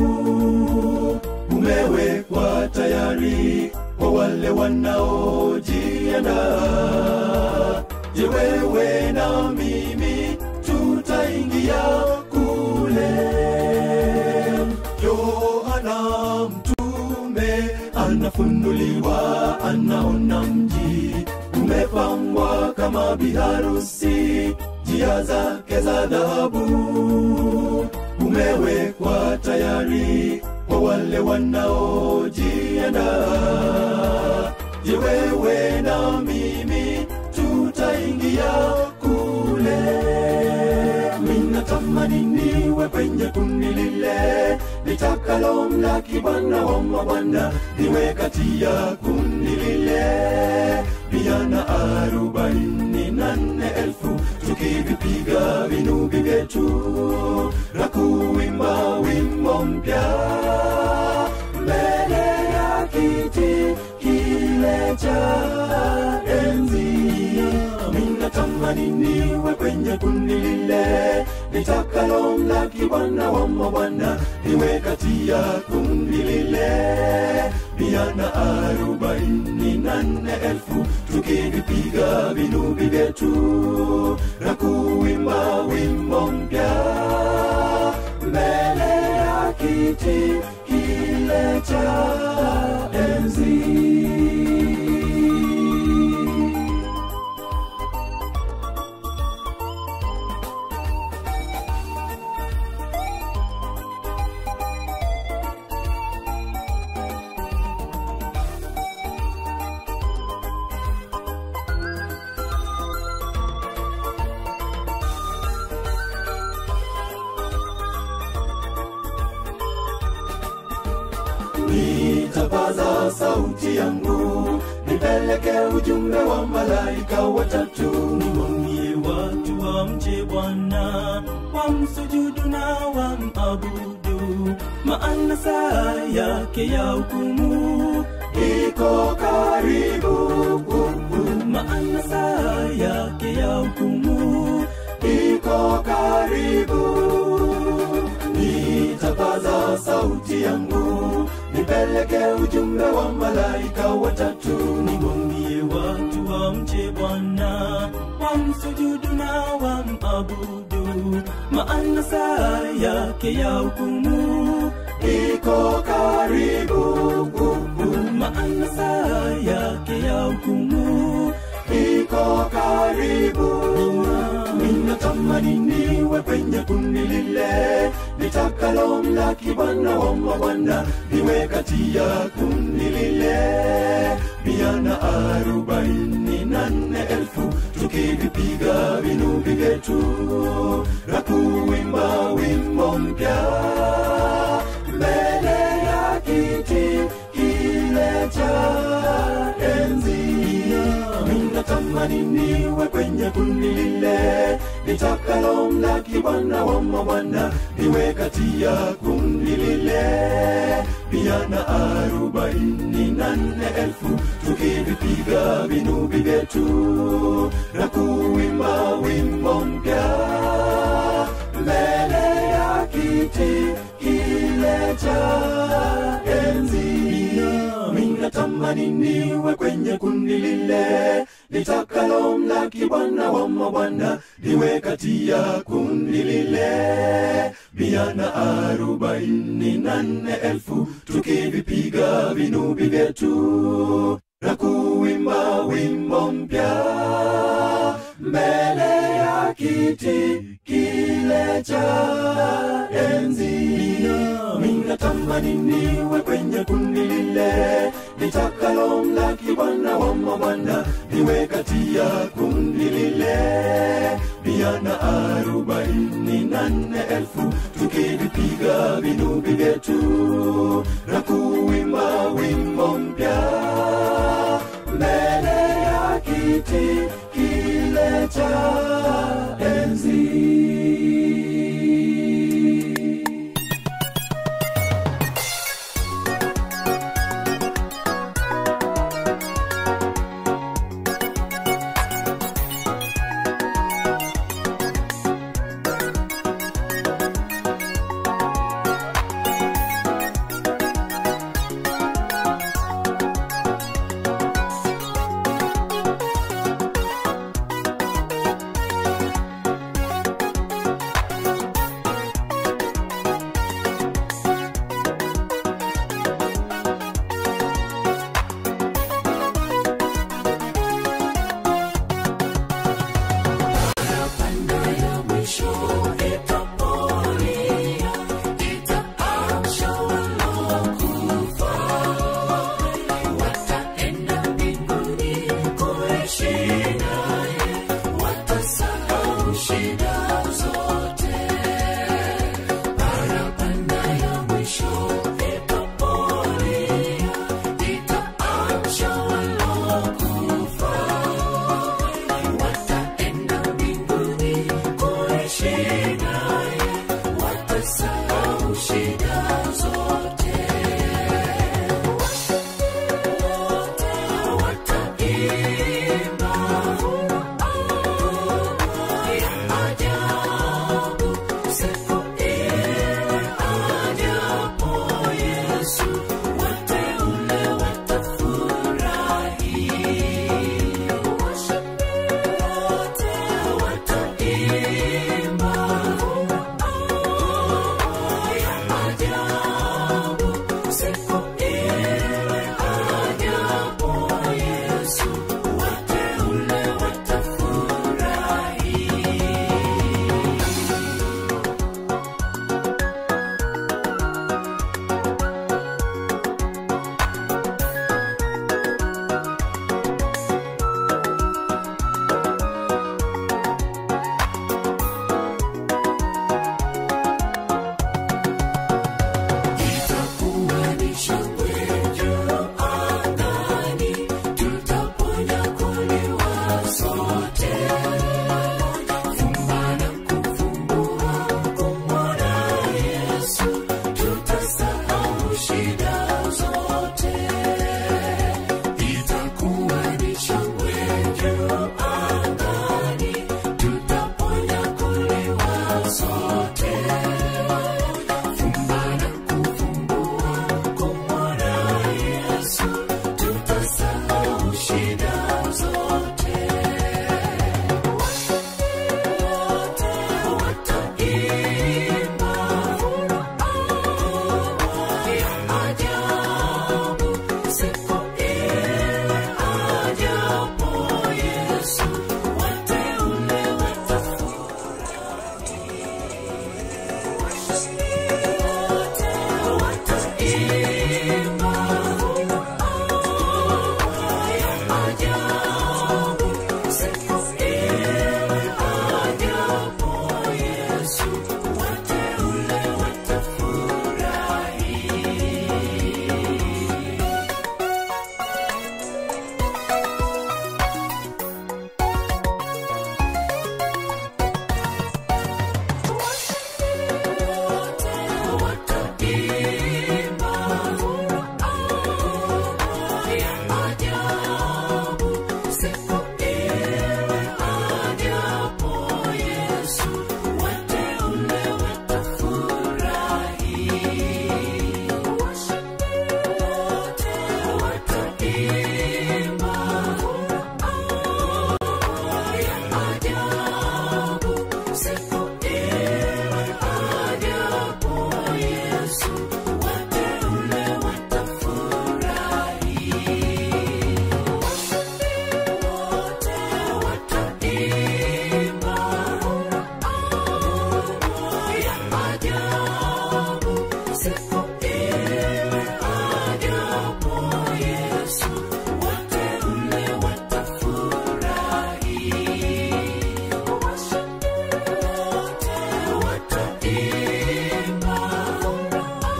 umewekwa tayari kwa wale wanaojiandaa. Je, wewe na mimi tutaingia kule? Yohana mtume anafunuliwa, anaona mji umepambwa kama biharusi, njia zake za dhahabu umewekwa tayari kwa wale wanaojiandaa. Je, wewe na mimi tutaingia kule? Minatamani niwe kwenye kundi lile litakalomlaki Bwana wa mabwana, niwe kati ya kundi lile 144,000 tukivipiga vinubi vyetu na kuimba wimbo mpya mbele ya kiti kile cha enzi. Minatamani niwe kwenye kundi lile litakalomlaki Bwana wa mabwana, niwe kati ya kundi lile 144,000 tukivipiga vinubi vyetu na kuimba wimbo mpya mbele ya kiti kile cha enzi. Nitapaza sauti yangu nipeleke ujumbe wa malaika watatu, niwaambie watu wamche Bwana, wamsujudu na wamabudu, maana saa yake ya hukumu iko karibu, maana saa yake ya hukumu iko karibu. Nitapaza sauti yangu nipeleke ujumbe wa malaika watatu, niwaambie watu wamche Bwana, wamsujudu na wamabudu, maana saa yake ya hukumu iko karibu, maana saa yake ya hukumu iko karibu. Ninatamani niwe kwenye kundi lile litakalomlaki Bwana wa mabwana, niwe kati ya kundi lile 144,000 tukivipiga vinubi vyetu na kuimba wimbo mpya mbele kwenye kundi lile litakalomlaki Bwana wa mabwana, niwe kati ya kundi lile 144,000 tukivipiga vinubi vyetu na kuimba wimbo mpya mbele ya kiti kile cha enzi. Ninatamani niwe kwenye kundi lile litakalomlaki Bwana wa mabwana, niwe kati ya kundi lile 144,000 tukivipiga vinubi vyetu na kuimba wimbo mpya mbele ya kiti kile cha enzi. Ninatamani niwe kwenye kundi lile litakalomlaki Bwana wa mabwana, niwe kati ya kundi lile 144,000 tukivipiga vinubi vyetu na kuimba wimbo mpya mbele ya kiti kile cha enzi. ajabu, siku ile ajapo Yesu, wateule watafurahi, washindi wote wataimba furaha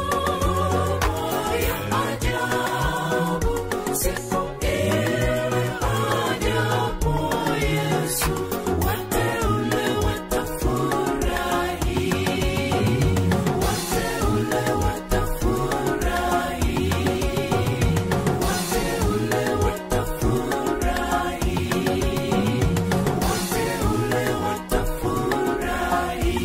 ya ajabu, siku ile ajapo Yesu, wateule watafurahi, wateule watafurahi, wateule watafurahi, wateule watafurahi.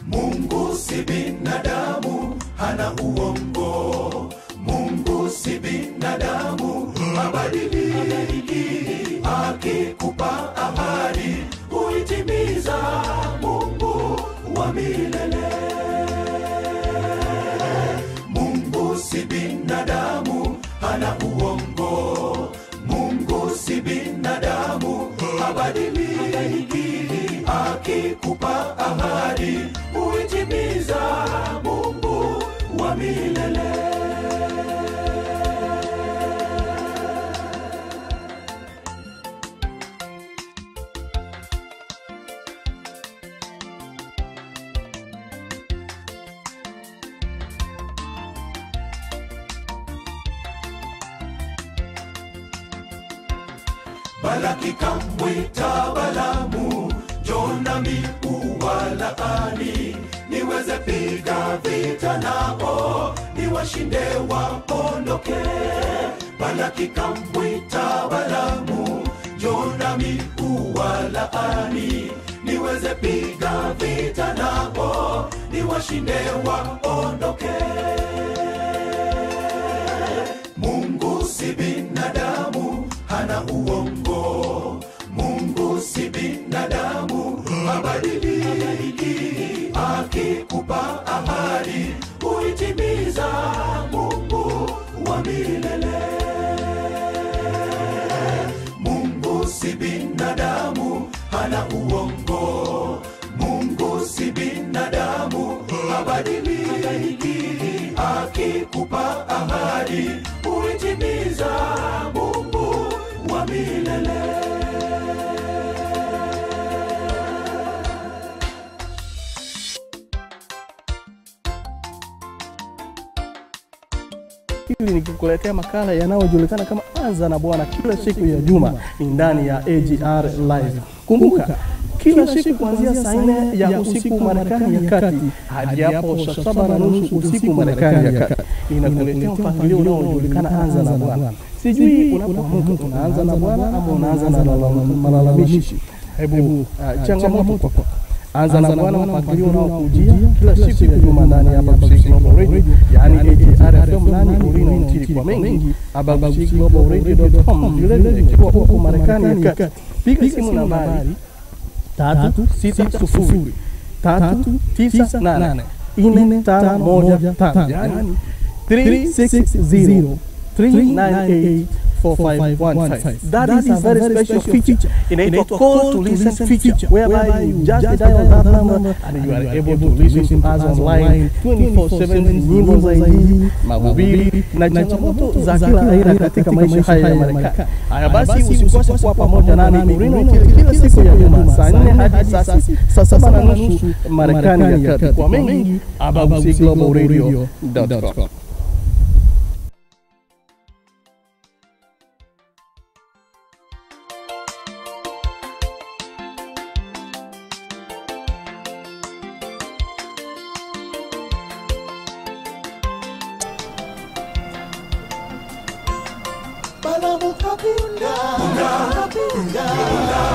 Mungu si binadamu, hana uongo. Mungu si binadamu, habadiliki. Akikupa ahadi huitimiza. Mungu wa milele. Mungu si binadamu, hana uongo. Mungu si binadamu, habadiliki. Akikupa ahadi huitimiza. Mungu wa milele. Balaki kamwita Balamu, njoo nami uwalaani, niweze piga vita nao, niwashinde waondoke. Balaki kamwita Balamu, njoo nami uwalaani, niweze piga vita nao, niwashinde waondoke. Mungu si binadamu, hana uongo. Mungu si binadamu, habadiliki. Akikupa ahadi huitimiza. Mungu wa milele. Mungu si binadamu, hana uongo. Mungu si binadamu, habadiliki. Akikupa ahadi huitimiza. Mungu wa milele. Hili nikikuletea makala yanayojulikana kama Anza na Bwana kila siku ya juma ni ndani ya AGR Live. Kumbuka kila siku kuanzia saa 4 ya usiku Marekani ya kati hadi hapo saa 7:30 usiku Marekani ya kati, ninakuletea mpangilio unaojulikana Anza na Bwana. Sijui unapoamka unaanza na Bwana ama unaanza na malalamishi. Hebu changamoto kwako. Anza na Bwana, mpangilio unaokujia kila siku ya juma ndani ya Abagusii Global Radio, yaani AGR FM nani Urino Ntiri. Kwa mengi abagusiiglobalradio.com. Vile vile ikiwa uko Marekani ya kati, piga simu nambari 360 398 4515, yaani 360 398 4515. That is a very special feature. Inaitwa call to listen feature, whereby you just dial that number and you are able to listen to us online 24/7, nyimbo za Injili, mahubiri na changamoto za kila aina katika maisha haya ya Marekani. Haya basi, usikose kuwa pamoja nami Urino kila siku ya Juma saa 4 hadi saa 7:30 Marekani ya kati. Kwa mengi abagusiiglobalradio.com. Balamu kapunda, punda,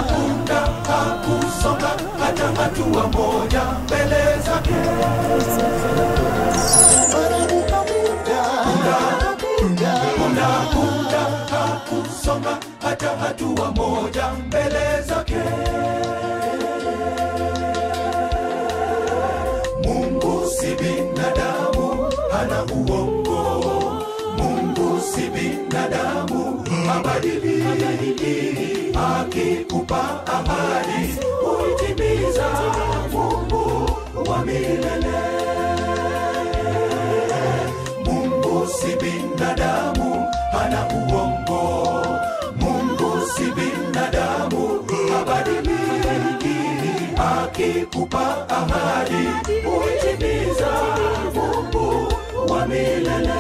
punda, hakusonga hata hatua moja mbele zake. hatua moja mbele zake. Mungu si binadamu, hana uongo. Mungu si binadamu, habadiliki. Akikupa ahadi huitimiza. Mungu wa milele. Mungu si binadamu, hana uongo. Mungu si binadamu, habadiliki. Akikupa ahadi huitimiza. Mungu wa milele.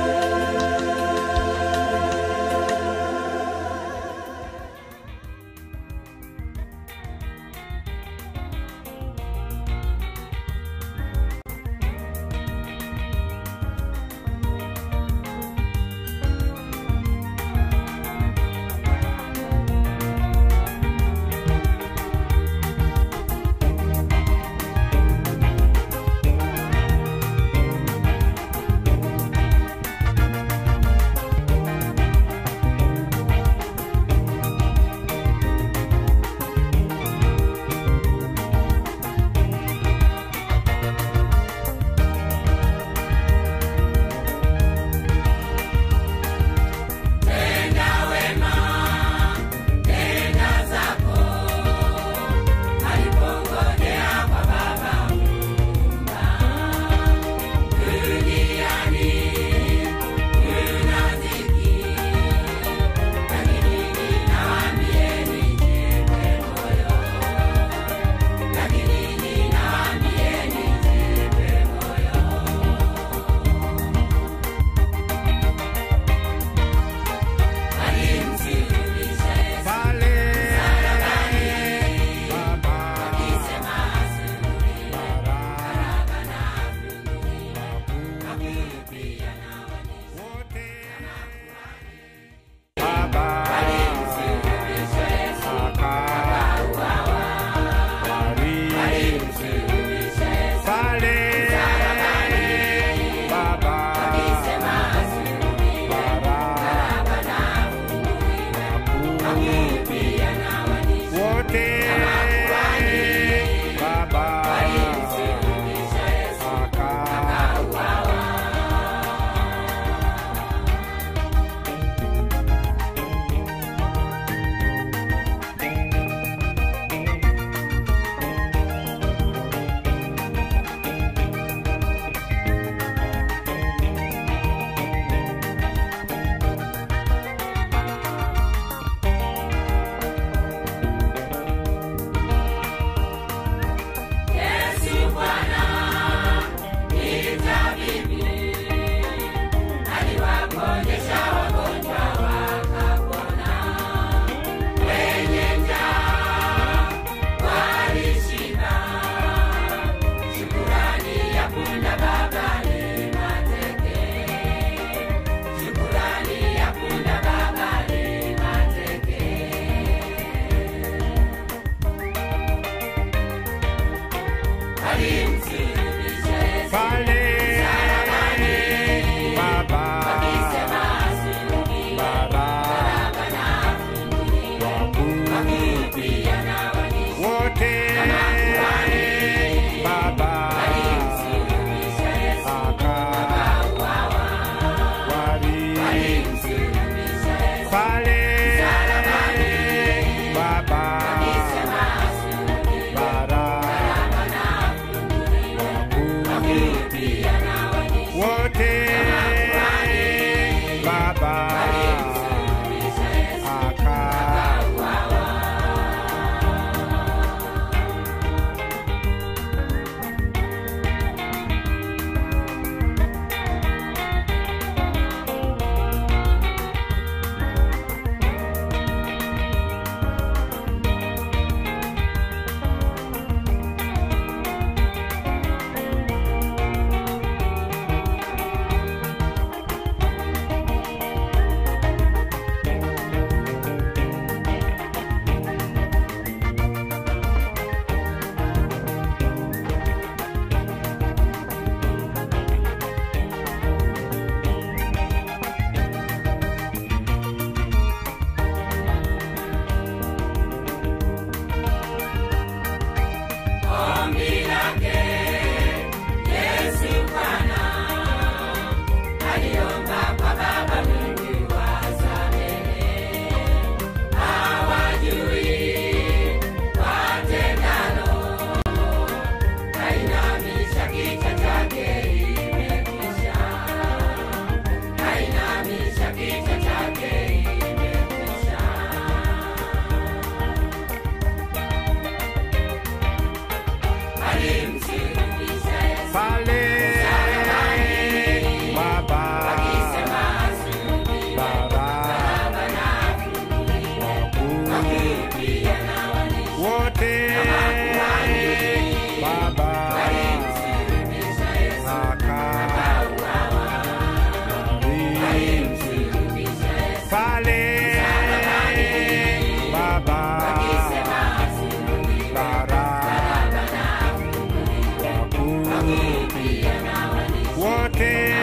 wake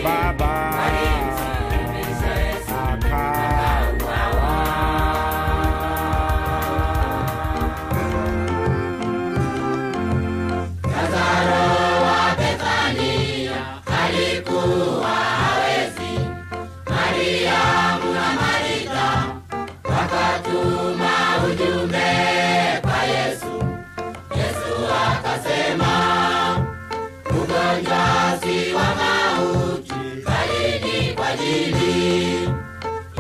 Baba Lazaro wa Bethania alikuwa hawezi, Mariamu na Martha wakatuma ujumbe kwa Yesu. Yesu akasema, ugonjwa si wa mauti, bali ni kwa ajili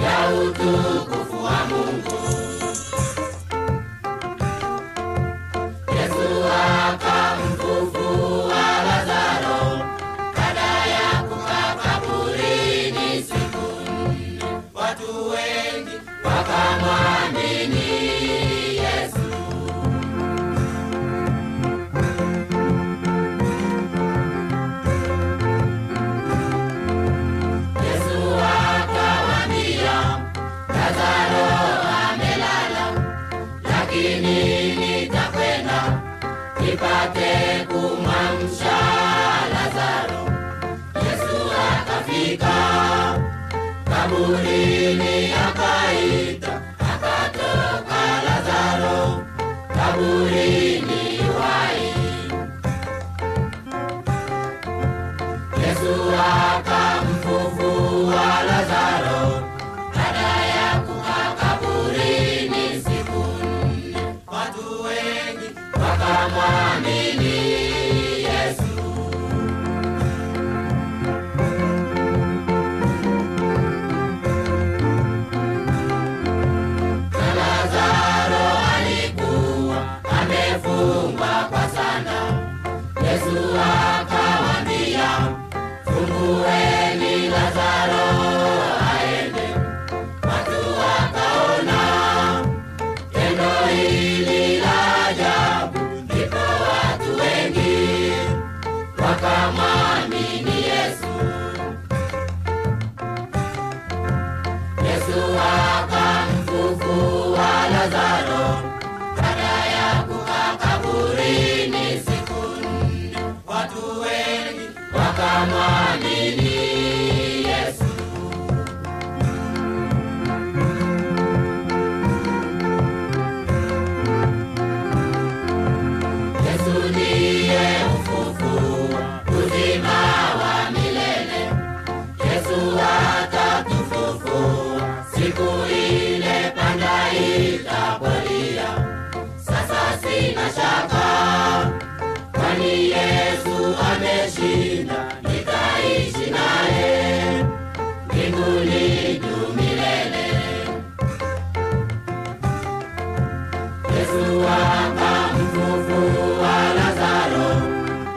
ya utukufu wa Mungu. Yesu akamfufua Lazaro baada ya kukaa kaburini siku 4. Watu wengi wakamwamini Yesu. Yesu akawaambia, Lazaro amelala, lakini nitakwenda nipate kumwamsha Lazaro. Yesu akafika kaburini, akaita, akatoka Lazaro kaburini uhai. Yesu akamfufua Lazaro baada ya kukaa kaburini siku 4. Watu wengi wakamwamini Yesu. Na Lazaro alikuwa amefungwa kwa sana. Yesu akawaambia, fungueni Lazaro aende. Watu wakaona tendo hili la ajabu, ndipo watu wengi wakamwamini Yesu. Yesu akamfufua Lazaro baada ya kukaa kaburini siku 4. Watu wengi wakamwamini Yesu. Yesu ndiye ufufuo, uzima wa milele. Yesu atatufufua siku ile panda itapolia. Sasa sina shaka, kwani Yesu ameshinda, nitaishi naye mbinguni juu milele. Yesu akamfufua Lazaro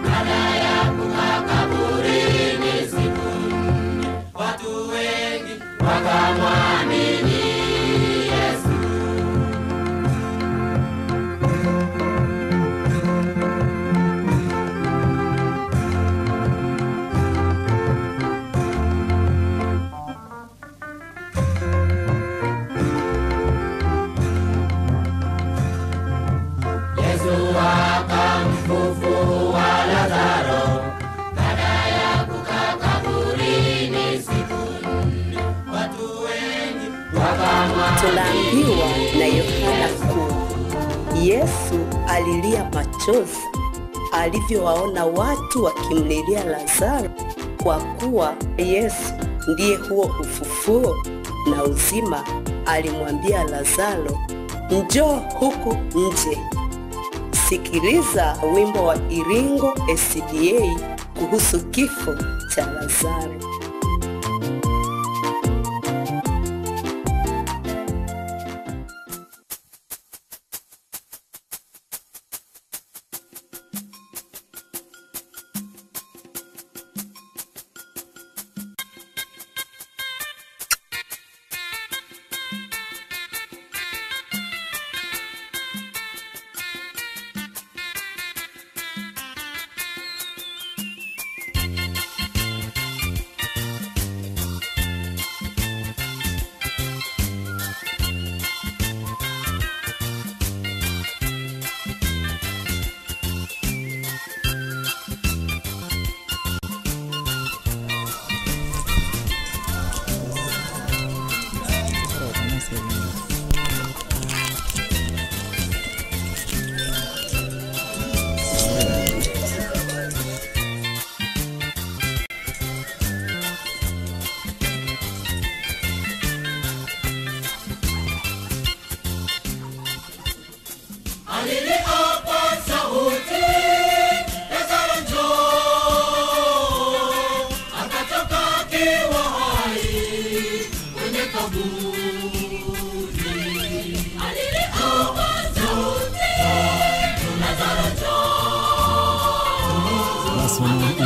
baada ya kukaa kaburini siku 4. Watu wengi wakamwamini Yesu. Yesu akamfufua Lazaro baada ya kukaa kaburini siku 4. Watu wengi Tunaambiwa na Yohana kuwa Yesu alilia machozi alivyowaona watu wakimlilia Lazaro, kwa kuwa Yesu ndiye huo ufufuo na uzima. Alimwambia Lazaro, njoo huku nje. Sikiliza wimbo wa Iringo SDA kuhusu kifo cha Lazaro.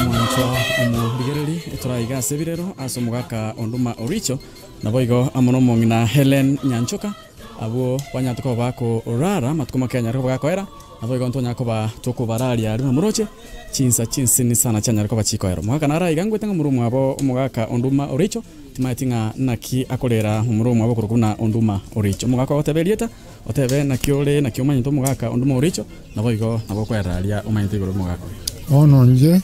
Omwancho omurigereri etoraiga sebirero ase omogaka Onduma Oricho naboigo amo nomong'ina Helen Nyanchoka abo banyatuko bako orara matuko makenya riko bagakoera naboigo ntonya koba tokobararia ari namuroche chinsa chinsini sana chanya riko bachikoero omogaka naraiga ngwete ng'omurumwa abo omogaka Onduma Oricho timaetinga naki akorera omurumwa abo kurukuna Onduma Oricho omogaka oteberieta otebe naki ore naki omanyete omogaka Onduma Oricho naboigo nabo kweraria omanyete igoro omogaka ono nje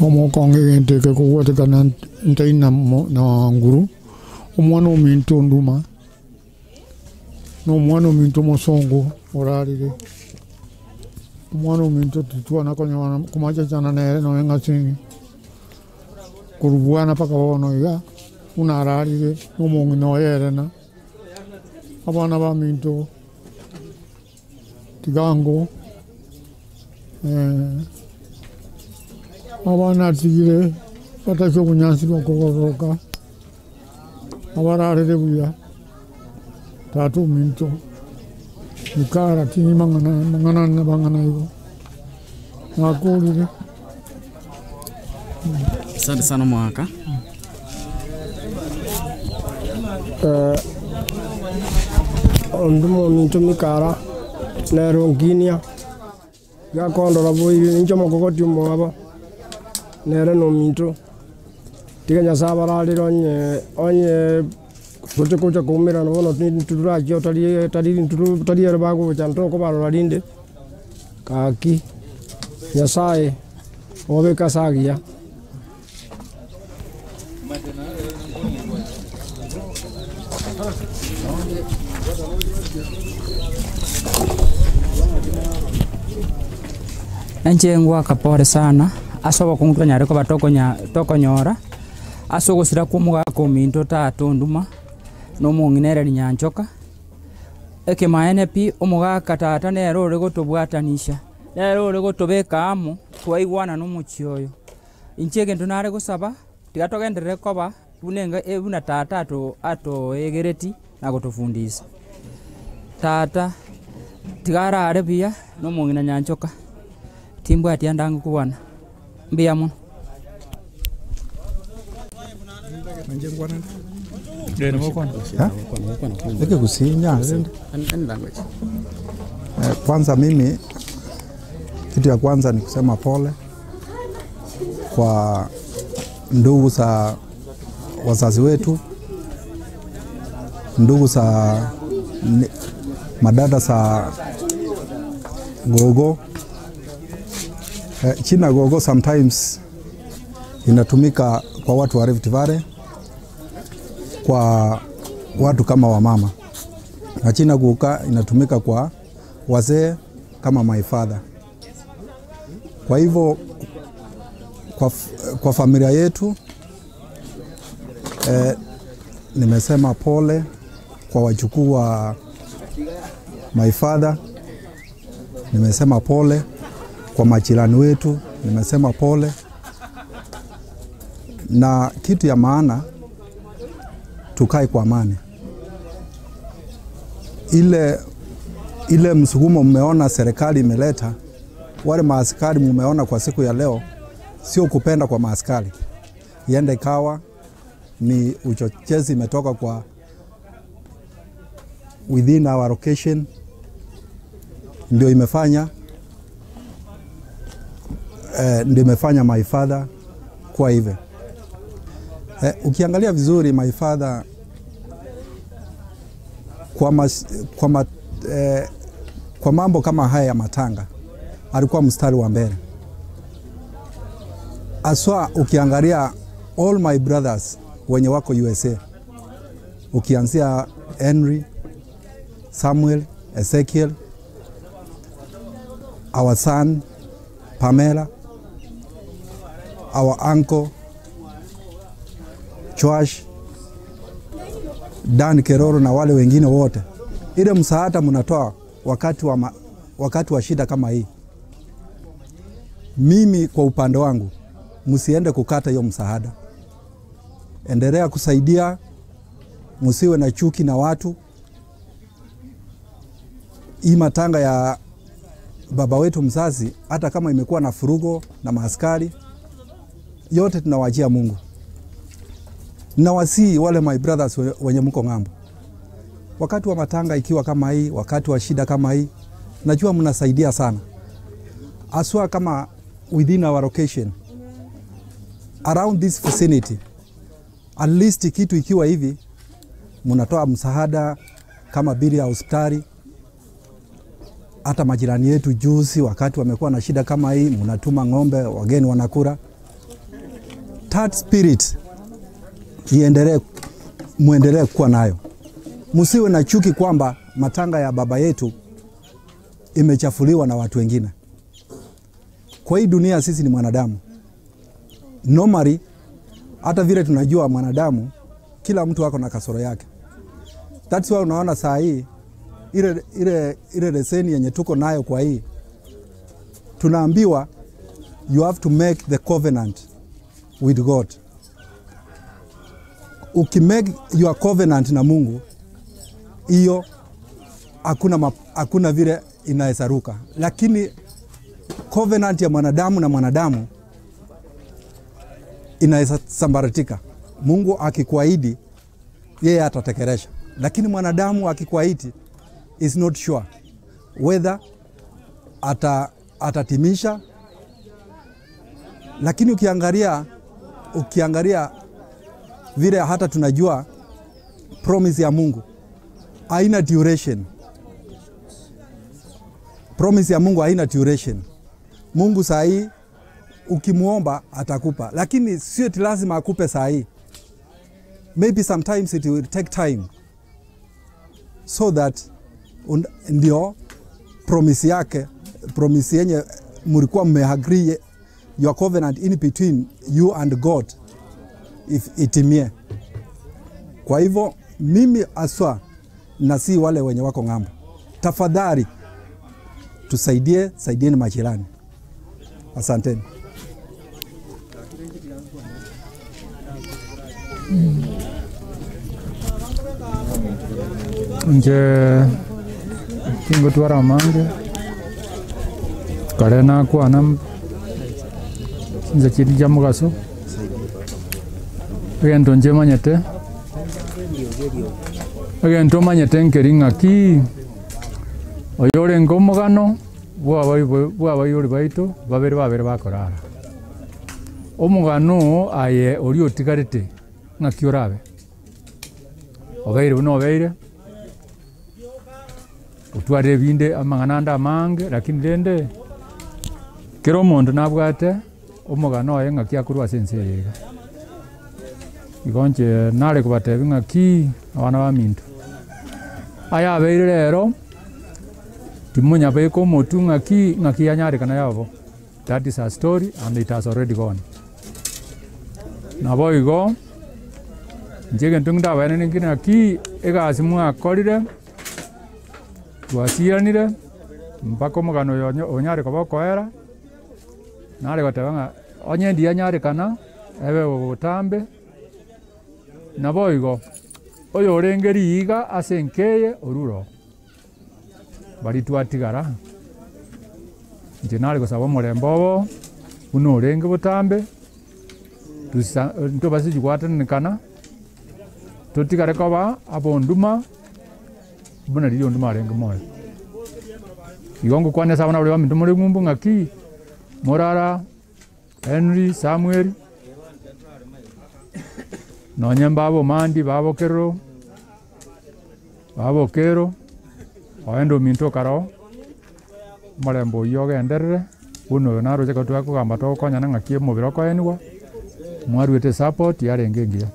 omokonge genteke kogwatekana ntaina na nguru omwana ominto Onduma no omwana ominto mosongo orarire omwana ominto titwana konywana kumachachana nere noe ng'asingi kurubwana paka bono iga unararire omong'ina oyerena abana baminto tigango abana atigire batasio kunyansirwa kogoroka abararire buya tatu minto ikara tini mangana mangana bangana igo nakulire. Asante sana mwaka. Onduma minto mikara nero nginia gakondora boiri nincho mokogoti mwaba nere no minto tiga Nyasaye bararire onye onye gote kucha kumira no bono nturajio tari tari nturu tari ere bagocha ntoko barora rinde kaki Nyasaye obeka sagia. Nchengwa kapore sana asobo kungutanya reko batokonya tokonyora asogosira kumuga kominto tata Onduma no mong'inere Nyanchoka ekemaene pi omogaka tata nero ore gotobwatanisha nero ore gotobeka amo twaigwana nomochioyo inche egento nare gosaba tiga togenderere koba bunenga ebuna tata ato egereti na gotofundisa tata tigarare buya nomong'ina Nyanchoka timbwati andangu kubana mbiya muno. Kwanza mimi kitu ya kwanza ni kusema pole kwa ndugu za wazazi wetu, ndugu za madada za gogo. China gogo sometimes inatumika kwa watu wa Rift Valley, kwa watu kama wamama, na China guka inatumika kwa wazee kama my father. Kwa hivyo kwa familia yetu nimesema pole kwa wajukuu wa my father, nimesema pole kwa majirani wetu, nimesema pole. Na kitu ya maana, tukae kwa amani. Ile msukumo mmeona serikali imeleta, wale maaskari mmeona kwa siku ya leo, sio kupenda kwa maaskari. Iende ikawa ni uchochezi imetoka kwa within our location ndio imefanya my father kwa hivyo. Ukiangalia vizuri my father kwa mambo kama haya ya matanga alikuwa mstari wa mbele. Aswa ukiangalia all my brothers wenye wako USA, ukianzia Henry, Samuel, Ezekiel, our son Pamela, our uncle Josh, Dan Keroro na wale wengine wote. Ile msaada mnatoa wakati wa shida kama hii. Mimi kwa upande wangu, msiende kukata hiyo msaada. Endelea kusaidia, msiwe na chuki na watu. Hii matanga ya baba wetu mzazi, hata kama imekuwa na furugo na maaskari, Yote tunawachia Mungu. Nawasihi wale my brothers wenye mko ng'ambo, wakati wa matanga ikiwa kama hii, wakati wa shida kama hii, najua mnasaidia sana, aswa kama within our location around this vicinity, at least kitu ikiwa hivi mnatoa msaada kama bili ya hospitali. Hata majirani yetu juzi wakati wamekuwa na shida kama hii, mnatuma ng'ombe, wageni wanakula. That spirit iendelee, muendelee kuwa nayo. Msiwe na chuki kwamba matanga ya baba yetu imechafuliwa na watu wengine. Kwa hii dunia sisi ni mwanadamu. Normally, hata vile tunajua mwanadamu, kila mtu ako na kasoro yake. That's why unaona saa hii ile leseni yenye tuko nayo kwa hii, tunaambiwa you have to make the covenant with God. Ukimake your covenant na Mungu, hiyo hakuna vile inaesaruka. Lakini covenant ya mwanadamu na mwanadamu inaweza sambaratika. Mungu akikuahidi yeye atatekeleza, lakini mwanadamu akikuahidi is not sure whether atatimisha. Lakini ukiangalia vile hata tunajua promise ya Mungu haina duration. Promise ya Mungu haina duration. Mungu saa hii ukimuomba atakupa, lakini sio lazima akupe saa hii. Maybe sometimes it will take time so that ndio promise yake, promise yenye mlikuwa mmeagree, your covenant in between you and God, if itimie. Kwa hivyo mimi aswa na si wale wenye wako ng'ambo, tafadhali tusaidie, saidieni majirani. Asanteni. Nje tingotwara mange kare nakwana nze chiri ja mugaso egento nje manyete egento manyete nkeri ng'aki oyo orenge omogano bwabayori baito babere babere bakorara omogano aye ori otigarete ng'aki orabe obeire buna obeire otware binde amang'ana amange, lakini rende kero omonto nabwate omogano oye ng'aki akorwa ase ense eye iga. Igo nche nare kobatebia ng'aki abana baminto aya abeire rero timonyabeka omotu ng'aki ng'aki yanyarekana yabo. That is a story and it has already gone. Nabo igo nche egento ndabaene ninki ng'aki egasi mwakorire twasiranire mpaka omogano oyo onyare koba okoera nare goteba ng'a onye ndiya nyarekana ebe obotambe. Nabo igo oyo orenge riiga ase enkeye oruro bari twatigara nche nare gosaba omorembe obo buna orenge botambe ntobasijigwatanekana totigare koba abonduma buna riria onduma arenge moyo. Igo ngokwanesa abana baria baminto more ng'umbu ng'aki Morara, Henry, Samuel nonye mbabo Mandi, babo Kero, oende ominto karo omorembe oyio ogenderere buna oyo naroche ekero twakogamba togokonyana ng'aki omobere okoenigwa mwaruete support yarenge engiya.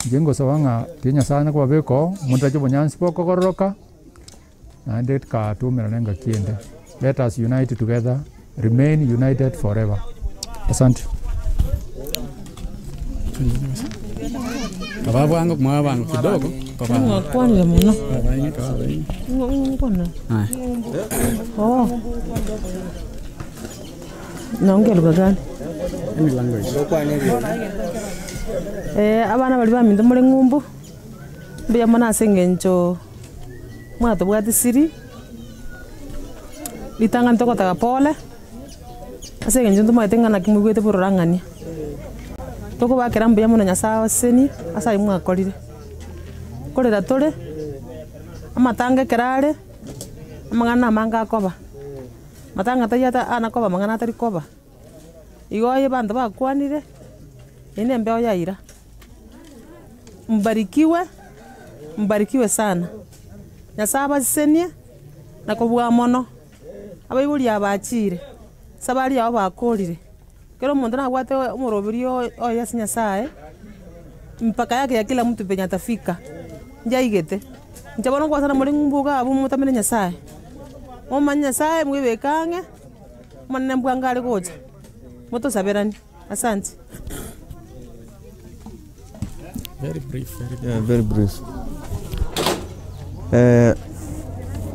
Inche ngosaba ng'a tiga Nyasaye nakobabeka oo omonto ache obonyansi bokogororoka naende tikatumerana engaki ende. Let us unite together, remain united forever. Asante. Kababwango mwabango kidogo Kwanza muno. Haya. Oh. Naongea lugha gani? Any language. Abana bari baminto muri ng'umbu mbuya mono ase eng'encho mwatobwati siri ritang'ani togotaka pole ase eng'encho ntomaete ng'a naki moigwete bororang'ania Tokobakera mbuya mono Nyasaye oseni ase aye mwakorire. Korera tore amatanga kerare amang'ana amange akoba. Matanga tayata anakoba mang'ana atari koba. Igo aye banto bakwanire ene embeo yaira. Mbarikiwe, mbarikiwe sana. Nyasaye abasesenie na kobua mono. Abaibori abachire sabari yao bakorire. Kero omonto nabwate omoroberi oye ase Nyasaye mpaka yake ya kila mtu penye atafika. Njaigete. Nchabono kwasana muri ngumbuga abu mutamene Nyasaye. Omanye Nyasaye mwibekange manene mbwangare gocha. Mutosaberani. Asante. Very brief, very brief. Yeah, very brief.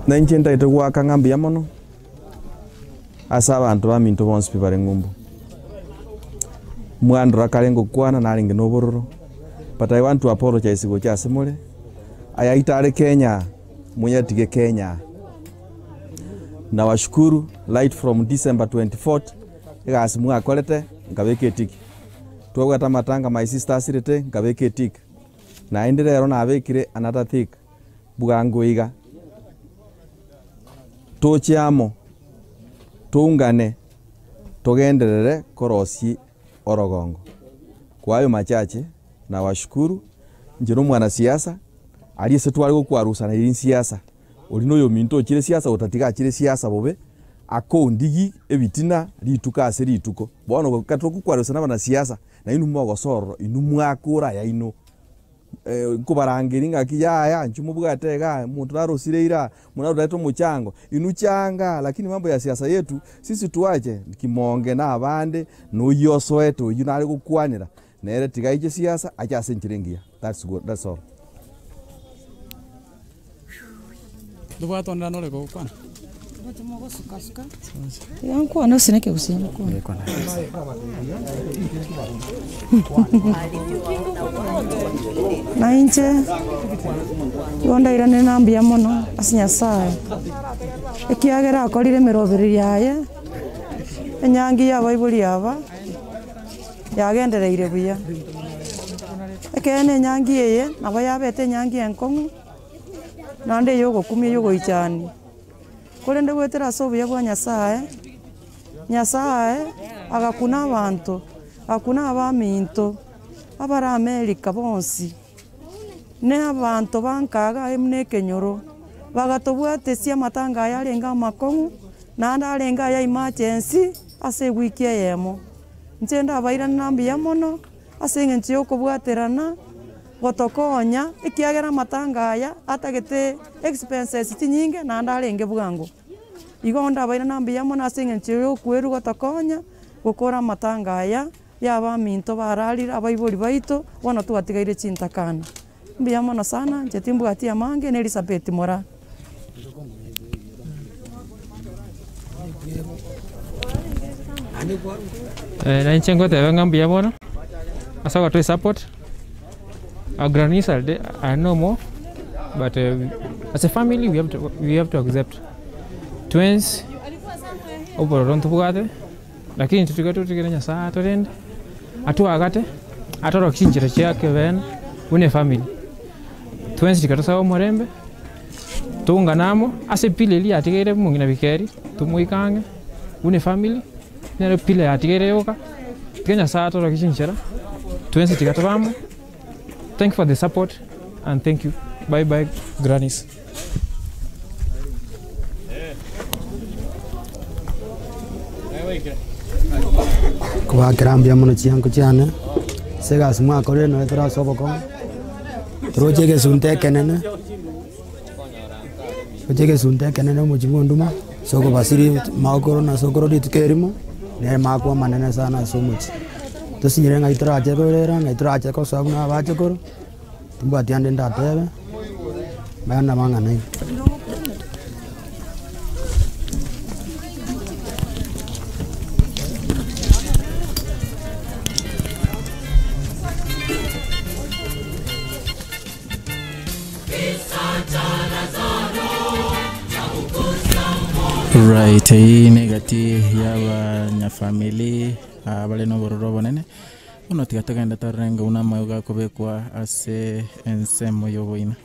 Nenche ndaite gwaka ng'ambi ya mono ase abanto baminto bonsi pi bare ng'umbu mwandora kare ngokwana narenge nobororo, but I want to apologize gocha ase more aya itare Kenya munyatige Kenya. Nawashukuru light from December 24th egasi mwakorete nkabeke tiki twabwata matanga my sister asirete nkabeke tiki naende rero nabekire another thick bwango iga tochiamo tuungane tugenderere korosi orogongo. Kwa hayo machache na washukuru njero mwana siasa aliye twari gokwarusana iri siasa olino yo minto chire siasa otatiga chire siasa bobe ako ndigi ebitina rituka ase rituko bono katokukwarusana bana siasa na inu mogosoro inu mwakura ya ino kubarangiri ngaki yaya nchumubwate ga muntu narosire ira munarutaito muchango inu changa, lakini mambo ya siasa yetu sisi tuache kimonge na abande no yosoeto yunare gukwanira nere tigaije siasa acha senchirengia. That's good, that's all. Ndubwato ndano gukwana Yankwana usineke usina kwana. Na inche yonda irane nambia mono ase Nyasaye. Ekiagera akorire emeroberi yaye enyangi y'abaibori aba yagendereire buya. Ekene enyangi eye nabo yabete enyangi enkong'u nande yogokumia yogoichani. Korende gwetera ase obuya bwa Nyasaye, Nyasaye agakuna abanto, akuna abaminto, abara Amerika bonsi, ne abanto bankaga emune ekenyoro, bagatobwatesia amatanga aya arenge amakong'u, naende arenge aya emergency ase ewiki eyemo. Inche ndabairane na mbuya mono ase eng'encho ya okobwaterana gotokonya ekiagera amatanga aya atagete expenses chinyinge naende arenge bwango. Igo ndabairane na mbuya mono ase eng'encho ya okwerwa gotokonya gokora amatanga aya y'abaminto bararire abaibori baito bono twatigaire chintakana. Mbuya mono sana inche timbwati amange na Elizabeth Mora. Na inche ngotebe ng'a mbuya mono ase ogotoi support. Our grannies are no more, but as a family we have to accept twins obororo ntubwate, lakini tutige tutigere Nyasaye atorende atuagate atorokie chinchero chiake bene buna family twins tikatosaba omorembe tuunganamo ase pile eria yatigeire mong'ina bikeri tumuikange buna family nero pile yatigeire yoka tiga Nyasaye atorokie chinchero twins tikatobamo. Thank you for the support and thank you. Bye bye, grannies. Kubakira mbuya mono chiango chiane segasi mwakorire noe torase obokong'u toroche egesunte ekenene roche egesunte ekenene omochi bwa Onduma sokobasiri magokoro na sokoro rituko erimo nere makwa manene sana ase omochi tosinyire ng'ai torache korera ng'ai torache kosoa buna abachokoro timbwati ande ndatebe maya mang'ana igo. Right, hii ni gati y'abanyafamili abale n'obororo bonene Unotiga togenda torenga una mauga kobekwa ase ensemo yoboina.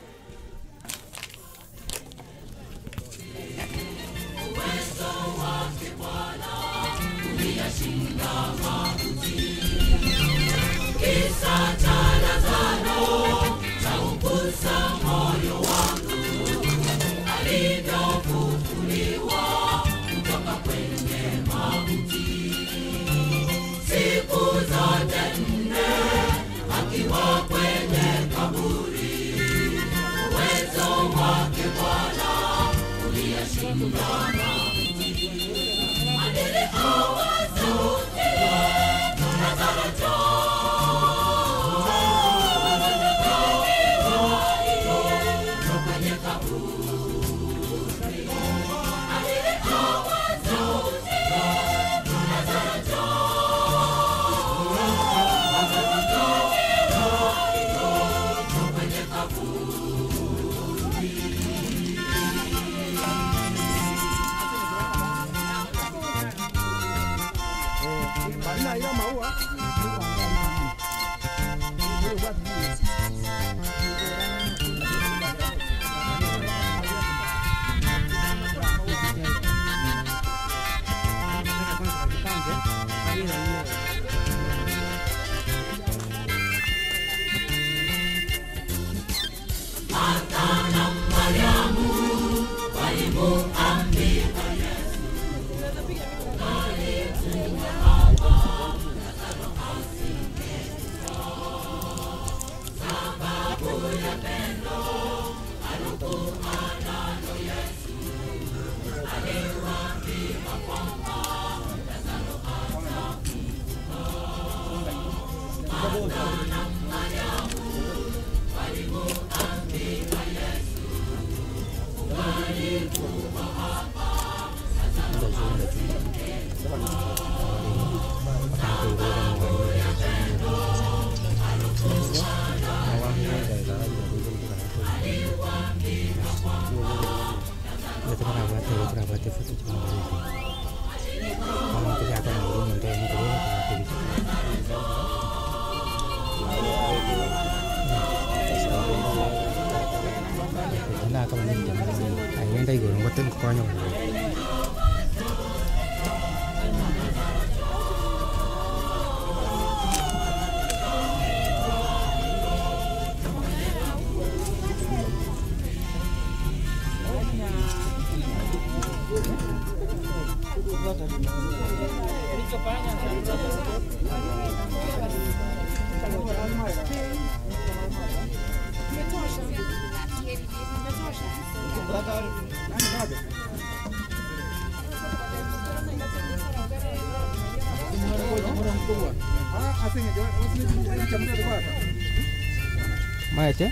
Maete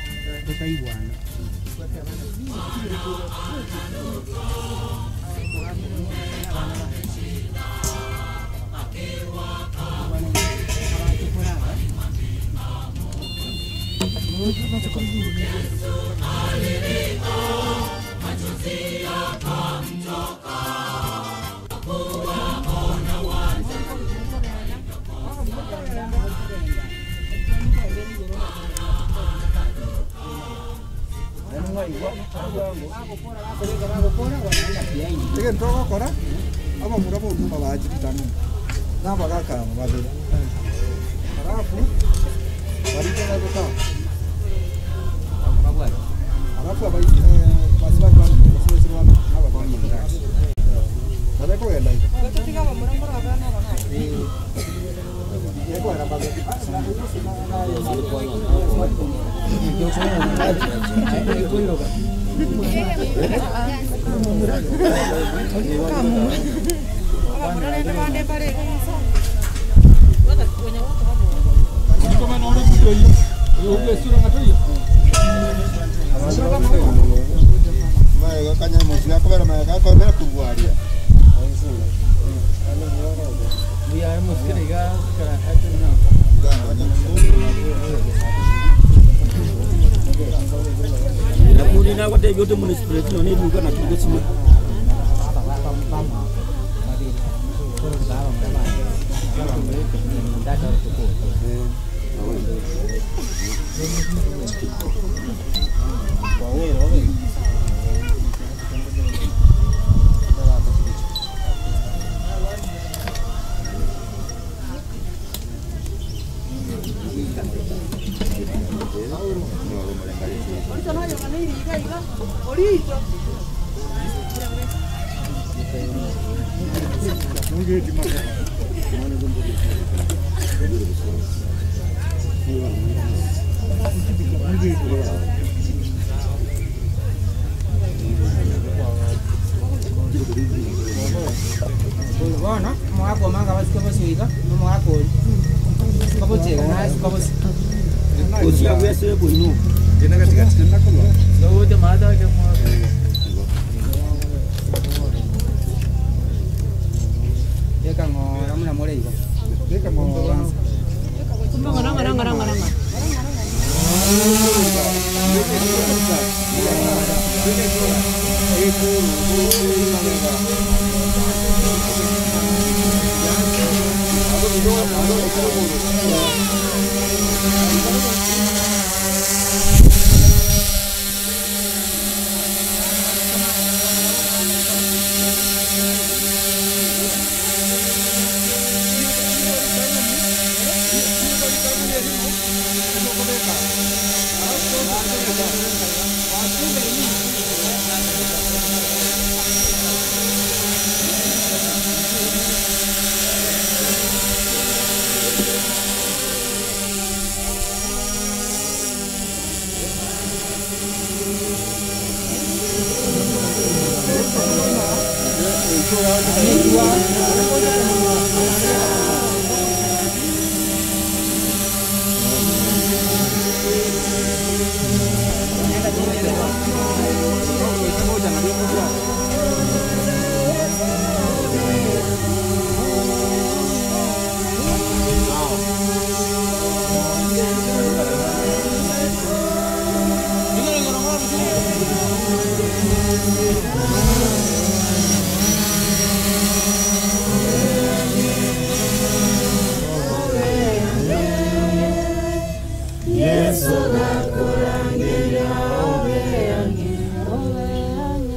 tutaibwana Togokora abamura b'obuma bajiritana n'abagakama babiri halafu barikana halafu Bono mwako manga basiko boswika nomwako kabochega nasi kabosi Usia wese kuinu Tena katika tena kwa sote mada ke Deka ngora muna more iba Deka ngora ngora ngora ngora ngora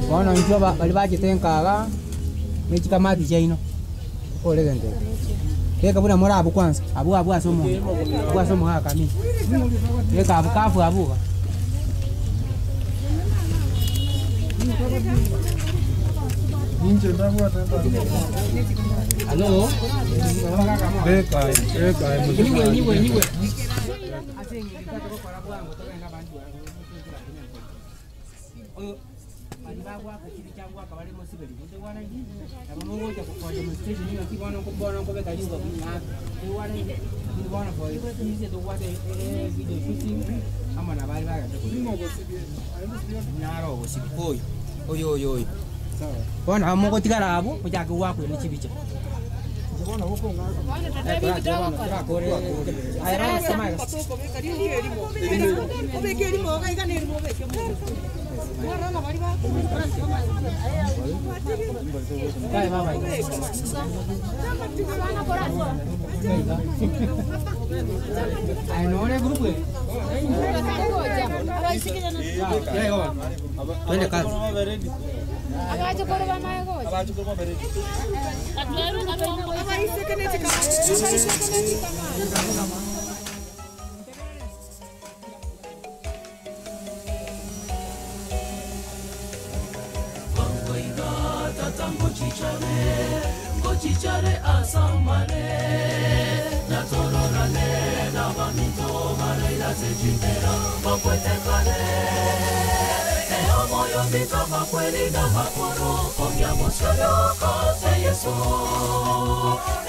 Bono intwe bari bagitenkaga nechikamati chaino oregende reka buna muri abu kwanza abu abu ase omonto abu ase omohakami reka abu kafu abuga Halo Reka reka niwe niwe niwe Bono amogotigara abo ochake gwakwe ne chibicha Twende kazi. Ngochichare asamare natororane nabamito baraira sejimera bakwetekane eomoyo mitoma kweli na makoro omyamosoyoko se Yesu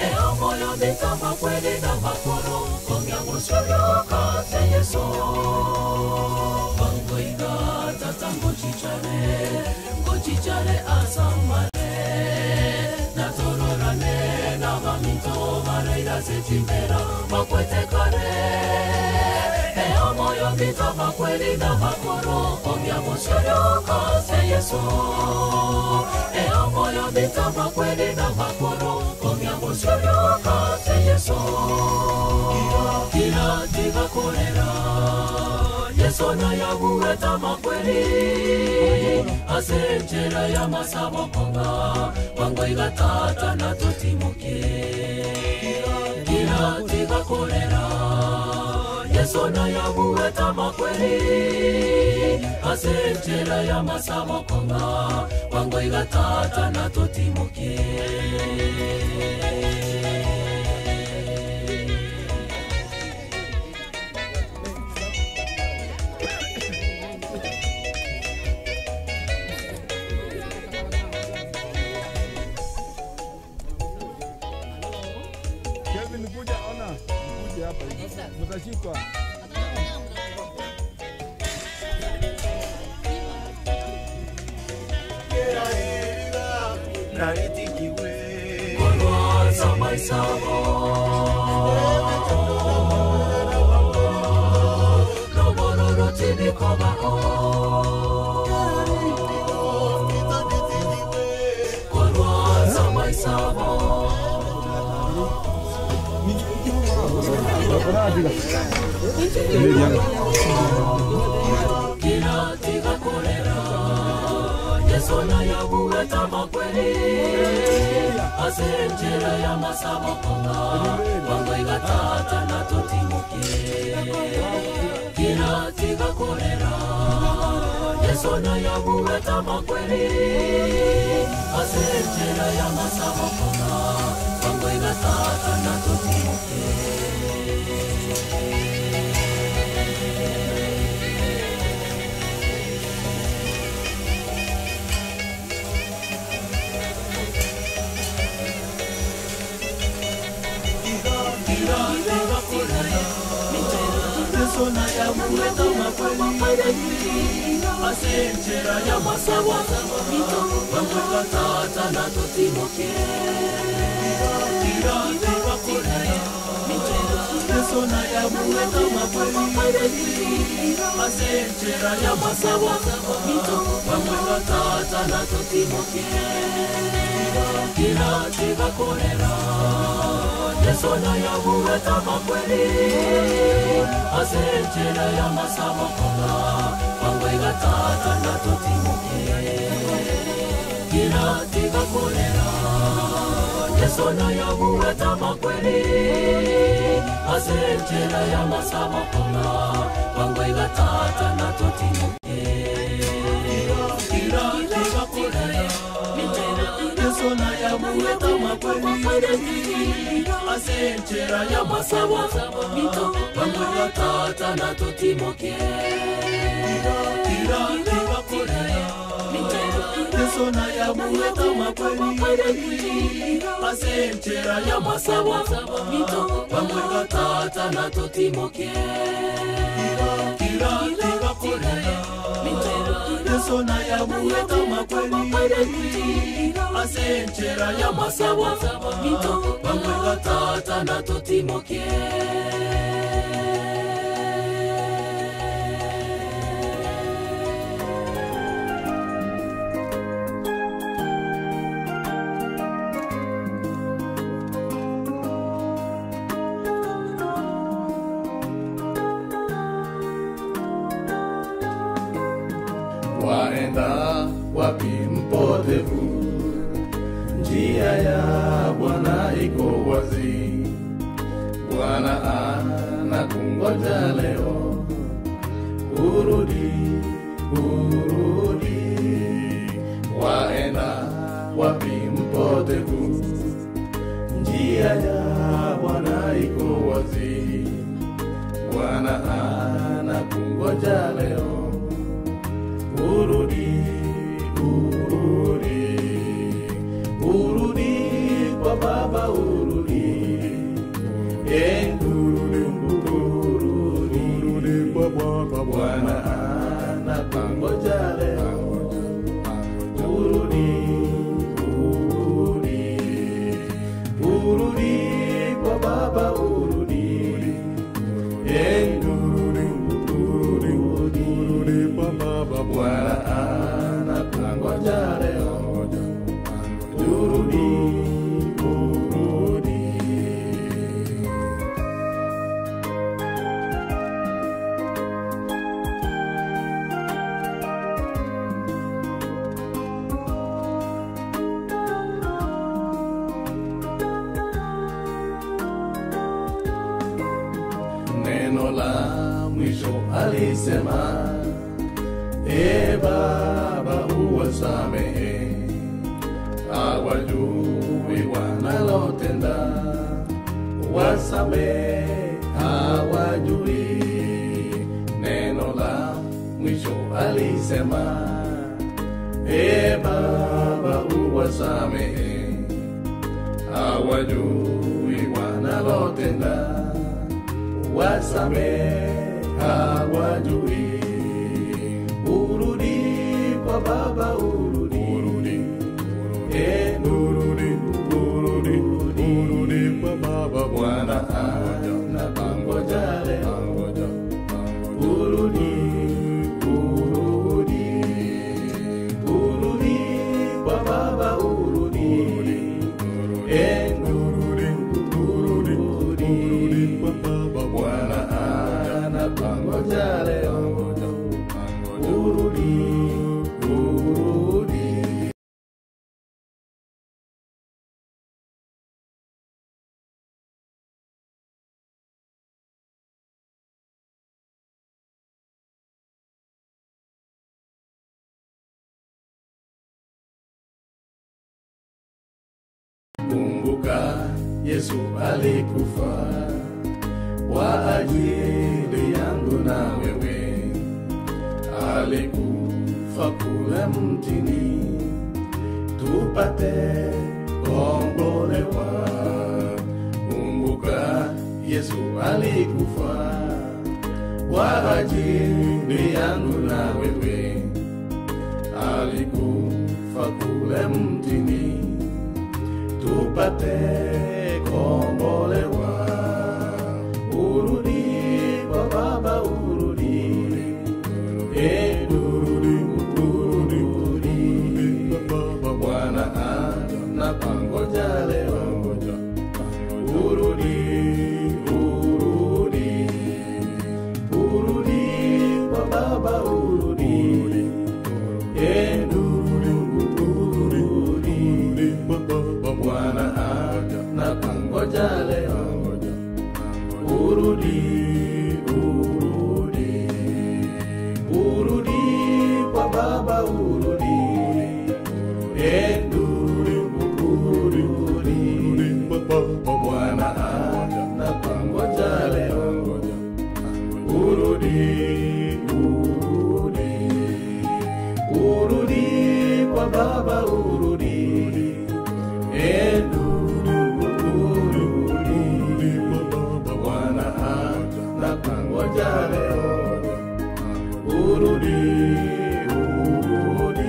eomoyo mitoma kweli na makoro omyamosoyoko se Yesu bangoiga tata ngochichare ngochichare asamare natororane nabamito baraira sejimera bakwetekane eomoyo mitoma kweli na makoro omyamosoyoko se Yesu eomoyo mitoma kweli na makoro omyamosoyoko se Yesu kira kira tigakorera. Yesu na yabuweta makweli asenjera ya masabo konga wango igatata na tutimuke kira tigakorera Yesu na yabuweta makweli asenjera ya masabo konga wango igatata na tutimuke. Mtashikwa. Yesu na yabuweta makweli asenjera ya masabo konga wango igatata na tutimuke kira tigakorera Yesu na yabuweta makweli asenjera ya masabo konga wango igatata na tutimuke. Asenjera ya masabo wango igatata na tutimuke kira tigakorera Yesu na yabuweta makweli asenjera ya masabo wango igatata na tutimuke kira tigakorera Yesu na yabuweta makweli asenjera ya masabo konga wango igatata na tutimuke kira tigakorera Yesu na yabuweta makweli asenjera ya masabo konga wango igatata na tutimuke kira tigakorera Yesu na yabuweta makweli asenjera ya masabo wango igatata na tutimuke kira tigakorera Yesu na yabuweta makweli asenjera ya masabo wango igatata na tutimuke kira tigakorera Yesu na yabuweta makweli asenjera ya masabo wango igatata na tutimuke. Waenda wapi mpotevu? Njia ya Bwana iko wazi. Bwana anakungoja leo, urudi, urudi. Waenda wapi mpotevu? Njia ya Bwana iko wazi. Bwana anakungoja leo, urudi, urudi. Urudi kwa Baba, urudi. Urudi, urudi kwa Baba. Bwana anakungoja leo, urudi, urudi. Urudi kwa Baba, urudi. Urudi, urudi, urudi kwa Baba. Bwana anakungoja leo, urudi, urudi. Neno la mwisho alisema, E Baba uwasamehe, hawajui wanalotenda, wasamehe hawajui. Neno la mwisho alisema, E Baba uwasamehe, hawajui wanalotenda, wasamehe hawajui. Urudi kwa Baba, urudi, urudi, urudi, urudi, urudi kwa Baba. Bwana anakungoja leo, urudi, urudi, urudi kwa Baba, urudi, urudi, urudi, urudi kwa Baba. Bwana anakungoja leo, urudi, urudi. Kumbuka Yesu alikufa kwa ajili yangu na wewe, alikufa kule mtini tupate kombolewa. Kumbuka Yesu alikufa kwa ajili yangu na wewe, alikufa kule mtini tupate kombolewa. Urudi kwa Baba, urudi, urudi, urudi, urudi kwa Baba. Bwana anakungoja leo, urudi, urudi, urudi kwa Baba, urudi, urudi, urudi, urudi kwa Baba. Bwana anakungoja leo, urudi, urudi, urudi kwa Baba, urudi, urudi, urudi, urudi kwa Baba. Bwana anakungoja leo, urudi, urudi, urudi kwa Baba, urudi, urudi, urudi kwa Baba. Bwana anakungoja leo, urudi, urudi.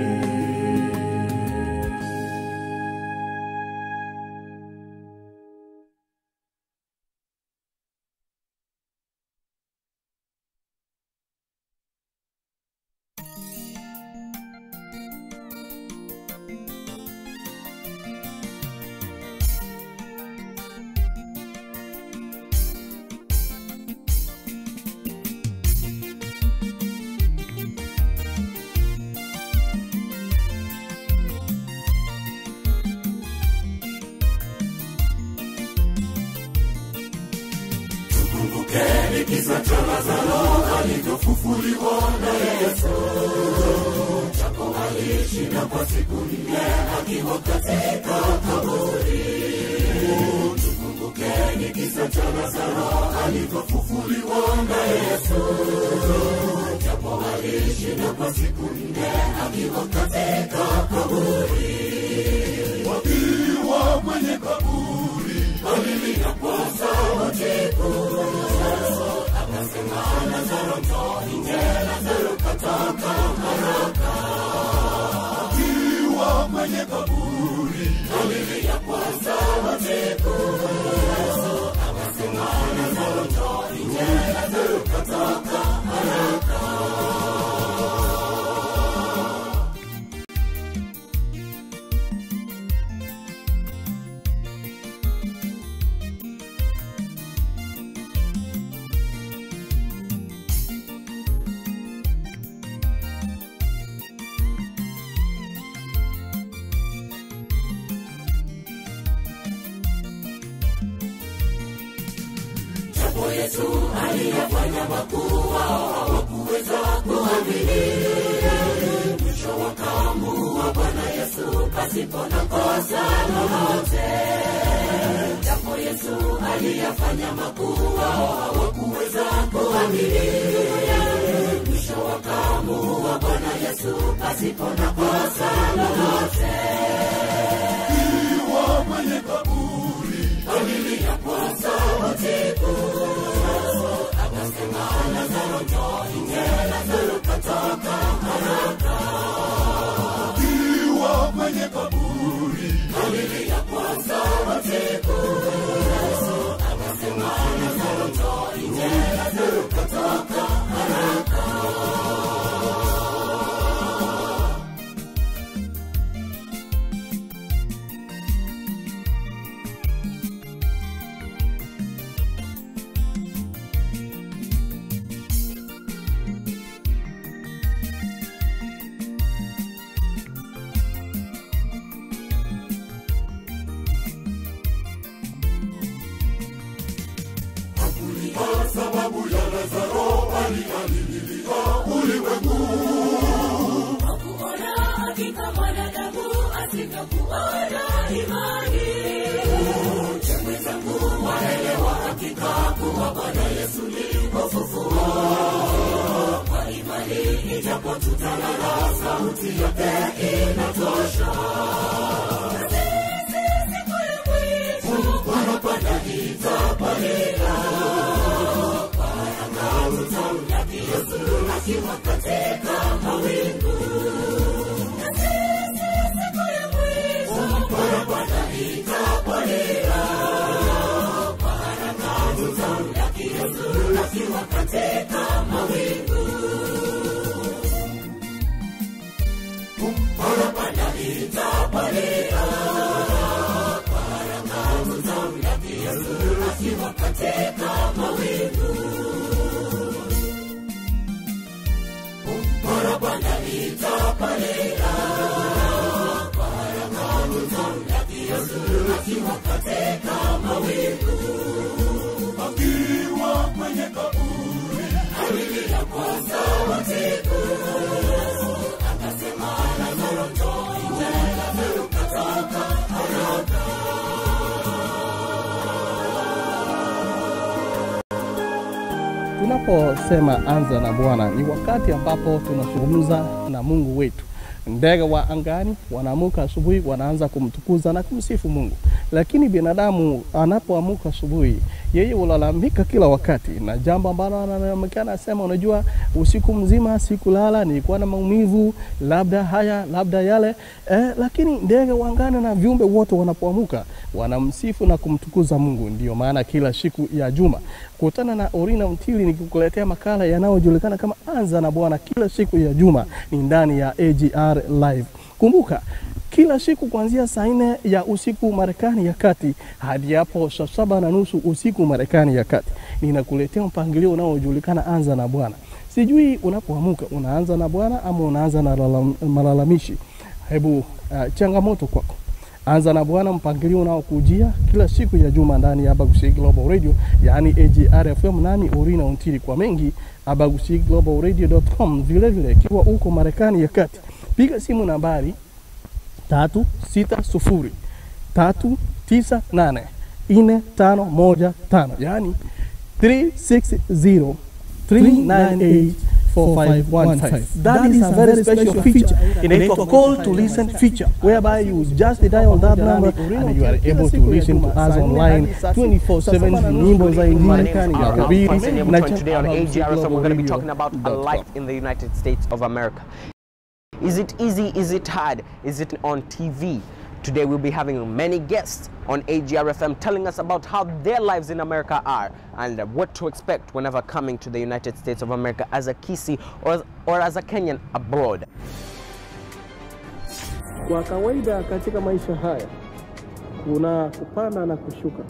Kumbukeni kisa cha Lazaro alivyofufuliwa na Yesu, japo alishinda kwa siku nne akiwa katika kaburi. Tukumbukeni kisa cha Lazaro alivyofufuliwa na Yesu, japo alishinda kwa siku nne akiwa katika kaburi. Wakiwa kwenye kaburi alilia kwa sauti kuu, akasema, Lazaro njoo nje, Lazaro katoka haraka. Akiwa kwenye kaburi alilia kwa sauti kuu, akasema, Lazaro njoo nje, Lazaro katoka haraka. Yesu aliyafanya makuu, wao hawakuweza kuamini. Mwisho wakamuua Bwana Yesu pasipo na kosa lolote. Japo Yesu aliyafanya makuu, wao hawakuweza kuamini. Mwisho wakamuua Bwana Yesu pasipo na kosa lolote. Akiwa kwenye kaburi alilia kwa sauti kuu, akasema Lazaro njoo nje, Lazaro katoka haraka. Akiwa kwenye kaburi alilia kwa sauti kuu, akasema Lazaro njoo nje, Lazaro katoka haraka. Sababu ya Lazaro alililia ulimwengu. Hakuona hakika mwanadamu asingekuwa na imani. Je, mwenzangu waelewa hakika kuwa Bwana Yesu ni ufufuo? Kwa imani ijapo tutalala, sauti yake inatosha. Sisi siku ya mwisho parapanda itapalia. Tutamlaki Yesu akiwa katika mawingu. Na sisi siku ya mwisho parapanda itapalia. Kwa haraka tutamlaki Yesu akiwa katika mawingu. Parapanda itapalia. Kwa haraka tutamlaki Yesu akiwa katika mawingu. Parapanda itapalia. Kwa haraka tutamlaki Yesu akiwa katika mawingu. Akiwa kwenye kaburi alilia kwa sauti kuu, akasema Lazaro njoo nje, Lazaro katoka haraka. Tunaposema anza na Bwana ni wakati ambapo tunazungumza na Mungu wetu. Ndege wa angani wanaamuka asubuhi, wanaanza kumtukuza na kumsifu Mungu. Lakini binadamu anapoamuka asubuhi, yeye hulalamika kila wakati, na jambo ambalo analalamika anasema, unajua usiku mzima sikulala, nilikuwa na maumivu, labda haya labda yale. Lakini ndege wa angani na viumbe wote wanapoamuka wanamsifu na kumtukuza Mungu. Ndio maana kila siku ya juma kutana na Orina Mtili nikikuletea makala yanayojulikana kama Anza na Bwana kila siku ya juma ni ndani ya AGR Live. Kumbuka kila siku kuanzia saa 4 ya usiku Marekani ya kati hadi hapo saa 7:30 usiku Marekani ya kati, ninakuletea mpangilio unaojulikana Anza na Bwana. Sijui unapoamka unaanza na Bwana ama unaanza na malalamishi. Hebu changamoto kwako. Anza na Bwana, mpangilio unaokujia kila siku ya juma ndani ya Abagusi Global Radio, yaani AGR FM, nami Orina Ontiri. Kwa mengi abagusiglobalradio.com. Vile vile ikiwa uko Marekani ya kati, piga simu nambari 360 398 4515, yaani 360 398 4515. That is a very special feature. Inaitwa call to listen feature, whereby you just dial that number and you are able to listen to us online 24/7. Nyimbo za Injili ya kuhubiri na today on AGR FM we're going to be talking about a life in the United States of America. Is it easy? Is it hard? Is it on TV? Today we'll be having many guests on AGRFM telling us about how their lives in America are and what to expect whenever coming to the United States of America as a Kisii or as a Kenyan abroad. Kwa kawaida katika maisha haya kuna kupanda na kushuka.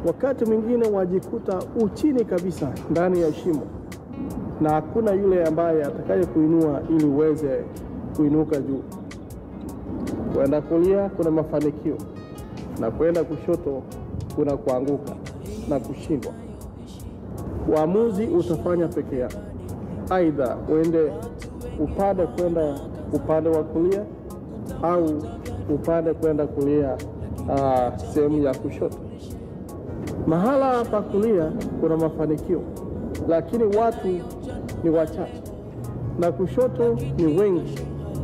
Wakati mwingine wajikuta uchini kabisa ndani ya shimo, na hakuna yule ambaye atakaye kuinua ili uweze kuinuka juu. Kwenda kulia kuna mafanikio, na kwenda kushoto kuna kuanguka na kushindwa. Uamuzi utafanya peke yako. Aidha uende upande kwenda upande wa kulia au upande kwenda kulia sehemu ya kushoto. Mahala pa kulia kuna mafanikio, lakini watu ni wachache, na kushoto ni wengi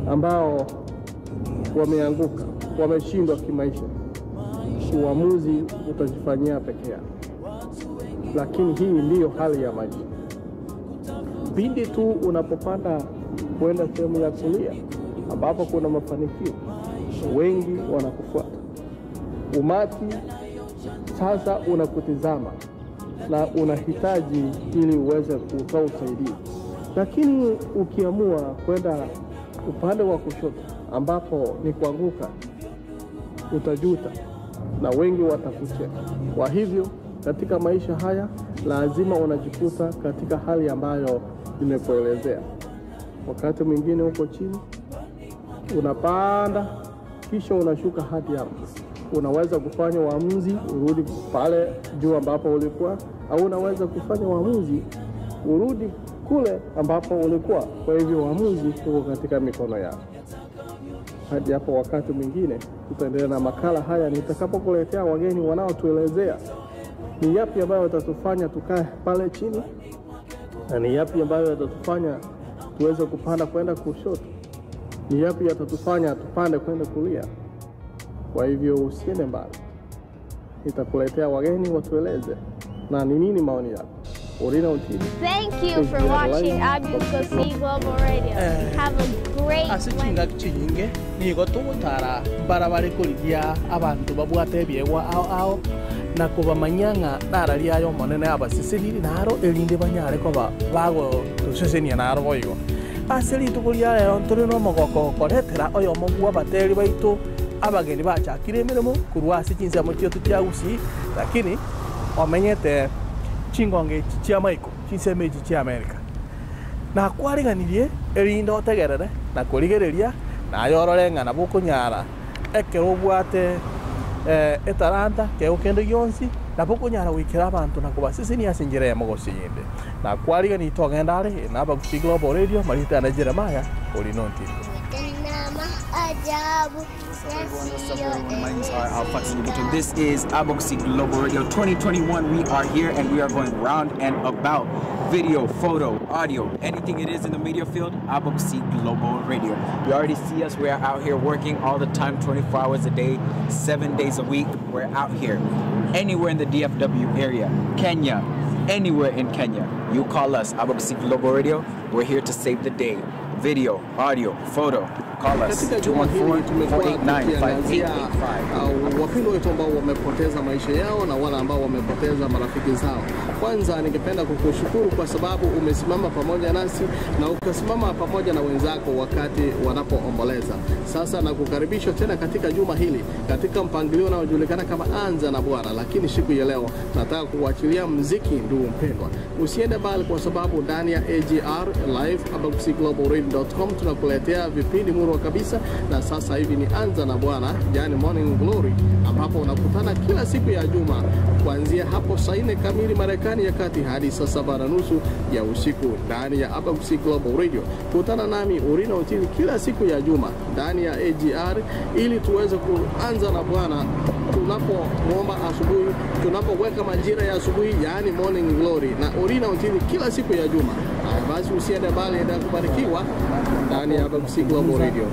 ambao wameanguka, wameshindwa kimaisha. Uamuzi utajifanyia peke yako, lakini hii ndiyo hali ya maisha. Pindi tu unapopanda kwenda sehemu ya kulia ambapo kuna mafanikio, wengi wanakufuata. Umati sasa unakutizama na unahitaji ili uweze kutoa usaidizi. Lakini ukiamua kwenda upande wa kushoto ambapo ni kuanguka, utajuta na wengi watakucheka. Kwa hivyo katika maisha haya lazima unajikuta katika hali ambayo nimekuelezea. Wakati mwingine uko chini, unapanda kisha unashuka hadi hapo. Unaweza kufanya uamuzi urudi pale juu ambapo ulikuwa, au unaweza kufanya uamuzi urudi kule ambapo ulikuwa. Kwa hivyo uamuzi uko katika mikono yako. Hadi hapo wakati mwingine tutaendelea na makala haya nitakapokuletea wageni wanaotuelezea ni yapi ambayo yatatufanya tukae pale chini na ni yapi ambayo yatatufanya tuweze kupanda kwenda kushoto, ni yapi yatatufanya tupande kwenda kulia. Kwa hivyo usiende mbali, nitakuletea wageni watueleze na ni nini maoni yako. Orina Otini. Thank you for watching Abukosi Global Radio. Have a great Ase chingaki chinyinge nigo togotara barabare korigia abantu babwate ebiegwa ao ao na kobamanyang'a nararia ayo monene abasiseniri naro erinde banyare koba bago tosesenia naro boigo. Ase rituko ria rero ntore na omogoko koretera oyo omogwa abateri baito abageni bachakire emiremo korwa ase chinsemo chietu chia Gusii, lakini omenyete chingonge chia maiko chinsemo echi chia America. Na kwariganirie erinde otegerere na korigereria naye orore ng'a nabo okonyara ekero obwate etaranta kego kende gionsi nabo okonyara goikera abanto na kobasesenia ase enchera eyemo gose eyende. Na kwarigani togenda are na Abagusi Global Radio marita na Jeremiah Orina Otini. This is Abagusi Global Radio 2021. We are here and we are going round and about. Video, photo, audio, anything it is in the media field, Abagusi Global Radio. You already see us. We are out here working all the time, 24 hours a day, 7 days a week. We're out here. Anywhere in the DFW area, Kenya, anywhere in Kenya, you call us, Abagusi Global Radio. We're here to save the day. Video, audio, photo. Call us 214-489-5885. Wapendwa wetu ambao wamepoteza maisha yao na wale ambao wamepoteza marafiki zao. Kwanza ningependa kukushukuru kwa sababu umesimama pamoja nasi na ukasimama pamoja na wenzako wakati wanapoomboleza. Sasa nakukaribisha tena katika juma hili katika mpangilio unaojulikana kama Anza na Bwana, lakini siku ya leo nataka kuachilia muziki, ndugu mpendwa. Usiende mbali kwa sababu ndani ya AGR Live abagusiglobalradio.com tunakuletea vipindi murwa kabisa, na sasa hivi ni Anza na Bwana, yani Morning Glory, ambapo unakutana kila siku ya juma kuanzia hapo saa 4 kamili Marekani ya kati hadi saa 7:30 ya usiku ndani ya Abagusi Global Radio. Kutana nami Orina Otini kila siku ya juma ndani ya AGR ili tuweze kuanza na Bwana tunapoomba asubuhi, tunapoweka majira ya asubuhi, yani Morning Glory na Orina Otini kila siku ya juma. Basi usiende mbali, endelea kubarikiwa ndani ya Abagusi Global Radio.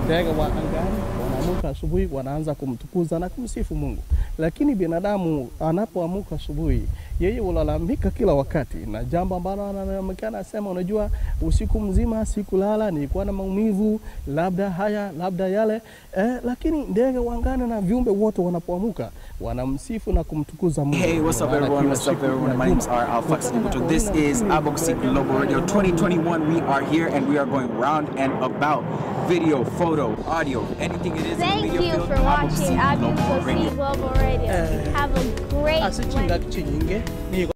Ndege wa angani wanaamuka asubuhi, wanaanza kumtukuza na kumsifu Mungu. Lakini binadamu anapoamuka asubuhi, yeye hulalamika kila wakati, na jambo ambalo analalamika anasema, unajua usiku mzima sikulala, nilikuwa na maumivu, labda haya labda yale. Lakini ndege wa angani na viumbe wote wanapoamuka wanamsifu na kumtukuza Mungu. Hey, what's up everyone? What's up everyone? My name's R. Alfax. This is Abagusi Global Radio 2021. We are here and we are going round and about. Video, photo, audio, anything it is in the Thank media you field, for watching Abagusi Global Abukosi Radio. Global Radio. Have a great Ase chingaki chinyinge nigo